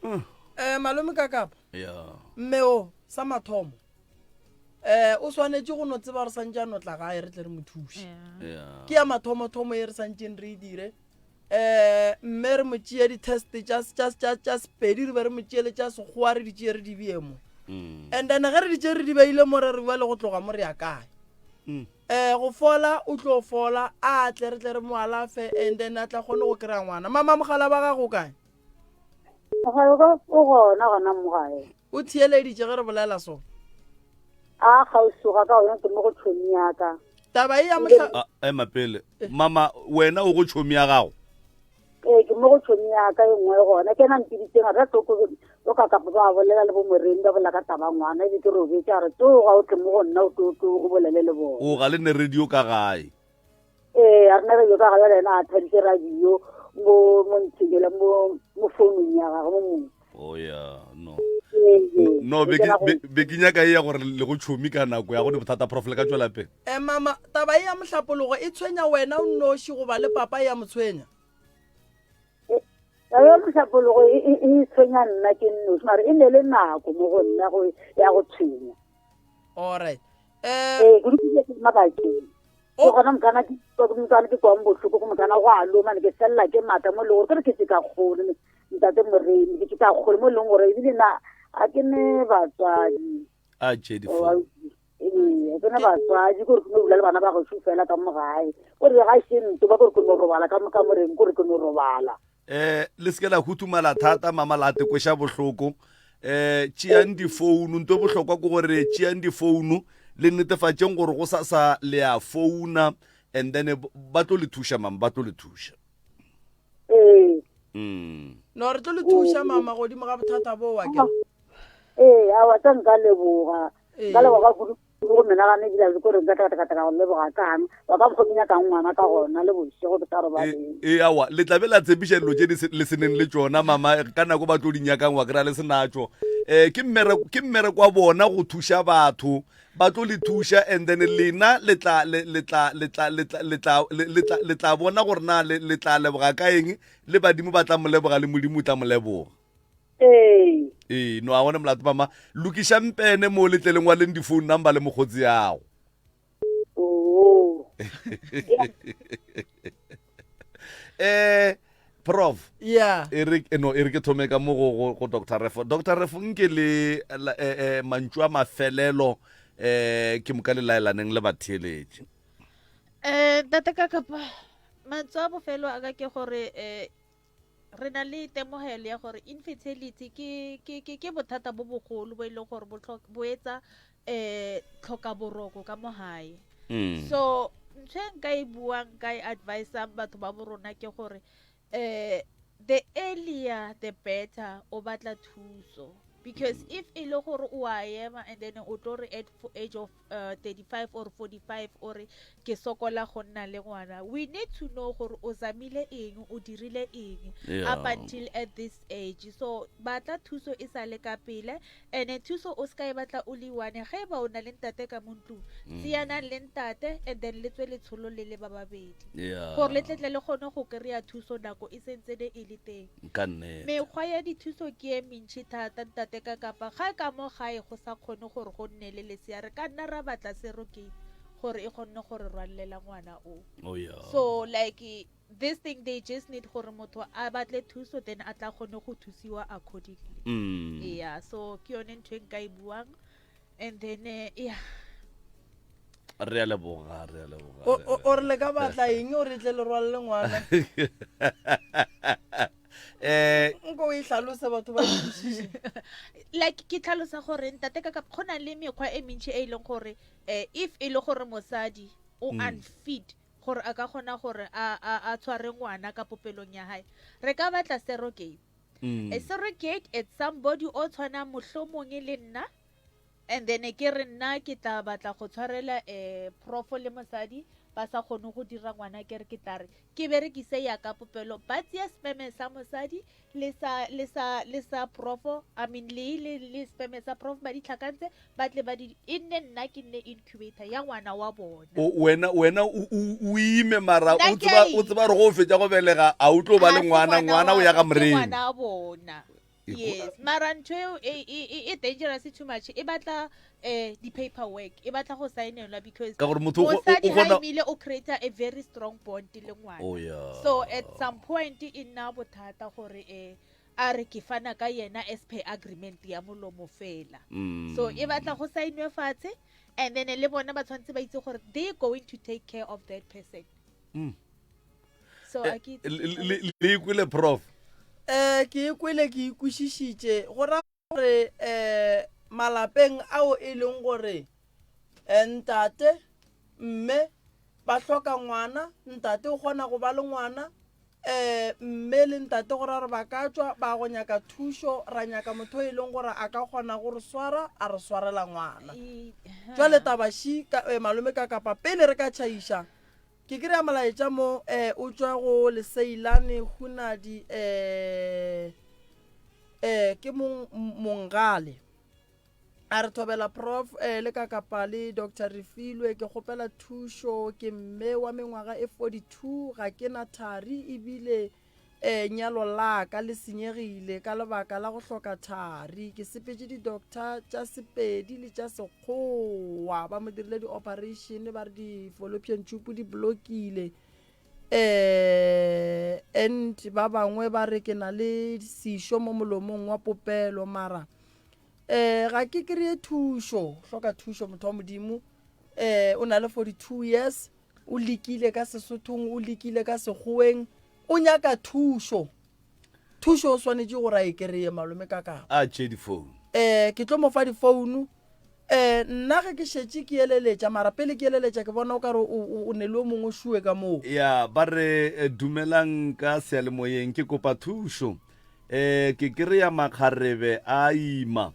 mm. eh malome ka kapa yeah mme o sa mathomo eh o swanetše go no tseba re santse a no tla gae re tle re mo thuše yeah ke ya mathomothomo e re santseng re e dire um mme re mo tšee di-test tša tša tša tša sepedi re be re mo tšee le tša sekgowa re di tšee re di bee mo Mm. and then ge re di tšee re di beile mo re re bua le go tloga mo re ya kae Mm. um go fola o tlo fola a tle re tle re mo alafe and then a tla kgone go kry-a ngwana mama mogala ba gago kae Mogala ka o gona gona mo gae. O theeleditše ge re bolela so. A kgauswi ga ka gona ke mo go tšhomi ya ka. Taba e ya mohla. A, ema pele. Mama, wena o go tšhomi ya gago? Ee, ke mo go tšhomi ya ka e nngwe gona. Ke ena mpiditseng a re tlo o ka kapa ba bolela le bo Moremi ba bolela ka taba ngwana ebe ke robetše a re tsoga o tle mo go nna o tlo o bolele le bona. O ga le ne radio ka gae? Ee, a rena radio ka gae le ena a thaditše radio mo mo nthengela mo mo founung ya gagwe mo motho. Oh yeah, no. Ee, ee. No, be Ke ke tsena go- be be ke nyaka e ya gore le go tšhomi ka nako ya go ne bothata prof le ka tšwela pele. Eh, mama taba e ya mohlapologo e tshwenya wena o nnoši goba le papa e ya mo tshwenya Taba ya mohlapologo e e- e tshwenya nna ke nnoši mare e ne le nako mo go nna go ya go tshwenya. Alright. Eh, Ee, kudu ke ke mabakeng. Ke gona mokana ke mokana ke kwang bohloko go mokana go a loma ne ke felela ke maatla mo e leng gore ke re ke tse ka kgole ntate Moremi ke tse ka kgole mo e leng gore ebile na a ke ne batswadi. A tše di fo. Ee, ke ne batswadi kore ke no dula le bana ba gešo fela ka mo gae. Kore ga se nto ba kore ke no robala ka mo kamoreng kore ke no robala. Eh, le se ke la huthumala thata mama la te kweša bohloko. Eh, tšeang difounu, nto e bohlokwa ke gore tšeang difounu le netefatšeng gore go sasa le a founa. And then eh, ba tlo le thuša mama, ba tlo le thuša. Ee. Mm. No re tlo le thuša mama godimo ga bothata bo wa ke. Ee, aowa tsa nka leboga. Nka leboga kudu go menagane ebile ke gore nka tla go leboga kang wa ka mokgwa ke nyakang ngwana ka gona le bošego ke sa robaleng. Ee aowa le tla be la tshepiša dilo tše le se neng le tšona mama ka nako ba tlo di nyakang wa kry-a le se natšo. Um ke mmereko ke mmereko wa bona go thuša batho ba tlo le thuša and then lena le tla le le tla le tla le tla le tla le tla le tla bona gore na le le tla leboga ka eng le badimo ba tla mo leboga le modimo o tla mo leboga. Ee. Ee, no a gone molato mama. Lokišang pene mo le tle le ngwaleng di-phone number le mokgotsi yago. Oo. Eh, prof. Yeah. E re eh, no e re ke thome ka mo go go, go Dr. Refo. Dr. Refo nke le la- eh, eh, mantšu a mafelelo eh ke moka le laelaneng le batheeletši. Eh, ntate ka kapa mantswe a bofelo a ka ke gore eh Re na le temogelo ya gore infertility ke, ke, ke, ke bothata bo bogolo bo e leng gore bo, bo etsa um tlhoka boroko ka mo gae. Mm. So ntho e nka e buang nka e advisang batho ba bo rona ke gore um the earlier the better o batla thuso because if e le gore o a ema and then o tlo re at age of uh, 35 or 45 o re ke sokola go nna le ngwana we need to know gore o zamile eng o dirile eng yeah. up until at this age so batla thuso e sa le ka pele and thuso o se ka e batla o le one ge e ba o na le ntate ka mo ntlong mm. tseyanang le ntate and then le tswe letsholo le le ba babedi yeah. gore le tletle le kgone go kry-a thuso nako e sentsene e le teng Ka nnete. Mekgwa ya dithuso ke e mentši thata, ntate ka kapa ga ka mo gae go sa kgone gore go nne le lesea re ka nna ra batla surrogate gore e kgonne go re rwallela ngwana o. Oh yeah. So like this thing they just need gore motho a batle thuso then a tla kgone go thusiwa accordingly. Mm. Yeah, so ke yone ntho e nka e buang and then eh, yeah. Re a leboga, re a leboga. O- o o re le ka batla eng o re tle le rwalele ngwana Eh, nko o e hlalose batho ba e kwešiše. like ke tlhalosa gore ntate ka go na le mekgwa e mentši e e leng gore um if e le gore mosadi o Mm. unfit gore a ka kgona gore a, a, a tshware ngwana ka popelong ya hae re ka batla surrogate mm. a surrogate it's somebody o tshwanang mohlomong le nna And then ke re nna ke tla batla go tshwarela um profo le mosadi ba sa kgone go dira ngwana ke re ke tla re ke berekise ya ka popelo ba tseya sperm sa mosadi le sa le sa le sa profo I mean le le le sperm sa prof ba di tlhakantse ba tle ba di e nne nna ke nne incubator ya ngwana wa bona. O, wena wena o, o, o ime mara Nna o ke a tseba o ima. tseba gore go o fetša go belega a o tlo ba Ga le se ngwana ngwana ngwana o wa ya ga ka, ke moremi. ngwana wa bona. E ko- Yes, mara ntho eo e, e, e, e dangerous too much. E batla eh di paperwork, e batla go saenelwa because Ka gore motho o go- o- mosadi o ha kgona- imile o create a very strong bond le ngwana. Oh, yeah. So at some point e nna bothata gore eh a re ke fana ka yena as per agreement ya molomo fela. Mm. So e batla go saenwe fatshe and then le bona ba tshwanetse ba itse gore they going to take care of that person. Mm. So Eh, a ke itse le- le le ikwele prof um ke e kwele ke e kwešišitše go ra gore um malapeng ao e leng gore eh, ntate mme ba hloka ngwana ntate o kgona go ba le ngwana um mme le ntate go ra gore ba ka tšwa ba go nyaka thušo ra nyaka motho e leng gore a ka kgona go re swara a re swarela ngwana jwale tabaši ka, eh, malome ka kapa pele re ka tšhaiša Ke kry-a molaetša mo eh, o tšwa go Leseilane Hunadi eh, eh, ke mong, Mongale. A re thobela prof eh, le kakapa le Doctor Refilwe ke kgopela thušo ke mme wa mengwaga e 42 ga ke na thari ebile eh, nyalo la ka le senyegile ka lebaka la go hloka thari. Ke sepetše di-doctor tša Sepedi le tša Sekgowa, ba mo dirile di-operation ba re di-fallopian tube di blokile. Eh, and ba bangwe ba re ke na le sešo mo molomong wa popelo mara eh ga ke kry-e thušo hloka thušo motho wa modimo eh o na le 42 years O lekile ka Sesothong, o lekile ka Sekgoweng, o nyaka thušo. Thušo o swanetše gore a e kereye malome ka kapa. A tšee difounu. Eh, ke tlo mo fa difounu. Um nna ge ke šetše ke eleletša, mara pele ke eleletša ke bona o ka re o, o, o ne le o mongwe šue ka moo. Ya, ba re, Dumelang ka seyalemoyeng, ke kopa thušo. Um ke kry-a makgarebe a ima,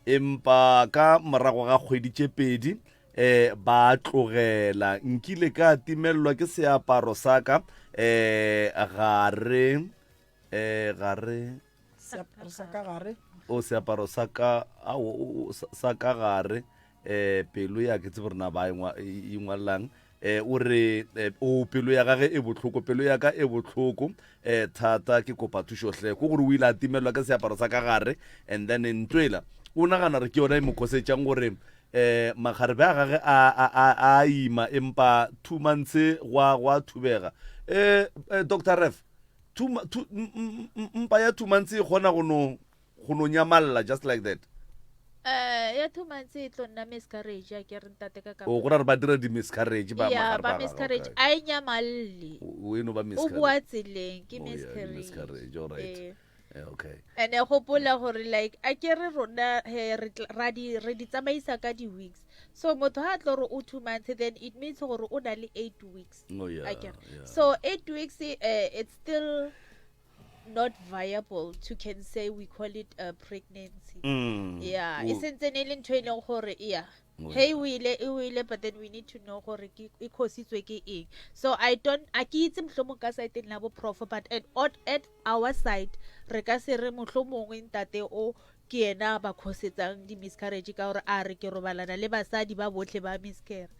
empa ka morago ga kgwedi tše pedi um ba a tlogela. Nkile ka timelelwa ke seaparo sa ka um gare, um gare, Seaparo sa ka gare. O seaparo sa ka ao o sa ka gare eh pelo ya ke tsebe rena ba ingwallang eh o re eh, o pelo ya gage e bohloko pelo ya ka e bohloko eh thata ke kopa thušo hle ko gore o ile a timelwa ka seaparo sa ka gare and then ntwela o nagana re ke yona e mo khosetšang gore eh makgarebe a gage a a a a ima empa two months gwa gwa thubega eh, eh Dr. Ref mpa ya two months e kgona go no go no nyamalla just like that. Eh, ya two months e tlo nna miscarriage a ke re ntate ka ka o go ra re ba dira di miscarriage ba ya ba miscarriage a e nyamalle o eno ba miscarriage o boa tseleng ke oh, miscarriage miscarriage all right eh. Eh, okay and gopola gore like a ke re rona he re ra di re di tsamaisa ka di weeks so motho ha tlo re o two months then it means gore o na le eight weeks Oh, yeah, Akere. yeah. So eight weeks, uh, it's still not viable to can say we call it a pregnancy. Yeah, O- e sentsene e le ntho e leng gore yeah. Oh, Hey o ile e o ile but then we need to know gore ke e khositswe ke eng. So I don't a ke itse mohlomong ka side la bo prof but at, at, at our side re ka se re mohlomongwe ntate o ke yena ba khosetsang di miscarriage ka gore a re ke robalana le basadi ba botlhe ba miscarriage.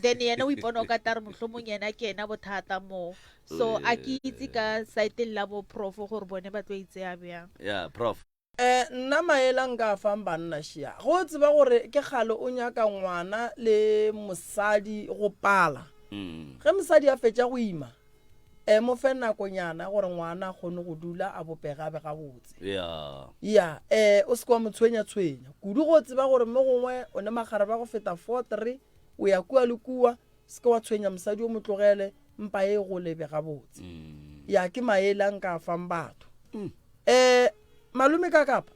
then yena o ipona o ka tare mohlomong yena ke yena bothata moo so a ke itse ka saeteng la bo prof gore bone ba tlo itseya bjang yeah prof Eh, nna maele a nka a fang banna šia, ge o tseba gore ke kgale o nyaka ngwana le mosadi go pala, ge mosadi a fetša go ima, eh, mo fe nakonyana gore ngwana a kgone go dula a bopege a be gabotse. Yeah. Ya, eh, o se ke wa mo tshwenya-tshwenya kudu ge o tseba gore mo gongwe o ne magareba go feta 4, 3, o ya kua le kua, se ke wa tshwenya mosadi o mo tlogele, mpa e gole e be gabotse. Ya, ke maele a nka a fang batho. Eh, malome ka kapa,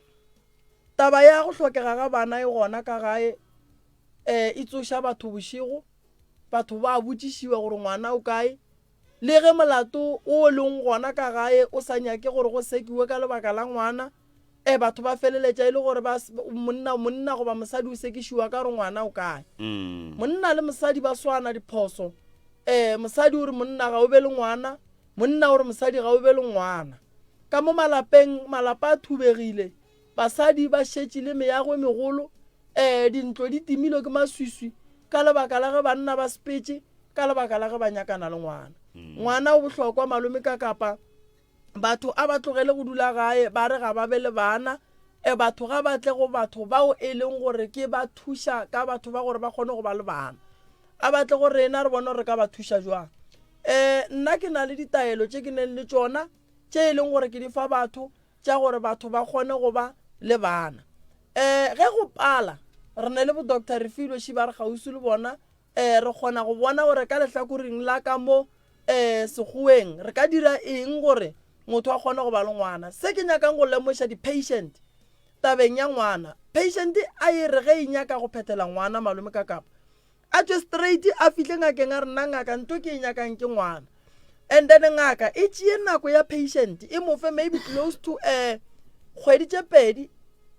taba ya go hlokega ga bana e gona ka gae, eh, e tsoša batho bošego, batho ba botšišiwa gore ngwana o kae, Le ge molato wo o leng gona ka gae o sa nyake gore go sekiwe ka lebaka la ngwana, e batho ba feleletša e le gore ba monna monna goba mosadi o sekišiwa ka gore ngwana o kae. Monna le mosadi ba swana diphoso. E mosadi o re monna ga o be le ngwana, monna o re mosadi ga o be le ngwana. Ka mo malapeng malapa a thubegile, basadi ba šetše le meago e megolo, e dintlo di timilwe ke maswiswi ka lebaka la ge banna ba sepetše. ka lebaka la ge ba nyakana le ngwana. Ngwana o bohlokwa malome ka kapa batho a ba tlogele go dula gae ba re ga ba be le bana. E batho ga ba tle go batho bao e leng gore ke ba thuša ka batho ba gore ba kgone go ba le bana. A ba tle go rena re bone gore re ka ba thuša jwang. E nna ke na le ditaelo tše ke neng le tšona tše e leng gore ke di fa batho tša gore batho ba kgone go ba le bana. E ge go pala re ne le bo Doctor Refilwe Šibare kgauswi le bona Ee, re kgona go bona gore ka lehlakoreng la ka mo um Sekgoweng re ka dira eng gore motho a kgone go ba le ngwana. Se ke nyakang go lemoša di-patient tabeng ya ngwana, patient a e re ge e nyaka go phethela ngwana malome ka kapa a tšwe straight a fihle ngakeng a re nna ngaka ntho ke e nyakang ke ngwana. And then ngaka e tšee nako ya patient e mo fe maybe close to um kgwedi tše pedi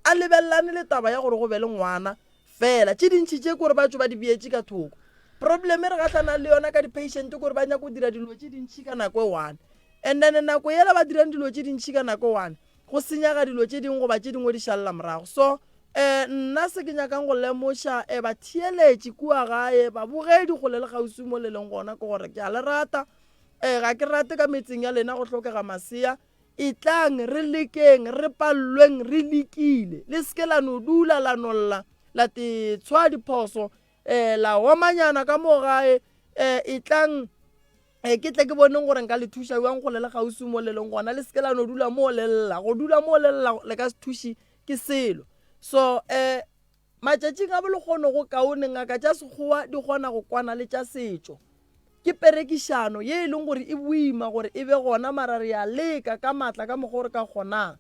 a lebelelane le taba ya gore go be le ngwana. Fela tše dintši tše kore ba tšo ba di beetše ka thoko. Problem e re gahlanang le yona ka di-patient kore ba nyaka go dira dilo tše dintši ka nako e one. And then nako yela ba dirang dilo tše dintši ka nako e one, go senyaga dilo tše dingwe goba tše dingwe di šalela morago. So um nna se ke nyakang go lemoša um batheeletši kua gae, babogedi kgole le kgauswi mo le leng gona ke gore ke a le rata. Um ga ke rate ka metseng ya lena go hlokega masea. Etlang, re lekeng, re pallweng, re lekile. Le se ke la no dula, la no lla, la te tshwa diphoso, eh, la omanyana ka mo gae. Eh, etlang, eh, ke tle ke boneng gore nka le thuša bjang kgole le kgauswi mo le leng gona. Le se ke la no dula mo le lla. Go dula mo le lla le ka se thuše ke selo. So, eh, Matšatšing a bolehono go kaone ngaka tša Sekgowa di kgona go kwana le tša setšo. Ke perekišano ye e leng gore e boima gore e be gona mara re a leka ka matla ka mokgwa o re ka kgonang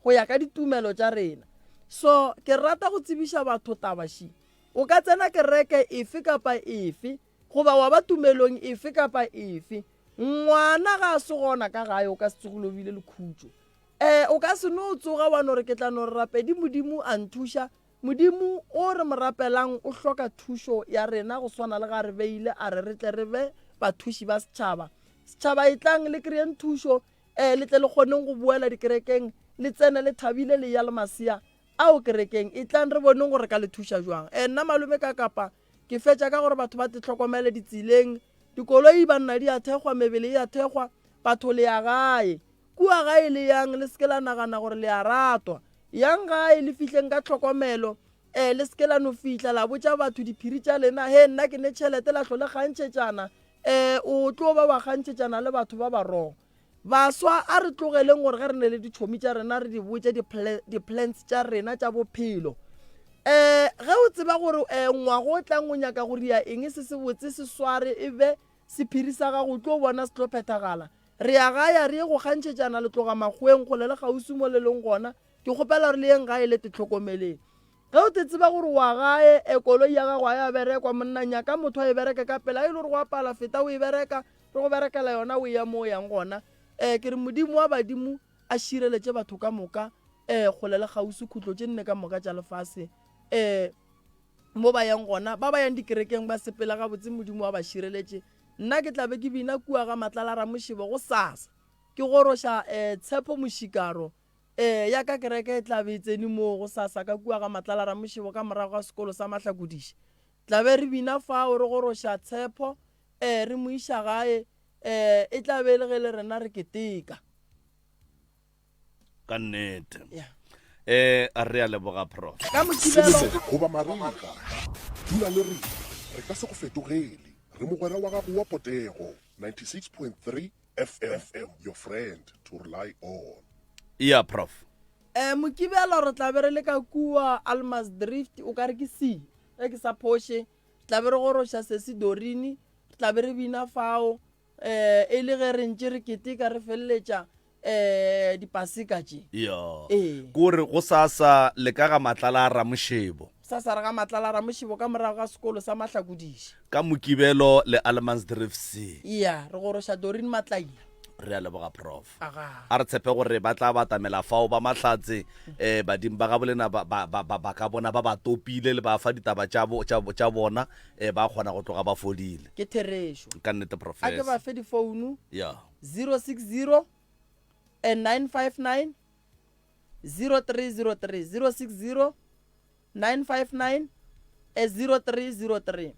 go ya ka ditumelo tša rena. So ke rata go tsebiša batho taba še. O ka tsena kereke efe kapa efe goba wa ba tumelong efe kapa efe, ngwana ga a se gona ka gae o ka se tsogile o bile le khutšo. E, o ka se no tsoga wa no re ke tla no re rapedi Modimo a nthuša. Modimo o re mo rapelang o hloka thušo ya rena go swana le ga re beile a re re tle re be bathuši ba setšhaba. Setšhaba etlang le kry-eng thušo e, le tle le kgoneng go boela dikerekeng le tsene le thabile le ya le masea ao kerekeng. Etlang re boneng gore re ka le thuša jwang. E, nna malome ka kapa ke fetša ka gore batho ba te hlokomele ditseleng. Dikoloi banna di a thekgwa, mebele e a thekgwa, batho le ya gae. Kua gae le yang, le se ke la nagana gore le a ratwa. Yang gae le fihleng ka tlhokomelo. E, le se ke la no fihla la botša batho diphiri tša lena, He, nna ke ne tšhelete, la hlo le kgantšhetšana. E, o tlo ba wa kgantšhetšana le batho ba ba wrong. Baswa, a re tlogeleng gore ge re ne le ditšhomi tša rena re di botše di-plans tša rena tša bophelo. E, ge o tseba gore e, ngwaga o tlang o nyaka go ria eng se sebotse se sware e be sephiri sa gago, o tlo bona se tlo phethagala. Re ya gae, a re ye go kgantšhetšana le tloga makgoweng kgole le kgauswi mo le leng gona. Ke kgopela gore le yeng gae le te hlokomeleng. Ge o te tseba gore wa gae, e koloi ya gago ga ya berekwa, monna nyaka motho a e bereke ka pela. Ge e le gore go a pala, feta o e bereka, re go berekela yona o eya mo o yang gona. E, ke re Modimo wa badimo a šireletše batho ka moka, e, kgole le kgauswi, khutlo tše nne ka moka tša lefase, e, mo ba yang gona. Ba ba yang dikerekeng ba sepela gabotse, Modimo a ba šireletše. Nna ke tla be ke bina kua ga Matlala Ramošebo gosasa, ke goroša eh, Tshepo Mošikaro. Eh, ya ka kereke e tla be e tsene moo gosasa ka kua ga Matlala Ramošebo ka morago ga sekolo sa Mahlakodiši. Tla be re bina fao re goroša Tshepo, eh, re mo iša gae, eh, e tla be e le ge le rena re keteka. Ka nnete. Yeah. Eh, re a leboga prof. Ka Mokibelo. Selemo goba marega, dula le rena, re ka se go fetogele. Re mogwera wa gago wa potego, 96.3 FM, your friend to rely on. Yeah, prof. Eh, Mokibelo re tla be re le ka kua Almas Drift, o ka re ke C, ge ke sa phoše. Re tla be re goroša Sesi Dorini, re tla be re bina fao. Eh, e le ge re ntše re keteka re feleletša eh dipaseka tše. Yo. Ee. Kore go sasa le ka ga Matlala a Ramošebo. Sasa re ga Matlala a Ramošebo ka morago ga sekolo sa Mahlakodiši. Ka Mokibelo le Allemansdrift C. Iya, re goroša Doreen Matlaila. Re a leboga Prof. Aga. A re tshepe gore ba tla batamela fao ba Mahlatse eh badimo ba gabolena ba ba ba ba ka bona ba ba topile le ba fa ditaba tša bo tša tša bona eh ba kgona go tloga ba fodile. Ke therešo. Ka nnete A ke Professor. ba fe difounu. Ya. 060 and 959 0303 060 959 0303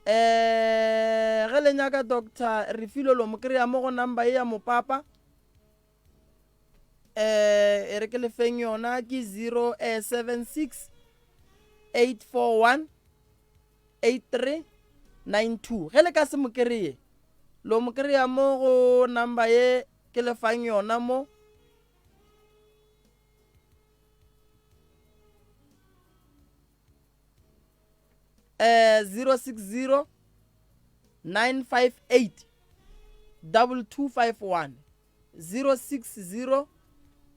eh ge le nyaka doctor Refilwe lo mo kry-a mo go number ye ya mopapa eh e re ke lefeng yona ke 076 841 8392 ge le ka se mo kry-e lo mo kry-a mo go number ye ke le fang yona mo eh 060 958 2251 060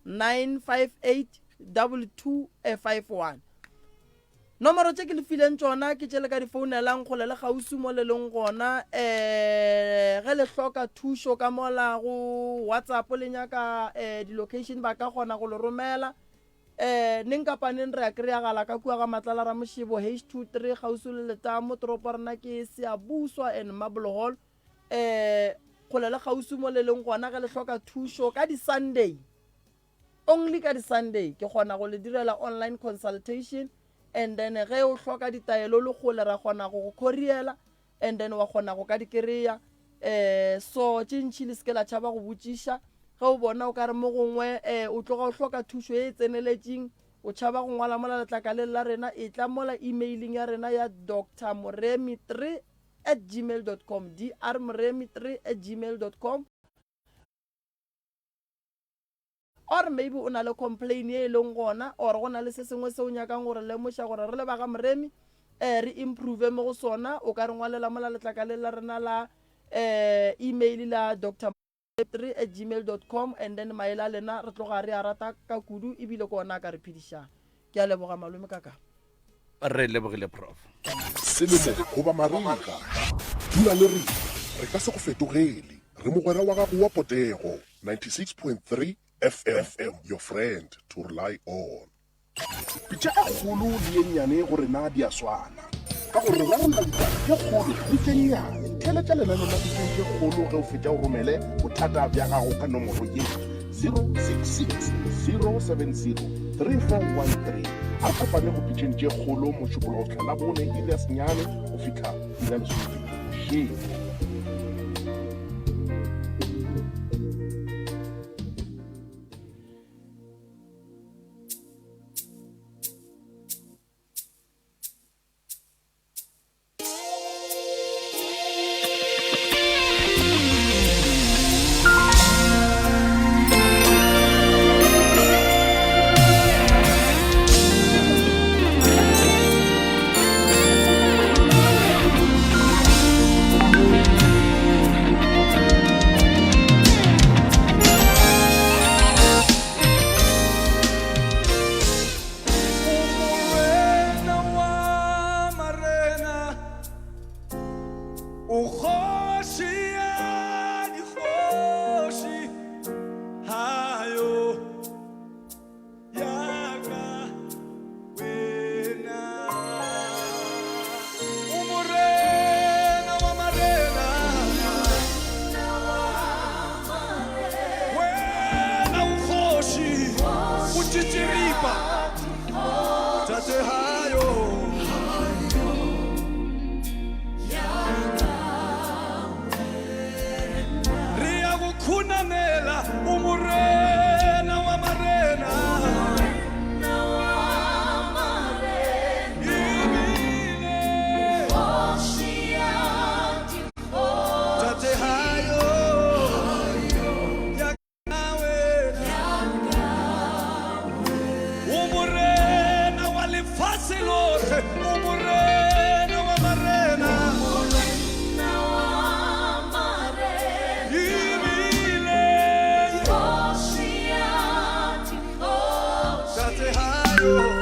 958 2251 Nomoro tše ke le fileng tšona ke tše le ka di founelang kgole le kgauswi mo le leng gona. Um ge le hloka thušo ka mola go WhatsApp le nyaka um di-location ba ka kgona go le romela. Um neng kapa neng re a kry-agala ka kua ga Matlala Ramošebo H23 kgauswi le Letamo. Toropo ya rena ke Siyabuswa and Marble Hall. Um kgole le kgauswi mo le leng gona ge le hloka thušo ka di-Sunday. Only ka di Sunday ke kgona go le direla online consultation and then ge o hloka ditaelo le kgole ra kgona go go couriela and then wa kgona go ka di kereya eh so tše ntši le seke la tšhaba go botšiša ge o bona o ka re mo gongwe eh o tloga o hloka thušo e e tseneletšeng o tšhaba go ngwala mola letlakaleng la rena e tla mola emailing ya rena ya Doctor Moremi 3 at gmail dot com drmoremi 3 at gmail dot com Or maybe o na le complain ye e leng gona or go na le se sengwe se o nyakang go re lemoša gore re le ba ga Moremi eh re improve mo go sona, o ka re ngwalela mola letlakaleng la rena la eh email la Doctor 3 at gmail dot com and then maele a lena re tloga re a rata ka kudu ebile ke ona a ka re phedišang. Ke a leboga malome ka ka. Re lebogile Prof. Selemo goba marega, dula le rena, re ka se go fetogele. Re mogwera wa gago wa potego, 96.3 FM, your friend to rely on. Pitša e kgolo le ye nnyane go rena di a swana, ka gore re rarolla ditaba tše kgolo le tše nnyane. Theeletša lenaneo la Pitšeng tše Kgolo ge o fetša o romele bothata bja gago ka nomoro ye, 066 070 3413. A re kopane go Pitšeng tše Kgolo Mošupologo go fihla Labone iri ya senyane go fihla iri ya lesomepedi bošego.